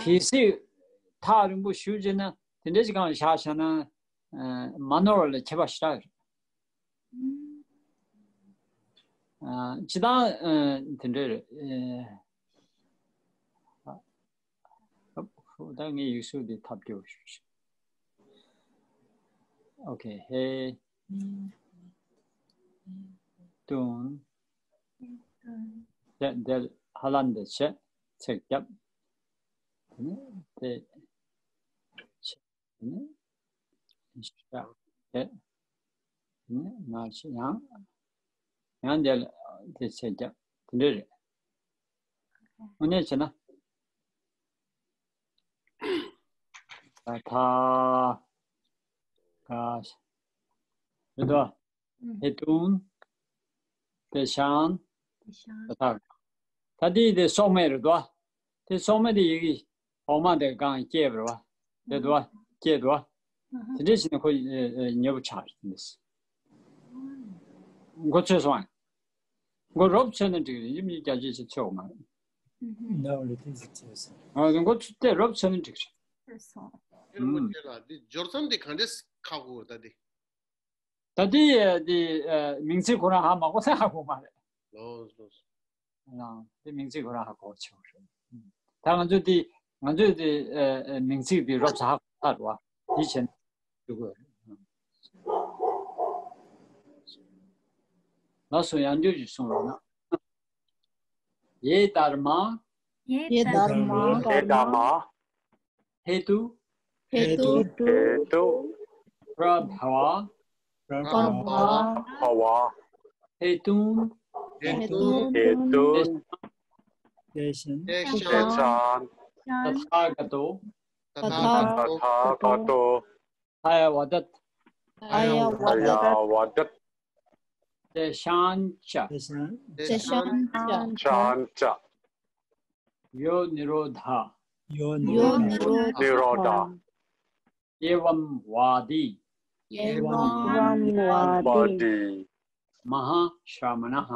གལ་སྲིད་ཐག་རིང་པོ་ཞུ་བྱས་ན་དེ་འདྲ་ཞིག་གང་བཞག་བཞག་ན་མ་ནོར་བ་ལ་ཁྱད་པར་ཞེ་དྲག་ཡོད་རེད། སྤྱིར་བཏང་དེ་འདྲ་རེད། ད་ངས་ཡིག་གཟུགས་འདི་ཐབས་སྐྱོ་ཞུ་ཞིག་ཨོ་ཁེ། ཧེ་ཏུན། དེ་འདིར་ཧ་ལམ་འདི་བྱས་ཚེག་བརྒྱབ། དེ་ནས་དེ་བྱས། དེ་ནས་ཤ་དེ། དེ་ནས་ན་ཞེ་ཡང་། ཡང་འདིར་དེ་ཚེག་བརྒྱབ། དེ་འདྲ་རེད། དངོས་གནས་བྱས་ན། ད་ཐ་ག་རེད་དོ། ཧེ་ཏུན། ཏེ་ཤང་། ཏེ་ཤང་། ད་ཐ་ག་ད་དེ་དེ་སྲོག་མེད་རེད་དོ། དེ་སྲོག་མེད་དེ་ཡི་གེ་འོག་མ་དེ་གང་སྐྱེས་པ་རེད་བ། དེ་དོ། སྐྱེས་དོ། དེ་འདྲ་བྱས་ན་ཁོ་ཉེ་པོ་ཆགས་རེད། མགོ་ཚོས་སོང་ཨ། མགོ་རོབ་ཚོས་ན་འགྲིག་རེད། ཡིན་ནའི་རྒྱ་ཆེ་ཆེ་ཚོས་མ་རེད། ནའོ་ལི་ཏི་ཟི་ཚོས་སོང་། ཨ། མགོ་ཚོས་ཏེ་རོབ་ཚོས་ན་འགྲིག་རེད། ཨེ། མགོ་ཚོས་ལ་འདི་སྦྱོར་མཚམས་འདི་ག་འདྲས་ཁག་པོ་རེད་ད་འདི། ད་འདི་འདི་མིང་ཚིག་ཁོ་རང་ཧ་མ་གོ་ས་ཧ་གོ་མ་རེད། ལོས་ལོས། ཨང་། དེ་མིང་ཚིག་ཁོ་རང་ཧ་གོ་ཆོག་རེད། ད་ང་ཚོས་དེ་ང་ཚོས་དེ་མིང་ཚིག་དེ་རོབ་ཙམ་ཧ་གོ་ཚར་བ། དེ་བྱས་ན་འགྲིག་གི་རེད། ལགས་སོ། ཡང་བསྐྱར་ཅིག་གསུང་རོགས་གནང་། ये धर्मा। ये धर्मा। ये धर्मा। हेतु। हेतु। हेतु। प्रभवा। प्रभवा। प्रभवा। हेतुं। हेतुं। हेतुं। तेषां। तेषां। तथागतो। तथागतो। अयवदत्। अयवदत्। तेषाञ्च। तेषाञ्च। तेषाञ्च। यो निरोध। यो निरोध। निरोध। एवंवादी। एवंवादी। महाश्रमणः।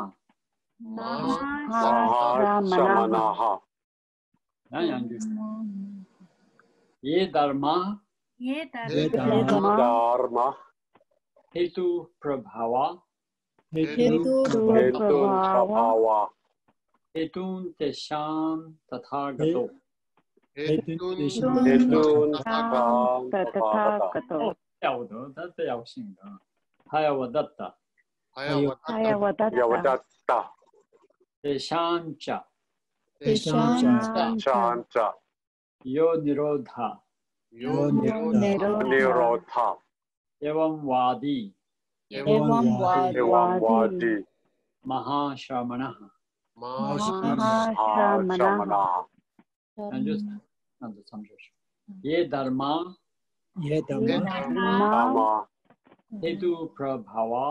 महाश्रमणः। ཡང་ཡང་བསྐྱར། ये धर्मा। ये धर्मा। ये धर्मा। हेतु प्रभवा। हेतु प्रभवा। हेतुं तेषां तथागतो। हेतुं तेषां तथागतो। ཡག་པོ་འདུག་ད་དཔེ་ཡག་པོ་ཤེས་ཀྱི་འདུག་ཨ། हयवदत्། हयवदत्། हयवदत्། तेषाञ्च। तेषाञ्च। यो निरोध। यो निरोध। एवंवादी। एवंवादी। एवंवादी। महाश्रमणः। महाश्रमणः। ये धर्मा। ये धर्मा। हेतुप्रभावा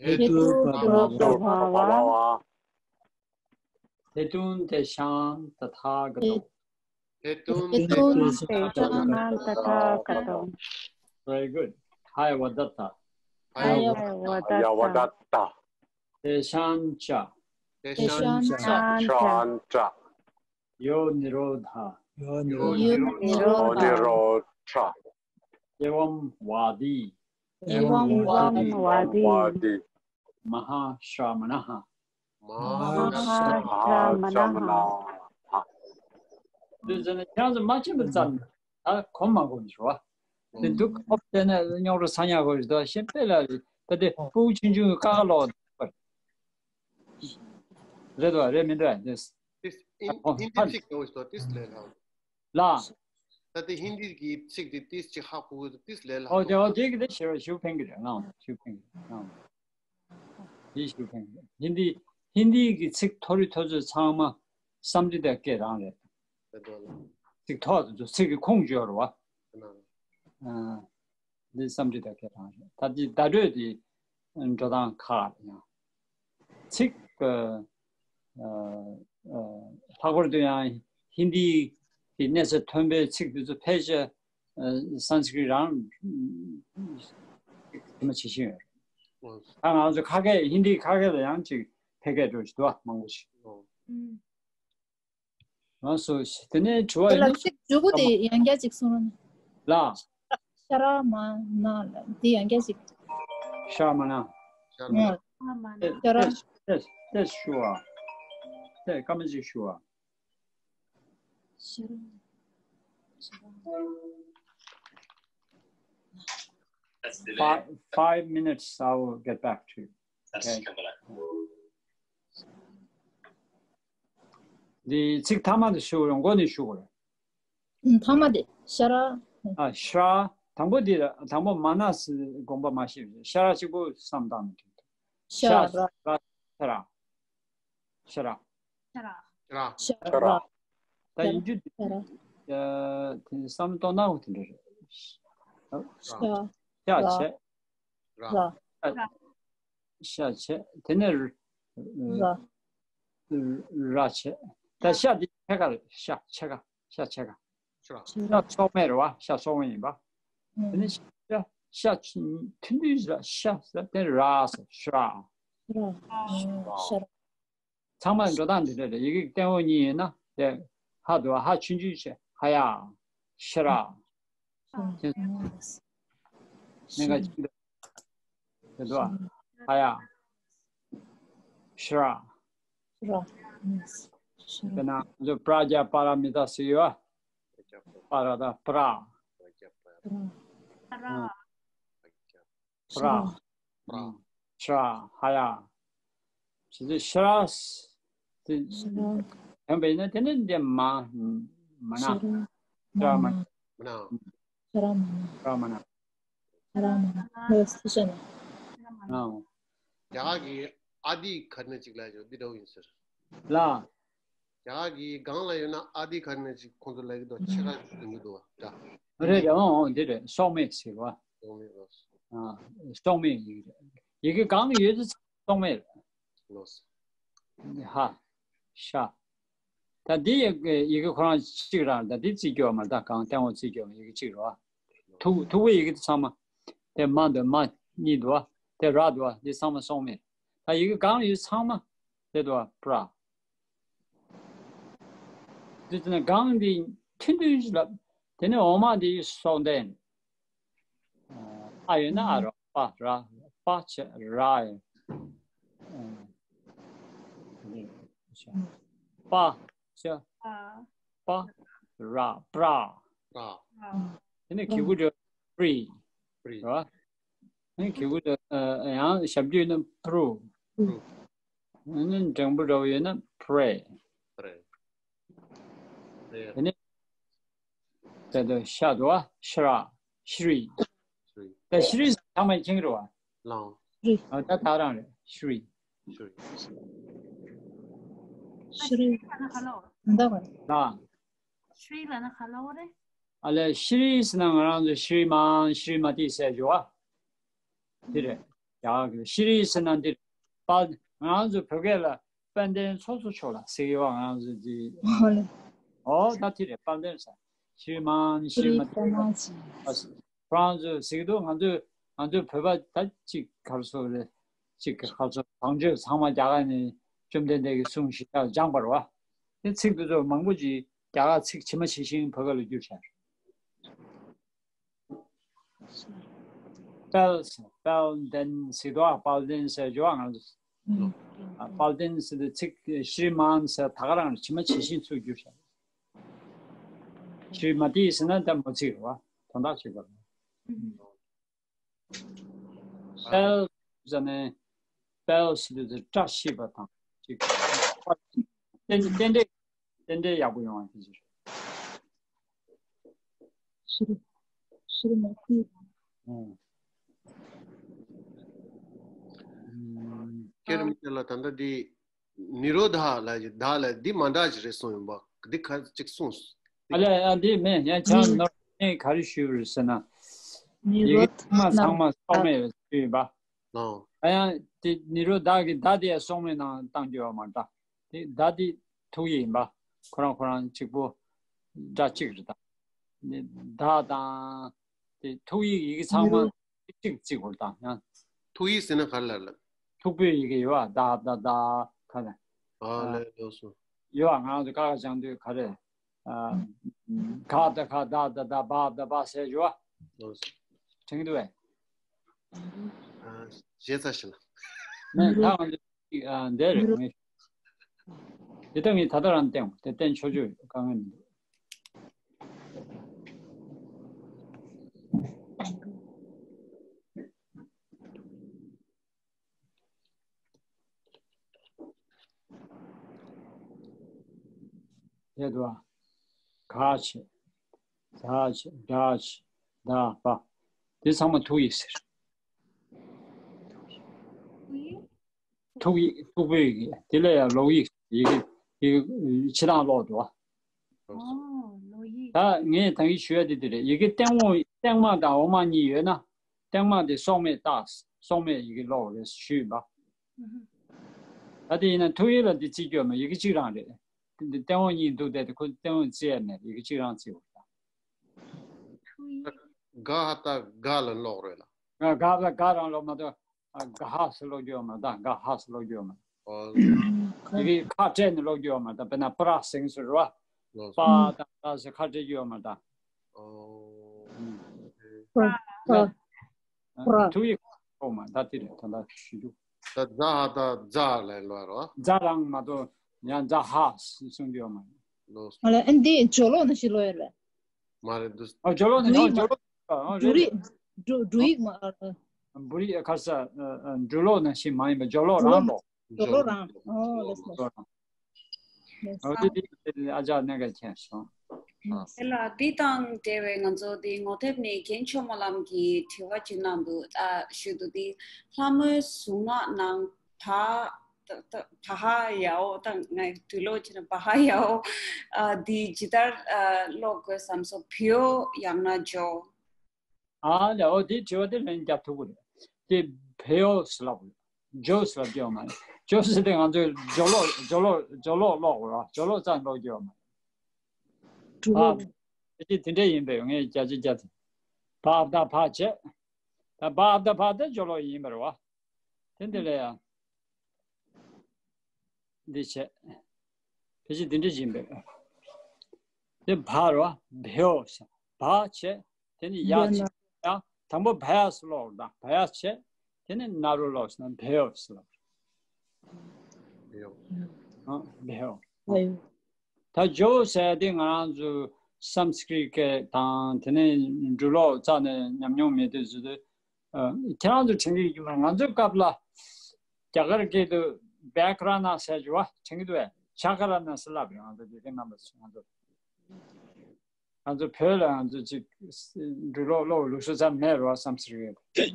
हेतुप्रभावा हेतुं तेषां तथागतो हेतुं तेषां तथागतो। Very good. हयवदत्त। हयवदत्त। तेषां च तेषां च यो निरोध यो निरोध एवंवादी एवंवादी महाश्रमणः महाश्रमणः འདི་ཟེར་ན་ཁྱེད་ཚོ་མ་མཁྱེན་པ་ཙམ་ད་གོམས་མ་གོམས་ཞུ་བ། དེ་འདུག་ཁོབ་བསྡད་ན་རྙོག་དྲ་ཚ་ཉག་གོ་ཞུ་དོ་ཤེས་པས་ལ་ད་དེ་ཕྲུ་གུ་ཆུང་ཆུང་གི་ཀ་ཀ་ལོག་པར་རེད་བ་རེད་མི་འདུག་ཨ་དེ། ཏིས་ཨིན་ཨོ་ཧིན་དི་ཧ་ཚིག་ཡོད་སོ་ཏིས་ལས་ལ། ལ། ད་དེ་ཧིན་དི་གི་ཚིག་དེ་ཏིས་ཅི་ཧ་གོ་གི་ཏིས་ལས་ལ། ཨོ་དེ་ཨོ་དེ་གི་དེ་ཤེས་ར་ཞུ་ཕན་གི་རེད་ང་ཞུ་ཕན་གི་རེད་ང་། དེ་ཞུ་ཕན་གི་རེད་ཧིན་དི་ཧིན་དི་གི་ཚིག་མཐོ་རིས་མཐོ་ཚོད་ཚང་མ་བསམ་འདི་དང་སྐད་རང་རེད། ཚིག་ཐོག་དེ་ཚོ་ཚིག་གི་ཁུངས་བརྗོད་རོ་བ། འདི་བསམ་འདི་དང་སྐད་རང་རེད་ད་འདི་བརྡ་སྤྲོད་དེ་འགྲོ་སྟངས་ཁག་ཡང་། ཚིག་ལྷག་པར་དུ་ཡང་ཧིན་དི་གི་གནས་ཚད་མཐོན་པོའི་ཚིག་དེ་ཚོ་ཕལ་ཆེར་སན་སི་ཀྲིད་རང་དེ་མ་བྱེད་བཞིན་ཡོད་རེད། ད་ང་ཚོ་ཁ་སྐད་ཧིན་དི་ཁ་སྐད་ལ་ཡང་ཅིག་འཕེལ་རྒྱས་འགྲོ་བཞིན་འདུག་མང་པོ་ཞིག་ལགས་སོ། དེ་ནས་དྲི་བ་དེ་ལ་ཡིན་ཚིག་མཇུག་གུ་དེ་ཡང་བསྐྱར་ཅིག་གསུང་རོགས་གནང་། ལ། ཤ་ར་མ་ན་ལ་དེ་ཡང་བསྐྱར་ཅིག་ཤ་མ་ན། ཤ་ར་མ་ན། ཤ་ར། ཏེ་ཏེ་ཞུ་བ། ཏེ་སྐར་མ་གཅིག་ཞུ་བ། ཤ་ར། Five, five minutes, I will get back to you. Okay. འདི་ཚིག་ཐ་མ་དེ་ཞུ་རོགས་མགོ་ནས་ཞུ་དགོས་རེད། ཐ་མ་དེ་ཤ་ར། ཨ་ཤ་ར། དང་པོ་འདི་དང་པོ་མ་ན་སི་དགོངས་པ་མ་ཤེས་པས་ཤ་ར་གཅིག་པུ་བསམ་བཏང་ནས་ཤ་ར། ཤ་ར། ཤ་ར། ཤ་ར། ཤ་ར། ད་ཡིན་རྒྱུ་དེ་བསམ་བཏང་ན་འོ་དེ་འདྲ་རེད། ཤ་བྱས། ར། ཤ་བྱས། དེ་ནས་ར། ར་བྱས། ད་ཤ་འདི་ཕྱེད་ཀ་རེད། ཤ་ཕྱེད་ཀ་ཤ་ཕྱེད་ཀ་ཤ་སོག་མེ་རེད་བ། ཤ་སོག་མེ་ཡིན་པ། དེ་ནས་ཤ་ཤ་ཐུན་དུས་ཤ་ཟེར་དེ་ར་ཟེར་ཤ་ར། ཚང་མ་འགྲོ་སྟངས་འདི་འདྲ་རེད། ཡི་གེ་སྟེང་འོག་གཉིས་ཡིན་ན་དེ་ཧ་འདུག་ཧ་ཆུང་ཆུང་བྱས་ཧ་ཡ། ཤ་ར། གནད་འགག་ཅིག་འདུག་དེ་འདུག་ཨ། ཧ་ཡ། ཤ་ར། དེ་ན་ང་ཚོ་པྲ་རྒྱ་པ་ར་མི་ད་སི་ཡོད་ཨ། པ་ར་ད་པྲ། པྲ། ཤ་ར། ཧ་ཡ། ཞེས་ཏེ་ཤ་ར་སྟེ་ཡོང་པས་ན་དེ་ནི་འདི་མ་མ་ན། ཤ་ར་མ་ན། ཤ་ར་མ་ན། ཤ་ར་མ་ན། ཤ་ར་མ་ན། ལགས་སོ་ཤ་ན། རྒྱ་གར་གྱི་ཨ་དི་ག་རེ་ཅིག་ལ་ཡོད་འདི་འདྲ་བོ་ཡིན་ཟེར། ལ། རྒྱ་གར་གྱི་སྒང་ལ་ཡོད་ན་ཨ་དི་ག་རེ་ཅིག་ཁོང་ཚོ་ལ་ཡོད་དོ་ཆེ་ཁ་ཞིག་ཡོང་གི་འདུག་བ། རེད་རེད་ཨོ་ཨོ་འདི་རེད་སོག་མེ་ཟེར་བ། སོག་མེ་ལོས། ཨ་སོག་མེ་ཡིག་རེད། ཡི་གེ་གང་ཡོད་ཚེ་སོག་མེ་རེད། ལོས། ཧ། ཤ། ད་འདི་ཡི་གེ་ཁོ་རང་གཅིག་རང་ད་འདི་རྩིས་རྒྱོ་མ་ད་གང་སྟེང་འོག་རྩིས་རྒྱོ་མ་ཡི་གེ་གཅིག་རེད་བ། ཐུག་ཐུག་པའི་ཡི་གེ་དེ་ཚང་མ། དེ་མ་འདི་མ་གཉིས་འདུག་བ། དེ་ར་འདུག་བ་འདི་ཚང་མ་སོག་མེ། ད་ཡི་གེ་གང་ཡོད་ཚང་མ་དེ་འདུག་བ་པྲ། དེ་དེ་ནས་གང་འདི་ཐུན་ཐུན་ཞིག་ལ། དེ་ནས་འོ་མ་འདི་སོག་ལྡན། ཨ་ཡོད་ན་ཨ་རོ་པ་ར་པ་ཆེ་ར་ཡོད། པ་ཆེ་པ་ར་པྲ། དེ་ནས་གི་གུ་འདྲ་པྲི་ར། ཨ་ནི་གི་གུ་དེ་ཡང་ཞབས་ཀྱུ་ཡོད་ན་པྲུ། ཨ་ནི་འགྲེང་བུ་འདྲ་བོ་ཡོད་ན་པྲེ། དེ་ནས་དེ་དུ་ཤ་དུ་བ་ཤྲ། ཤྲི། དེ་ཤྲི་ཚང་མས་མཁྱེན་གི་རེད་བ། ལང་། ཨ་ད་ད་རང་རེད་ཤྲི། ཤྲི། འདི་བ། ལ། ཤྲི་ལ་ན་ག་ལ་བ་རེད། ཨ་ལས་ཤྲི་ཟེར་ན་ང་རང་ཚོ་ཤྲི་མན་ཤྲི་མ་ཏི་ཟེར་ཞུ་བ། འདི་རེད། རྒྱ་གར་གྱི་ཤྲཱི་ཟེར་ན་འདི་རེད། དཔལ་ང་རང་ཚོ་བོད་སྐད་ལ་དཔལ་ལྡན་ཚོགས་གཙོ་མཆོག་ལ་ཟེར་གྱི་ཡོད། ང་རང་ཚོ་འདི། ཨོ་ལེ། ཨོ་ད་འདི་རེད། དཔལ་ལྡན་ཟེར། ཤྲཱི་མཱན། ཤྲཱི་མ་ཤྲཱི་ཏི། ཏ་མ་ཅི། ཁོ་རང་ཚོས་ཟེར་གྱི་འདུག་ང་ཚོས་ང་ཚོའི་བོད་པ་ད་ཅིག་ག་རེ་ཟེར་རེད། ཅིག་ག་རེ་ཟེར། བཟང་སྤྱོད་ཚང་མ་རྒྱ་གར་ནས་བཅོམ་ལྡན་འདས་ཀྱིས་གསུངས་ཤིང་སྦྱངས་པ་རེད་བ། དེ་ཚིག་འདི་ཚོ་མང་པོ་ཅིག་རྒྱ་གར་ཚིག་ཇི་མ་ཇི་བཞིན་བོད་སྐད་ལ་བསྒྱུར་བྱས། དཔལ་ཟེར། དཔལ་ལྡན་ཟེར་དུས་དཔལ་ལྡན་ཟེར་རྒྱུ་བ། ང་ཚོ་ཨ་དཔལ་ལྡན་ཟེར་དུས་ཚིག་ཤྲཱི་མཱན་ཟེར་ད་ག་རང་ཇི་མ་ཇི་བཞིན་ཚུར་བསྒྱུར་བྱས། ཤྲཱི་མ་ཏི་ཟེར་ན་ད་མོ་ཚིག་རེད་བ། དོན་དག་གཅིག་པ་རེད། དཔལ་ཟེར་ནས་དཔལ་ཟེར་དུས་བཀྲ་ཤིས་པ་དང་ཅིག་རྟེན་རྟེན་འབྲེལ་རྟེན་འབྲེལ་ཡག་པོ་ཡོང་བ་དེ་ཚོ་རེད། ཤྲཱི་ཤྲཱི་མ་ཏི། ཨང་། ཁྱེད་རང་ལ་ད་ལྟ་འདི་ནི་རོ་དྷ་ལ་ཡི་དྷ་ལ་འདི་མ་འདྲ་ཞིག་རེད་གསུངས་ཡོང་པ། འདི་ཁ་ཅིག་གསུངས། ཨ་ལས། ཨ་འདི་མེད། ཡང་ཆང་ནོར་ནས་ག་རེ་ཞུས་པ་རེད་ཟེར་ན། ནི་ཡི་གེ་རོ་ཚང་མ་ཚང་མ་སྲོག་མེད་ཞུས་ཡིན་པ། ཨ་ཡང་དེ་ནི་རོ་དྷ་གི་དྷ་དེ་སྲོག་མེད་ནང་བཏང་རྒྱུ་ཡོད་མ་རེད། དེ་དྷ་དེ་ཐུགས་ཡིག་ཡིན་པ། ཁོ་རང་ཁོ་རང་གཅིག་པོ་སྒྲ་གཅིག་རེད་ད། དྷ་དང་དེ་ཐུགས་ཡིག་ཡི་གེ་ཚང་མ་གཅིག་གཅིག་པོ་དང་ཡང་། ཐུགས་ཡིག་ཟེར་ན་ག་རེ་ལབ་ལབ། ཐུག་པའི་ཡི་གེ་ཡོད་ཨ། དྷ་དྷ་དྷ་ག་རེ། ཨ་ལས་ལགས་སོ། ཡོད་ཨ། ང་རང་ཚོ་ཀ་ཁ་སྦྱང་དུས་ག་རེ། ཨ་ག་དྷ་ག་དྷ་དྷ་དྷ་བྷ་དྷ་བྷ་ཟེར་ཡོད་ཨ། ལགས་སོ། དྲན་གྱི་འདུག་བས། ཨ་ཞེ་ས་ཞེ་ལ། མེད་ད་ང་ཚོ། ཨ་འདི་རེད། ངས་དེ་ལྟ་ངས་ད་ལྟ་རང་བསྟན་དེ་བསྟན་ཆོག་ཆོག་དཀའ་ངལ་མི་འདུག་དེ་དུ་ག་བྱེད། ཟ་བྱེད། འདྲ་བྱེད། ད་པ། དེ་ཚང་མ་ཐུགས་ཡིག་ཟེར། ཐུགས་ཡིག་ཐུག་པའི་ཡི་གེ། དེ་ལ་ཡང་ལོག་ཡིག་ཡི་གེ་ཡི་གེ་ཕྱི་ནང་ལོག་འགྲོ། ཨོ་ལོག་ཡིག་ད་ངས་ད་གིན་ཞུ་ཡ་དེ་དེ་རེད། ཡི་གེ་སྟེང་འོག་སྟེང་མ་དང་འོག་མ་གཉིས་ཡོད་ན། སྟེང་མ་དེ་སྲོག་མེད་རྟགས། སྲོག་མེད་ཡི་གེ་ལོག་རེད་ཞུས་ཡིན་པ། ད་དེ་ཡིན་ན་ཐུགས་ཡིག་ལ་འདི་བརྩི་རྒྱུ་མེད། ཡི་གེ་གཅིག་རང་རེད། འདི་སྟེང་འོག་གཉིས་འདུག་བསྡད་དེ་ཁོ་སྟེང་འོག་བརྩི་ཡ་མེད། ཡི་གེ་གཅིག་རང་བརྩི་དགོས། ཐུགས་ཡིག་ག་ཧ་ད་ག་ལ་ལོག་རེད་ལ། ག་ག་ལ་ག་རང་ལོག་མ་གཏོགས། ཨ་ག་ཧ་སི་ལོག་རྒྱུ་མ་རེད་ད། ག་ཧ་སི་ལོག་རྒྱུ་མ་རེད། ཨོ། ཡི་གེ་ཁ་སྤྲད་ནས་ལོག་རྒྱུ་མ་རེད་ད། དཔེར་ན་པྲ་ཟེར་གྱི་ཟེར་བ། ལོག་སོང་། པ་དང་ད་ཟེར་ཁ་སྤྲད་རྒྱུ་མ་རེད་ད། ཨོ། པྲ་པྲ་པྲ། ཐུགས་ཡིག་ཁོ་མ་ད་དེ་རེད། ད་ད་ཞུ་རྒྱུ། ད་ཛ་ཧ་ད་ཛ་ལ་ལོག་རོ། ཛ་རང་མ་གཏོགས་ཡང་ཛ་ཧ་གསུང་རྒྱུ་མ་རེད། ལོག་སོང་། ཨ་ལ་ཨ་འདི་ཇོ་ལོ་ན་ཞིག་ལོག་ཡོད་རེད། མ་རེད་འདུག་ཨ་ཇོ་ལོ་ནི་འབྲུ་ཡིག་ཨ་ཇོ་ལོ་ཨ་འབྲུ་རེད། རིགས་འབྲུ་འབྲུ་ཡིག་མ་ཨ་འབྲུ་ཡིག་ཁ་ས་ཨ་ཨ་འབྲུ་ལོ་ནང་བཞིན་མ་ཡིན་པ་ཇོ་ལོ་རང་ལོ། ཇོ་ལོ་རང་། ཨོ་ལགས་སོ་ལགས་སོ། ཨོ་དེ་དེ་དེ་ཨ་ཅག་གནད་འགག་ཆེན་སོང་། དེ་ལ་འདི་དང་འབྲེལ་བའི་ང་ཚོ་འདི་ངོ་དེབ་ནས་རྒན་ཆོས་སྨོན་ལམ་གྱི་དྲི་བ་ཅིག་གནང་འདུག་ཨ་ཞུ་འདུག་འདི་ལྷ་མོའི་གཟུངས་སྔགས་ནང་ད། ད་ད་བ་ཧ་ཡའོ། ད་ངས་འབྲི་ཀློག་བྱས་ན་བ་ཧ་ཡའོ། ཨ་འདི་ཇི་ལྟར་ཨ་ཀློག་དགོས་བསམ་སོང་། བེའོ་ཡང་ན་ཇོ། ཨ་ལས། འོ་དེའི་དྲི་བ་དེ་ལན་རྒྱག་ཐུབ་ཀྱི་རེད། དེ་བེའོ་ཟེར་ལབ་ཀྱི་རེད། ཇོ་ཟེར་ལབ་ཀྱི་ཡོད་མ་རེད། ཇོ་ཟེར་དེ་ང་ཚོའི་ཇོ་ལོ་ཇོ་ལོ་ཇོ་ལོ་ཀློག་དགོས་རེད། ཇོ་ལོ་རྩ་ནས་ཀློག་རྒྱུ་ཡོད་མ་རེད། ཨ་དེ་དེ་འདྲ་ཡིན་པས་ངས་བརྒྱ་ཆ་བརྒྱ་དེ། བ་ད་བ་བྱས། ད་བ་ད་བ་དེ་ཇོ་ལོ་ཡིན་པ་རེད་བ། དེ་འདི་ལ་ཡང་། འདི་བྱས། ཕལ་ཆེར་འདི་འདྲ་ཡིན་པས། དེ་བ་རེད་བ། བེའོ་ཟེར། བ་བྱས། དེ་ནི་ཡ་བྱས། ཡ་དང་པོ་བ་ཡ་སུ་ལོག་དང་བ་ཡ་བྱས། དེ་ནི་ན་རོ་ལོག་ཟེར་ན་བེའོ་ཟེར་ལབ། བེའོ། ཨ་བེའོ། བེའོ། ད་ཇོ་ཟེར་དེ་ང་རང་ཚོ་སཾ་སྐྲྀཏ་སྐད་དང་དེ་ནས་འབྲི་ཀློག་རྩ་ནས་ཉམས་མྱོང་མེད་དུས་ཚོད་དུ། ཨ་ཁྱེད་རང་ཚོ་དྲན་གྱི་ཡོད་ཀྱི་མ་རེད། ང་ཚོའི་སྐབས་ལ་རྒྱ་གར་སྐད་དུ་བྷྱ་ཀ་ར་ཎ་ཟེར་གྱི་བ་དྲན་གྱི་འདུག་བས། བྷྱ་ཀ་ར་ཎ་ཟེར་ལབ་རེད། ང་ཚོ་དགེ་རྒན་རྣམ་པ་ཚོ། ང་ཚོ་ང་ཚོ་བོད་ལ་ང་ཚོ་ཅིག་འབྲི་ཀློག་ཀློག་ལུགས་སྲོལ་ཙམ་མེད་རེད་བ། སཾ་སྐྲྀཏ་སྐད་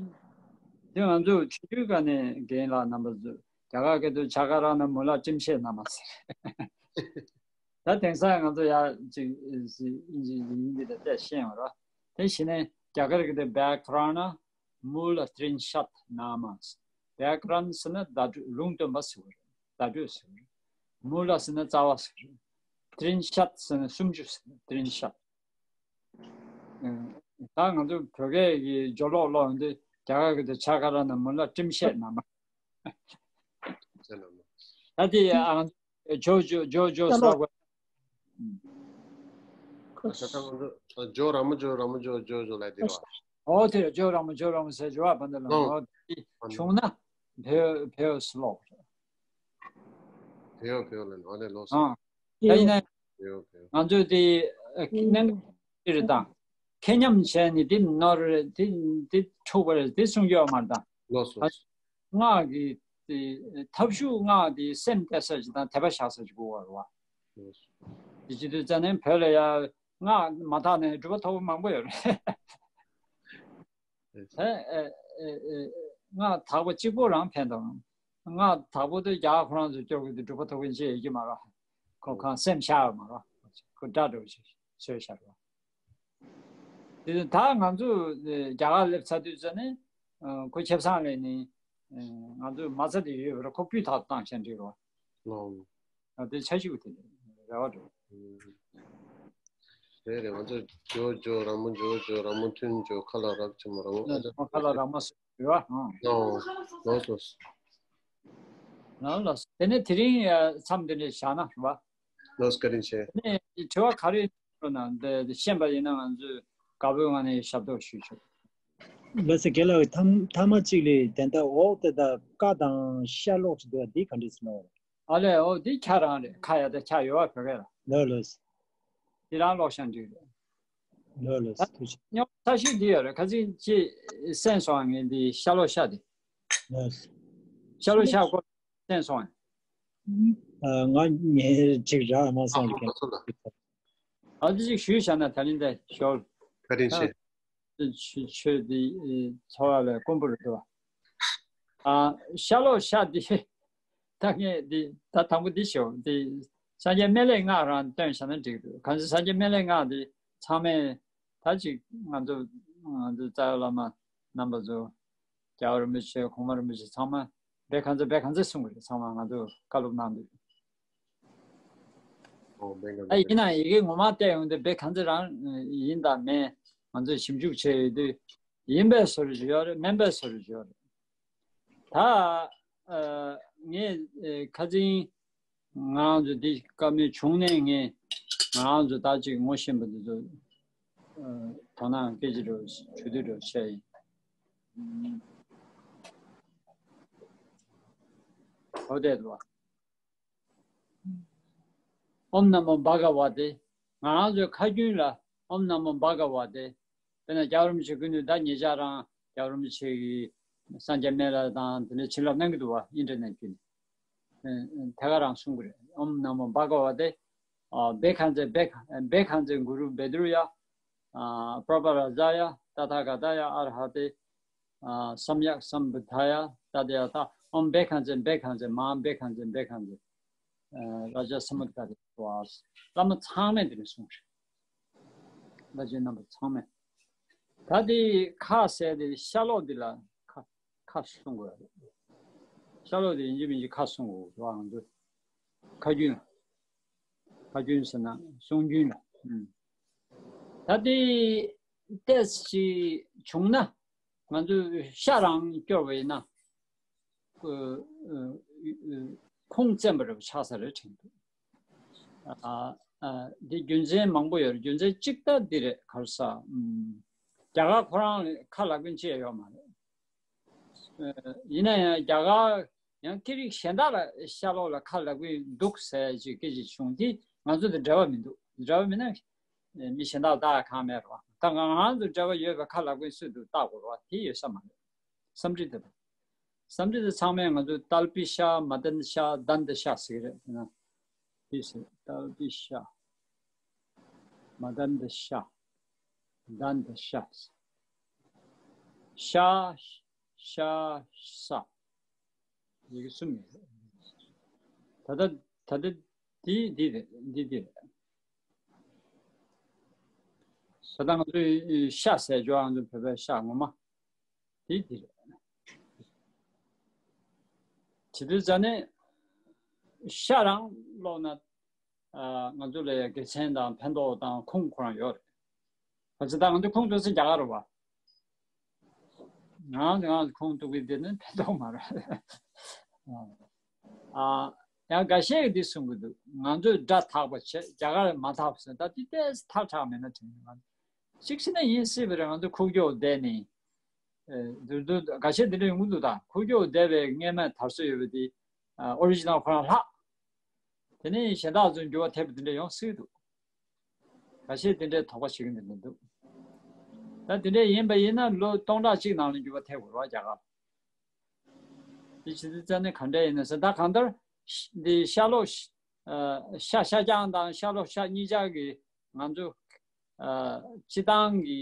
དུ། དེ་ང་ཚོ་ཆུང་ཆུང་སྒང་ནས་རྒན་ལགས་རྣམ་པ་ཚོ་རྒྱ་གར་སྐད་དུ་བྷྱ་ཀ་ར་ཎ་མུ་ལ་ཀྲིམ་ཤེ་ན་མ་ཟེར། ད་དེང་སང་ང་ཚོ་ཡར་ཅིག་ཨིན་ཇི་ཡིན་གྱི་ད་བལྟས་ཤེས་ཡོང་ར། དེ་གཞི་ནས་རྒྱ་གར་གྱི་དེ་བྷྱ་ཀ་ར་ཎ། མུ་ལ་ཏྲིན་ཤད་ནཱ་མ། བྱཱ་ཀ་རན་ཟེར་ན་བརྡ་སྤྲོད་ལུང་སྟོན་པ་ཟེར་བ་རེད། བརྡ་སྤྲོད་ཟེར་བ་རེད། མུ་ལ་ཟེར་ན་རྩ་བ་ཟེར་བ་རེད། ཏྲིན་ཤད་ཟེར་ན་སུམ་ཅུ་ཟེར་བ་རེད། ཏྲིན་ཤད། ཨ། ད་ང་ཚོ་བོད་སྐད་ཀྱི་སྦྱོར་ཀློག་ཀློག་ཡོང་དུས་རྒྱ་གར་གྱི་དེ་བྱཱ་ཀ་ར་ན་མུ་ལ་ཏྲིན་ཤད་ནཱ་མ། ཟེར་ནམ། ད་དེ་ཨ་ཇོ་ཇོ་ཇོ་ཇོ་ཟེར་བ། ཨ་ད་ང་ཚོ་ཇོ་ར་མོ་ཇོ་ར་མོ་ཇོ་ཇོ་ཇོ་ལ་དེ་རེད་བ། ཨོ་དེ་རེད། ཇོ་ར་མོ་ཇོ་ར་མོ་ཟེར་ཇོ་བ་བ་འདི་ལ། ཨོ་ཨོ་དེ་བྱུང་ན་བེའོ་བེའོ་སུ་ལོག་རེད། བེའོ་བེའོ་ལ་ནོ་ཨ་ནེ་ལོ་སོ། ཨ་ད་ཡིན་ན་བེའོ་བེའོ། ང་ཚོས་དེ་ཨ་གནད་འགག་ཅིག་རེད་དང་། ཁེ་ཉམས་བྱས་ནས་དེ་ནོར་རེད། དེ་དེ་འཁྲུག་པ་རེད། དེ་གསུང་རྒྱུ་ཡོད་མ་རེད་དང་། ལོ་སོ། སྔགས་ཀྱི་དེ་ཐབས་ཤུགས་སྔགས་དེ་སེམས་གཏད་ས་ཅིག་དང་དད་པ་བཞག་ས་ཅིག་དགོས་པ་རེད་བ། དེ་བྱེད་དུས་ཙ་ནས་བོད་ལ་ཡ་སྔགས་མ་དག་ནས་གྲུབ་པ་ཐོབ་པ་མང་པོ་ཡོད་རེད། ཨེ་ཨེ་ཨེ་ཨེ། སྔགས་དག་པ་གཅིག་པོ་རང་ཕན་ཐོགས། སྔགས་དག་པོ་དེ་རྒྱ་གར་ཁོ་རང་ཚོ་སྐྱོར་གི་དེ་གྲུབ་པ་ཐོབ་མཁན་ཅིག་ཡོད་ཀྱི་མ་རེད། ཁོ་གང་སེམས་ཤར་བ་མ་རེད། ཁོ་དགྲ་འདྲ་བོ་ཞིག་བཟོས་བཞག་རེད་བ། དེ་ད་ང་ཚོ་རྒྱ་གར་སླེབས་ཚར་དུས་ཙ་ནས་ཁོ་ཆབ་གསང་ལས་ནི་ང་ཚོ་མ་རྩ་དེ་ཡོད་པ་རེད། ཁོ་སྤུས་དག་བཏང་བཞག་འགྲིག་རོགས། ལོང་། དེ་ཆ་ཞིག་དེ་རེ་བ་འགྲོ། རེད་རེད། ང་ཚོ་ཇོ་ཇོ་ར་མོ་ཇོ་ཇོ་ར་མོ་ཐུན་ཇོ་ཁ་ལ་རག་ཆེན་མོ་ར་མོ་ཨ་ཅག་ཁ་ལ་རག་མ་སུ་རེད་བ། ལོང་། ལོང་སོ། ལོང་ལོང་། དེ་ནས་དེ་རིང་མཚམས་འདི་ནས་བཞག་ན་རེད་བ། ལོས་བཀའ་དྲིན་ཆེ། ནས་དྲི་བ་ག་རེ་འགྲོ་ན་འདི་ཤེས་པ་ཡིན་ན་ང་ཚོས་དགའ་པོའི་ངང་ནས་ཞབས་ཏོག་ཞུས་ཆོག་ལགས་སོ། རྒན་ལགས་ཐ་མ་གཅིག་ལས་དེ་འདྲ་འོག་དེ་དག་ཀ་དང་ཤ་ལོག་ཅིག་འདུག་པ་འདི་ག་འདྲས་སེ་ལོག་རེད། ཨ་ལས་འོ་འདི་ཁ་རང་རེད། ཁ་ཡ་ད་ཁ་ཡོད་པ་བོད་སྐད་ལ། ལགས་ལགས། འདི་རང་ལོག་ཤ་འགྲིག་རེད། ལགས་ལགས་ཐུགས་རྗེ་ཆེ། ཉོ་ས་ཞིག་འདི་ཡོད་རེད། ཁ་ཚིག་ཅིག་གསན་སོང་ངས་འདི་ཤ་ལོག་ཤ་འདི། ལགས། ཤ་ལོག་ཤ་སྐོར་གསན་སོང་ངས། ཨ་ང་ངས་ཅིག་རག་མ་སོང་རེད། ཨ་ཙི་ཅིག་ཞུས་བཞག་ན་ད་ནི་འདི་ཤོར། བཀའ་དྲིན་ཆེ། ཆོས་ཆོས་འདི་འཚོ་བ་ལ་དཀོན་པོ་རེད་དོ། ཨ་ཤ་ལོག་ཤ་འདི་ད་ངས་འདི་ད་དང་པོ་འདི་ཞུ། འདི་སངས་རྒྱས་སྨན་བླའི་སྔགས་རང་བཏོན་བཞག་ན་འགྲིག་འདུག་གང་ཚེ་སངས་རྒྱས་སྨན་བླའི་སྔགས་འདི་ཚང་མས་ད་ཅིག་ང་ཚོ་ང་ཚོ་རྩ་བའི་བླ་མ་རྣམ་པ་ཚོ་རྒྱལ་བ་རིན་པོ་ཆེ་གོང་མ་རིན་པོ་ཆེ་ཚང་མ་བེ་ག་ཚེ་བེ་ག་ཚེ་གསུང་གི་རེད། ཚང་མ་ང་ཚོ་བཀའ་སློབ་གནང་དུས། ཨོ་བེ་ག་ཚེ། ཨ་ཡིན་ན་ཡི་གེ་ངོ་མ་བལྟས་ཡོང་དུས་བེ་ག་ཚེ་རང་ཡིན་དང་མིན་ང་ཚོས་ཞིབ་འཇུག་བྱས་ཡོད་དུས་ཡིན་པའི་བཟོ་འདྲ་ཅིག་ཡོད་རེད། མིན་པའི་བཟོ་འདྲ་ཅིག་ཡོད་རེད། ད་ཨ་ངས་ཨ་ཁ་སང་ང་རང་ཚོ་འདི་བཀའ་མོལ་བྱུང་ནས་ངས་ང་རང་ཚོ་ད་ཅིག་ངོ་ཤེས་པ་འདི་ཚོ་ཨ་དོ་སྣང་སྐད་ཆ་འདྲ་བོ་ཞུ་དུས་འདྲ་བོ་བྱས་ཡིན། ཨོ་དེ་འདུག་བ། ཨོཾ་ན་མོ་བྷ་ག་ཝ་ཏེ། ང་རང་ཚོའི་ཁ་རྒྱུན་ལ་ཨོཾ་ན་མོ་བྷ་ག་ཝ་ཏེ། དཔེར་ན་རྒྱལ་བ་རིན་པོ་ཆེ་སྐུ་མདུན་ད་ཉེ་ཆར་རང་རྒྱལ་བ་རིན་པོ་ཆེ་གིས་སངས་རྒྱས་སྨན་བླ་དང་དེ་འདྲའི་བྱིན་རླབས་གནང་གི་འདུག་བ། ཨིན་ཊར་ནེཊ་བརྒྱུད་ནས། དེ་ག་རང་གསུང་གི་རེད། ཨོཾ་ན་མོ་བྷ་ག་ཝ་ཏེ། བེ་ག་ཚེ་བེ་ག་བེ་ག་ཚེ་གུ་རུ་བེ་དྲུ་ཡ། པྲ་པ་ར་ཛ་ཡ། ཏ་ཐཱ་ག་ཏ་ཡ། ཨར་ཧ་ཏེ། སམ་ཡཀ་སམ་བུདྡྷ་ཡ། ཏ་དེ་ཡ་ཏ། ཨོཾ་བེ་ག་ཚེ་བེ་ག་ཚེ་མ་བེ་ག་ཚེ་བེ་ག་ཚེ། རཱ་ཛ་ས་མུད་ག་རེ་ཏོ་ཨ། བླ་མ་ཚང་མས་འདི་ནས་གསུངས་རེད། བླ་ཆེན་རྣམ་པ་ཚང་མས། ད་དེ་ཁ་ཟེར་དེ་ཤ་ལོག་འདི་ལ་ཁ་ཁ་གསུང་དགོས་རེད། ཤ་ལོག་དེ་ཡིན་གཅིག་མིན་གཅིག་ཁ་གསུང་དགོས་རེད་བ། ང་ཚོ་ཁ་རྒྱུན། ཁ་རྒྱུན་ཟེར་ན་གསུང་རྒྱུན་ལ། ཨུམ། ད་དེ་ཏོག་ཙམ་བྱུང་ན། ང་ཚོས་ཤ་རང་སྐྱོར་བ་ཡིན་ན། ཁོང་བཙན་པ་རེད་པ་ཆགས་ས་རེད་དྲན་འདུག་ཨ་ཨ་འདི་རྒྱུ་མཚན་མང་པོ་ཡོད་རེད། རྒྱུ་མཚན་གཅིག་ད་འདི་རེད། ག་རེ་ཟ། ཨམ། རྒྱ་གར་ཁོ་རང་ཁ་ལག་པ་ཅི་ཡང་ཡོད་མ་རེད། ཨ་ཡིན་ན་ཡང་རྒྱ་གར་ཡང་སྐད་རིགས་གཞན་དག་ལ་ཤ་ལོག་ལ་ཁ་ལག་པ་འདུག་ཟེར་ཅིག་སྐད་ཅིག་བྱུང་དེ་ང་ཚོ་དང་འབྲེལ་བ་མི་འདུག་འབྲེལ་བ་མིན་ན་མི་གཞན་དག་ལ་ད་གང་མེད་རེད་བ། ད་ང་རང་ཚོ་འབྲེལ་བ་ཡོད་པའི་ཁ་ལག་པ་སུས་འདུག་བལྟ་དགོས་རེད་བ། དེ་ཡོད་ས་མ་རེད། སཾ་སྐྲྀ་ཏ། སཾ་སྐྲྀ་ཏ་ཚང་མས་ང་ཚོས་ཏལ་པའི་ཤ། མ་ཏན་ཤ། དན་ཏ་ཤ་ཟེར་གྱི་རེད། དེ་ན་དེ་ཟེར། ཏལ་པའི་ཤ། མ་ཏན་ཏ་ཤ། དན་ཏ་ཤ། ཤ། ཤ། ས། ཡི་གེ་གསུམ་ཡོད་རེད། ད་ལྟ་ད་ལྟ་འདི་འདི་རེད། འདི་འདི་རེད། ད་ལྟ་ང་ཚོས་ཤ་ཟེར་ཆོག་ང་ཚོ་བོད་པའི་ཤ་ངོ་མ། དེ་དེ་རེད། བྱེད་དུས་ཙ་ནས་ཤ་རང་ཀློག་ན། ཨ། ང་ཚོ་ལ་དགེ་མཚན་དང་ཕན་ཐོགས་དང་ཁུངས་ཁོ་རང་ཡོད་རེད། ང་ཚོ་ད་ང་ཚོ་ཁུངས་གཏུགས་ས་རྒྱ་གར་རེད་བ། ང་ང་ཁུངས་གཏུགས་ཀྱི་འདི་ནི་ཕན་ཐོགས་མ་རེད། ཨ། ཡང་འགའ་ཤས་ཀྱིས་འདི་གསུང་གི་འདུག་ང་ཚོས་སྒྲ་དག་པ་བྱས། རྒྱ་གར་མ་དག་པ་ཟེར། ད་འདི་ཏོག་ཙམ་ཐག་ཆགས་མེད་ན་དྲན་གྱི་འདུག་གཅིག་བྱས་ན་ཡིན་སྲིད་པ་རེད། ང་ཚོ་ཁུག་ཀྱོག་བསྡད་ནས། ཨ། འདུག་འདུག་འགའ་ཤས་འདི་འདྲ་ཡོང་གི་འདུག་ད་ཁུག་ཀྱོག་བསྡད་པའི་སྔས་མ་དར་སྲོལ་ཡོད་པ་འདི། ཨ། ཨོ་རི་ཇི་ནལ་ཁོ་རང་ལྷག་དེ་ནས་གཞན་དག་ཚོས་འགྱུར་བ་ཐེབས་པ་འདི་འདྲ་ཡོང་སྲིད་འདུག་འགའ་ཤས་དེ་འདྲའི་དོགས་པ་བྱེད་ཀྱི་འདུག་འདུག་ད་དེ་འདྲ་ཡིན་པ་ཡིན་ན་ལོ་སྟོང་ཕྲག་གཅིག་ནང་ལ་འགྱུར་བ་ཐེབས་དགོས་རེད་བ། རྒྱ་གར། དེ་བྱེད་དུས་ཙ་ནས་ག་འདྲ་ཡིན་ན་ཟེར། ད་གང་ལྟར་འདི་ཤ་ལོག་ཨ། ཤ་ཤ་རྐྱང་དང་ཤ་ལོག་ཤ་གཉིས་ཆར་གྱི་ང་ཚོ། ཨ། སྤྱི་བཏང་གི་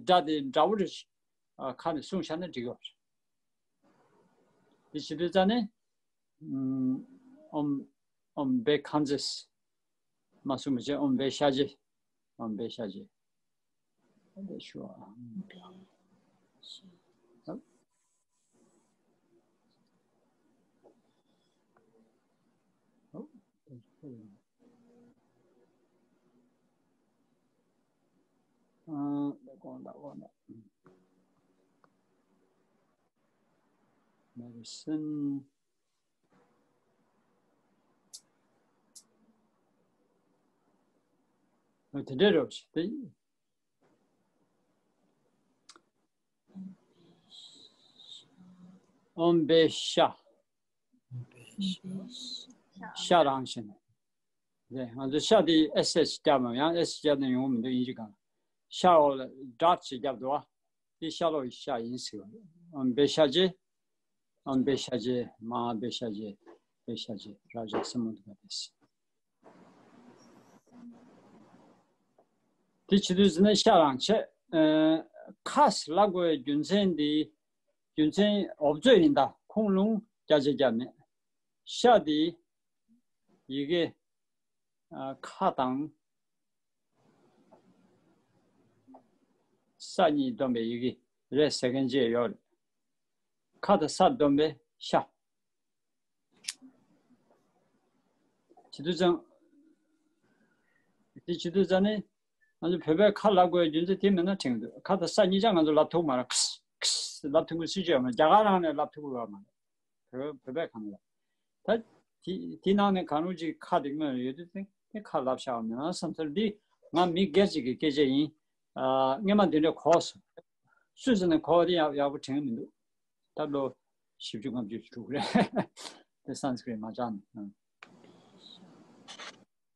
སྒྲ་དེ་འདྲ་བོ་རེད། ཨ། ཁ་ནས་གསུངས་བཞག་ན་འགྲིག་གི་རེད། དེ་བྱེད་དུས་ཙ་ནས། ཨམ། ཨོཾ་བེ་ཁཱན་ཛིས། མ་གསུངས་པ་བྱས། ཨོཾ་བེ་ཤ་ཇེ། ཨོཾ་བེ་ཤ་ཇེ། ཨོཾ་བེ་ཤ། Medicine. ཨ། དེ་འདྲ་རེད་པ། དེ་ཨོཾ་བེ་ཤ། ཤ་རང་བཞིན། རེད། ང་ཚོ་ཤ་དེ་ཨེས་ཨེཆ་བརྒྱབ་ན་ཡང་ཨེས་བརྒྱབ་ན་ཡོང་གི་མི་འདུག་དབྱིན་ཇི་སྒང་ལ། ཤ་འོག་ལ་ཌོཊ་ཅིག་བརྒྱབ་འདུག་པ། དེ་ཤ་ལོག་ཤ་ཡིན་ཟེར་བ་རེད། ཨོཾ་བེ་ཤ་ཇེ། ཨོཾ་བེ་ཤ་ཇེ། མ་ཧཱ་བེ་ཤ་ཇེ། བེ་ཤ་ཇེ། རཱ་ཛ་སུ་མུ་དྲ་བེ་ཤ། དེ་བྱེད་དུས་ཟེར་ན་ཤ་རང་བྱས། ཨ། ཁ་ཟེར་ལབ་དགོས་པའི་རྒྱུ་མཚན་འདི། རྒྱུ་མཚན་འོབ་ཚོད་ཡིན། ད་ཁུངས་ལུང་བརྒྱ་ཆ་བརྒྱ་མེད། ཤ་འདི་ཡི་གེ། ཨ། ཁ་དང་ས་གཉིས་བསྡོམས་པའི་ཡི་གེ་རེད་ཟེར་མཁན་ཅིག་ཡོད་རེད། ཁ་དང་ས་བསྡོམས་པའི་ཤ། བྱེད་དུས་ཙང་། དེ་བྱེད་དུས་ཙང་ནས་ང་ཚོ་བོད་པའི་ཁ་ལབ་དགོས་རྒྱུ་མཚན་དེ་མིན་ན་དྲན་གྱི་འདུག་ཁ་དང་ས་གཉིས་ཆ་ང་ཚོ་ལབ་ཐུབ་མ་རེད། ཁི་སི་ཁི་སི་ལབ་ཐུབ་ཀྱི་སྲིད་ཇུས་ཡོད་མ་རེད། རྒྱ་གར་ནང་ནས་ལབ་ཐུབ་ཀྱི་ཡོད་མ་རེད། བོད་བོད་པའི་ཁ་ནས་ལབ། ད་དེ་དེ་ནང་ནས་གང་རུང་ཅིག་ཁ་དེ་སྔོན་ཡོད་དུས་ཙང་དེ་ཁ་ལབ་བཞག་པ་མིན་ན་བསམ་ཚུལ་འདི། ང་མི་སྒེར་ཅིག་གི་སྐད་ཆ་ཡིན། ཨ། སྔོན་མ་འདི་འདྲ་གོ་སོང་། སུས་ཟེར་ན་གོ་བ་དེ་ཡག་ཡག་པོ་དྲན་གྱི་མི་འདུག་ད་ལོ་བཞི་བཅུ་ལྔ་བཅུ་ཞིག་འགྲོ་གི་རེད། དེ་སན་སི་ཀྲིད་མ་སྦྱངས་ནས། ཨང་།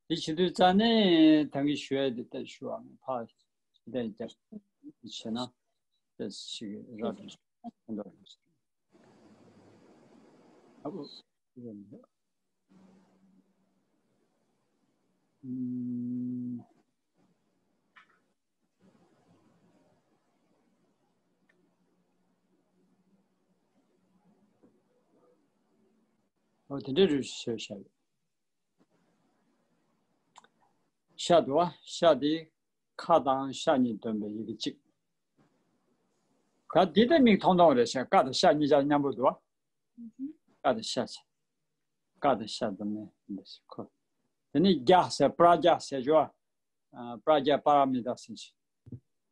དེ་བྱེད་དུས་ཙང་ནས་ད་གིན་ཞུ་ཡ་དེ་ལྟར་ཞུ་བ་ནི་ཕར་བྱས་ན་དེ་ཞིག་ར་འདྲ་ཞིག་ཕན་ཐོགས་ཡོང་སྲིད། ཨ་ཁུ། ཨུམ། ཨོ། དེ་འདྲའི་རུ་ཞིག་བཤད་ཡོད། ཤ་འདུག་པ། ཤ་དེ་ཁ་དང་ཤ་གཉིས་བསྡོམས་པའི་ཡི་གེ་གཅིག་ད་འདི་ལྟ་མིག་མཐོང་མཐོང་རེད་ཤག་ཀ་དང་ཤ་གཉིས་ཆ་མཉམ་པོ་འདུག་པ། ཀ་དང་ཤ་ཆ། ཀ་དང་ཤ་བསྡོམས་ནས་འདི་ཞིག་ཁོ། དེ་ནས་རྒྱ་ཟེར། པྲ་རྒྱ་ཟེར་ཞོ། པྲ་རྒྱ་པ་ར་མི་ཏ་ཟེར་ཞིག་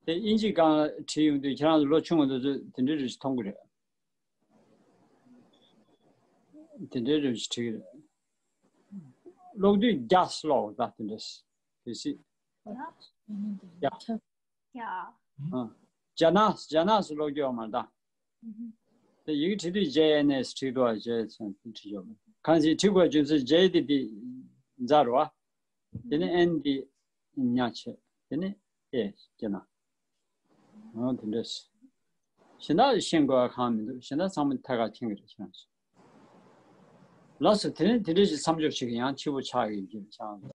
དེ་དབྱིན་ཇི་སྒང་བྲིས་ཡོང་དུས་ཁྱེད་རང་ཚོ་ལོ་ཆུང་བ་དེ་ཚོས་དེ་འདྲའི་རིགས་མཐོང་གི་རེད། དེ་འདྲའི་རིགས་བྲིས་ཀྱི་རེད། ཀློག་དུས་རྒྱ་ཟེར་ཀློག་ད་དེ་འདྲ་ཞིག་གལ་སྲིད། རྒྱ། རྒྱ། ཨ། ཇ་ན། ཇ་ན་ཟེར་ཀློག་རྒྱུ་ཡོད་མ་རེད་ད། དེ་ཡི་གེ་བྲིས་དུས་ཇེ་ཨེན་ཨེས་བྲིས་འདུག་པ། ཇེ་ཟེར་བྲིས་ཡོད་མ་རེད། གང་ཞིག་བྲིས་དགོས་རྒྱུ་མཚན་ཇེ་དེ་དེ་ཛ་རེད་པ། དེ་ནས་ཨེན་དེ་ཉ་བྱས། དེ་ནས་ཨེ་ཇ་ན། འོ་དེ་འདྲ་ཞིག་གཞན་དག་ཤེས་དགོས་པ་གང་མི་འདུག་གཞན་དག་ཚང་མ་ཐད་ཀར་མཁྱེན་གྱི་རེད་ཁྱེད་རང་ཚོ། ལགས་སོ། དེ་ནས་དེ་འདྲ་ཞིག་མཚམས་འཇོག་བྱེད་ཀྱི། ཡང་ཕྱི་པོ་ཆགས་ཀྱི་ཡོད་ཀྱི་ཆགས་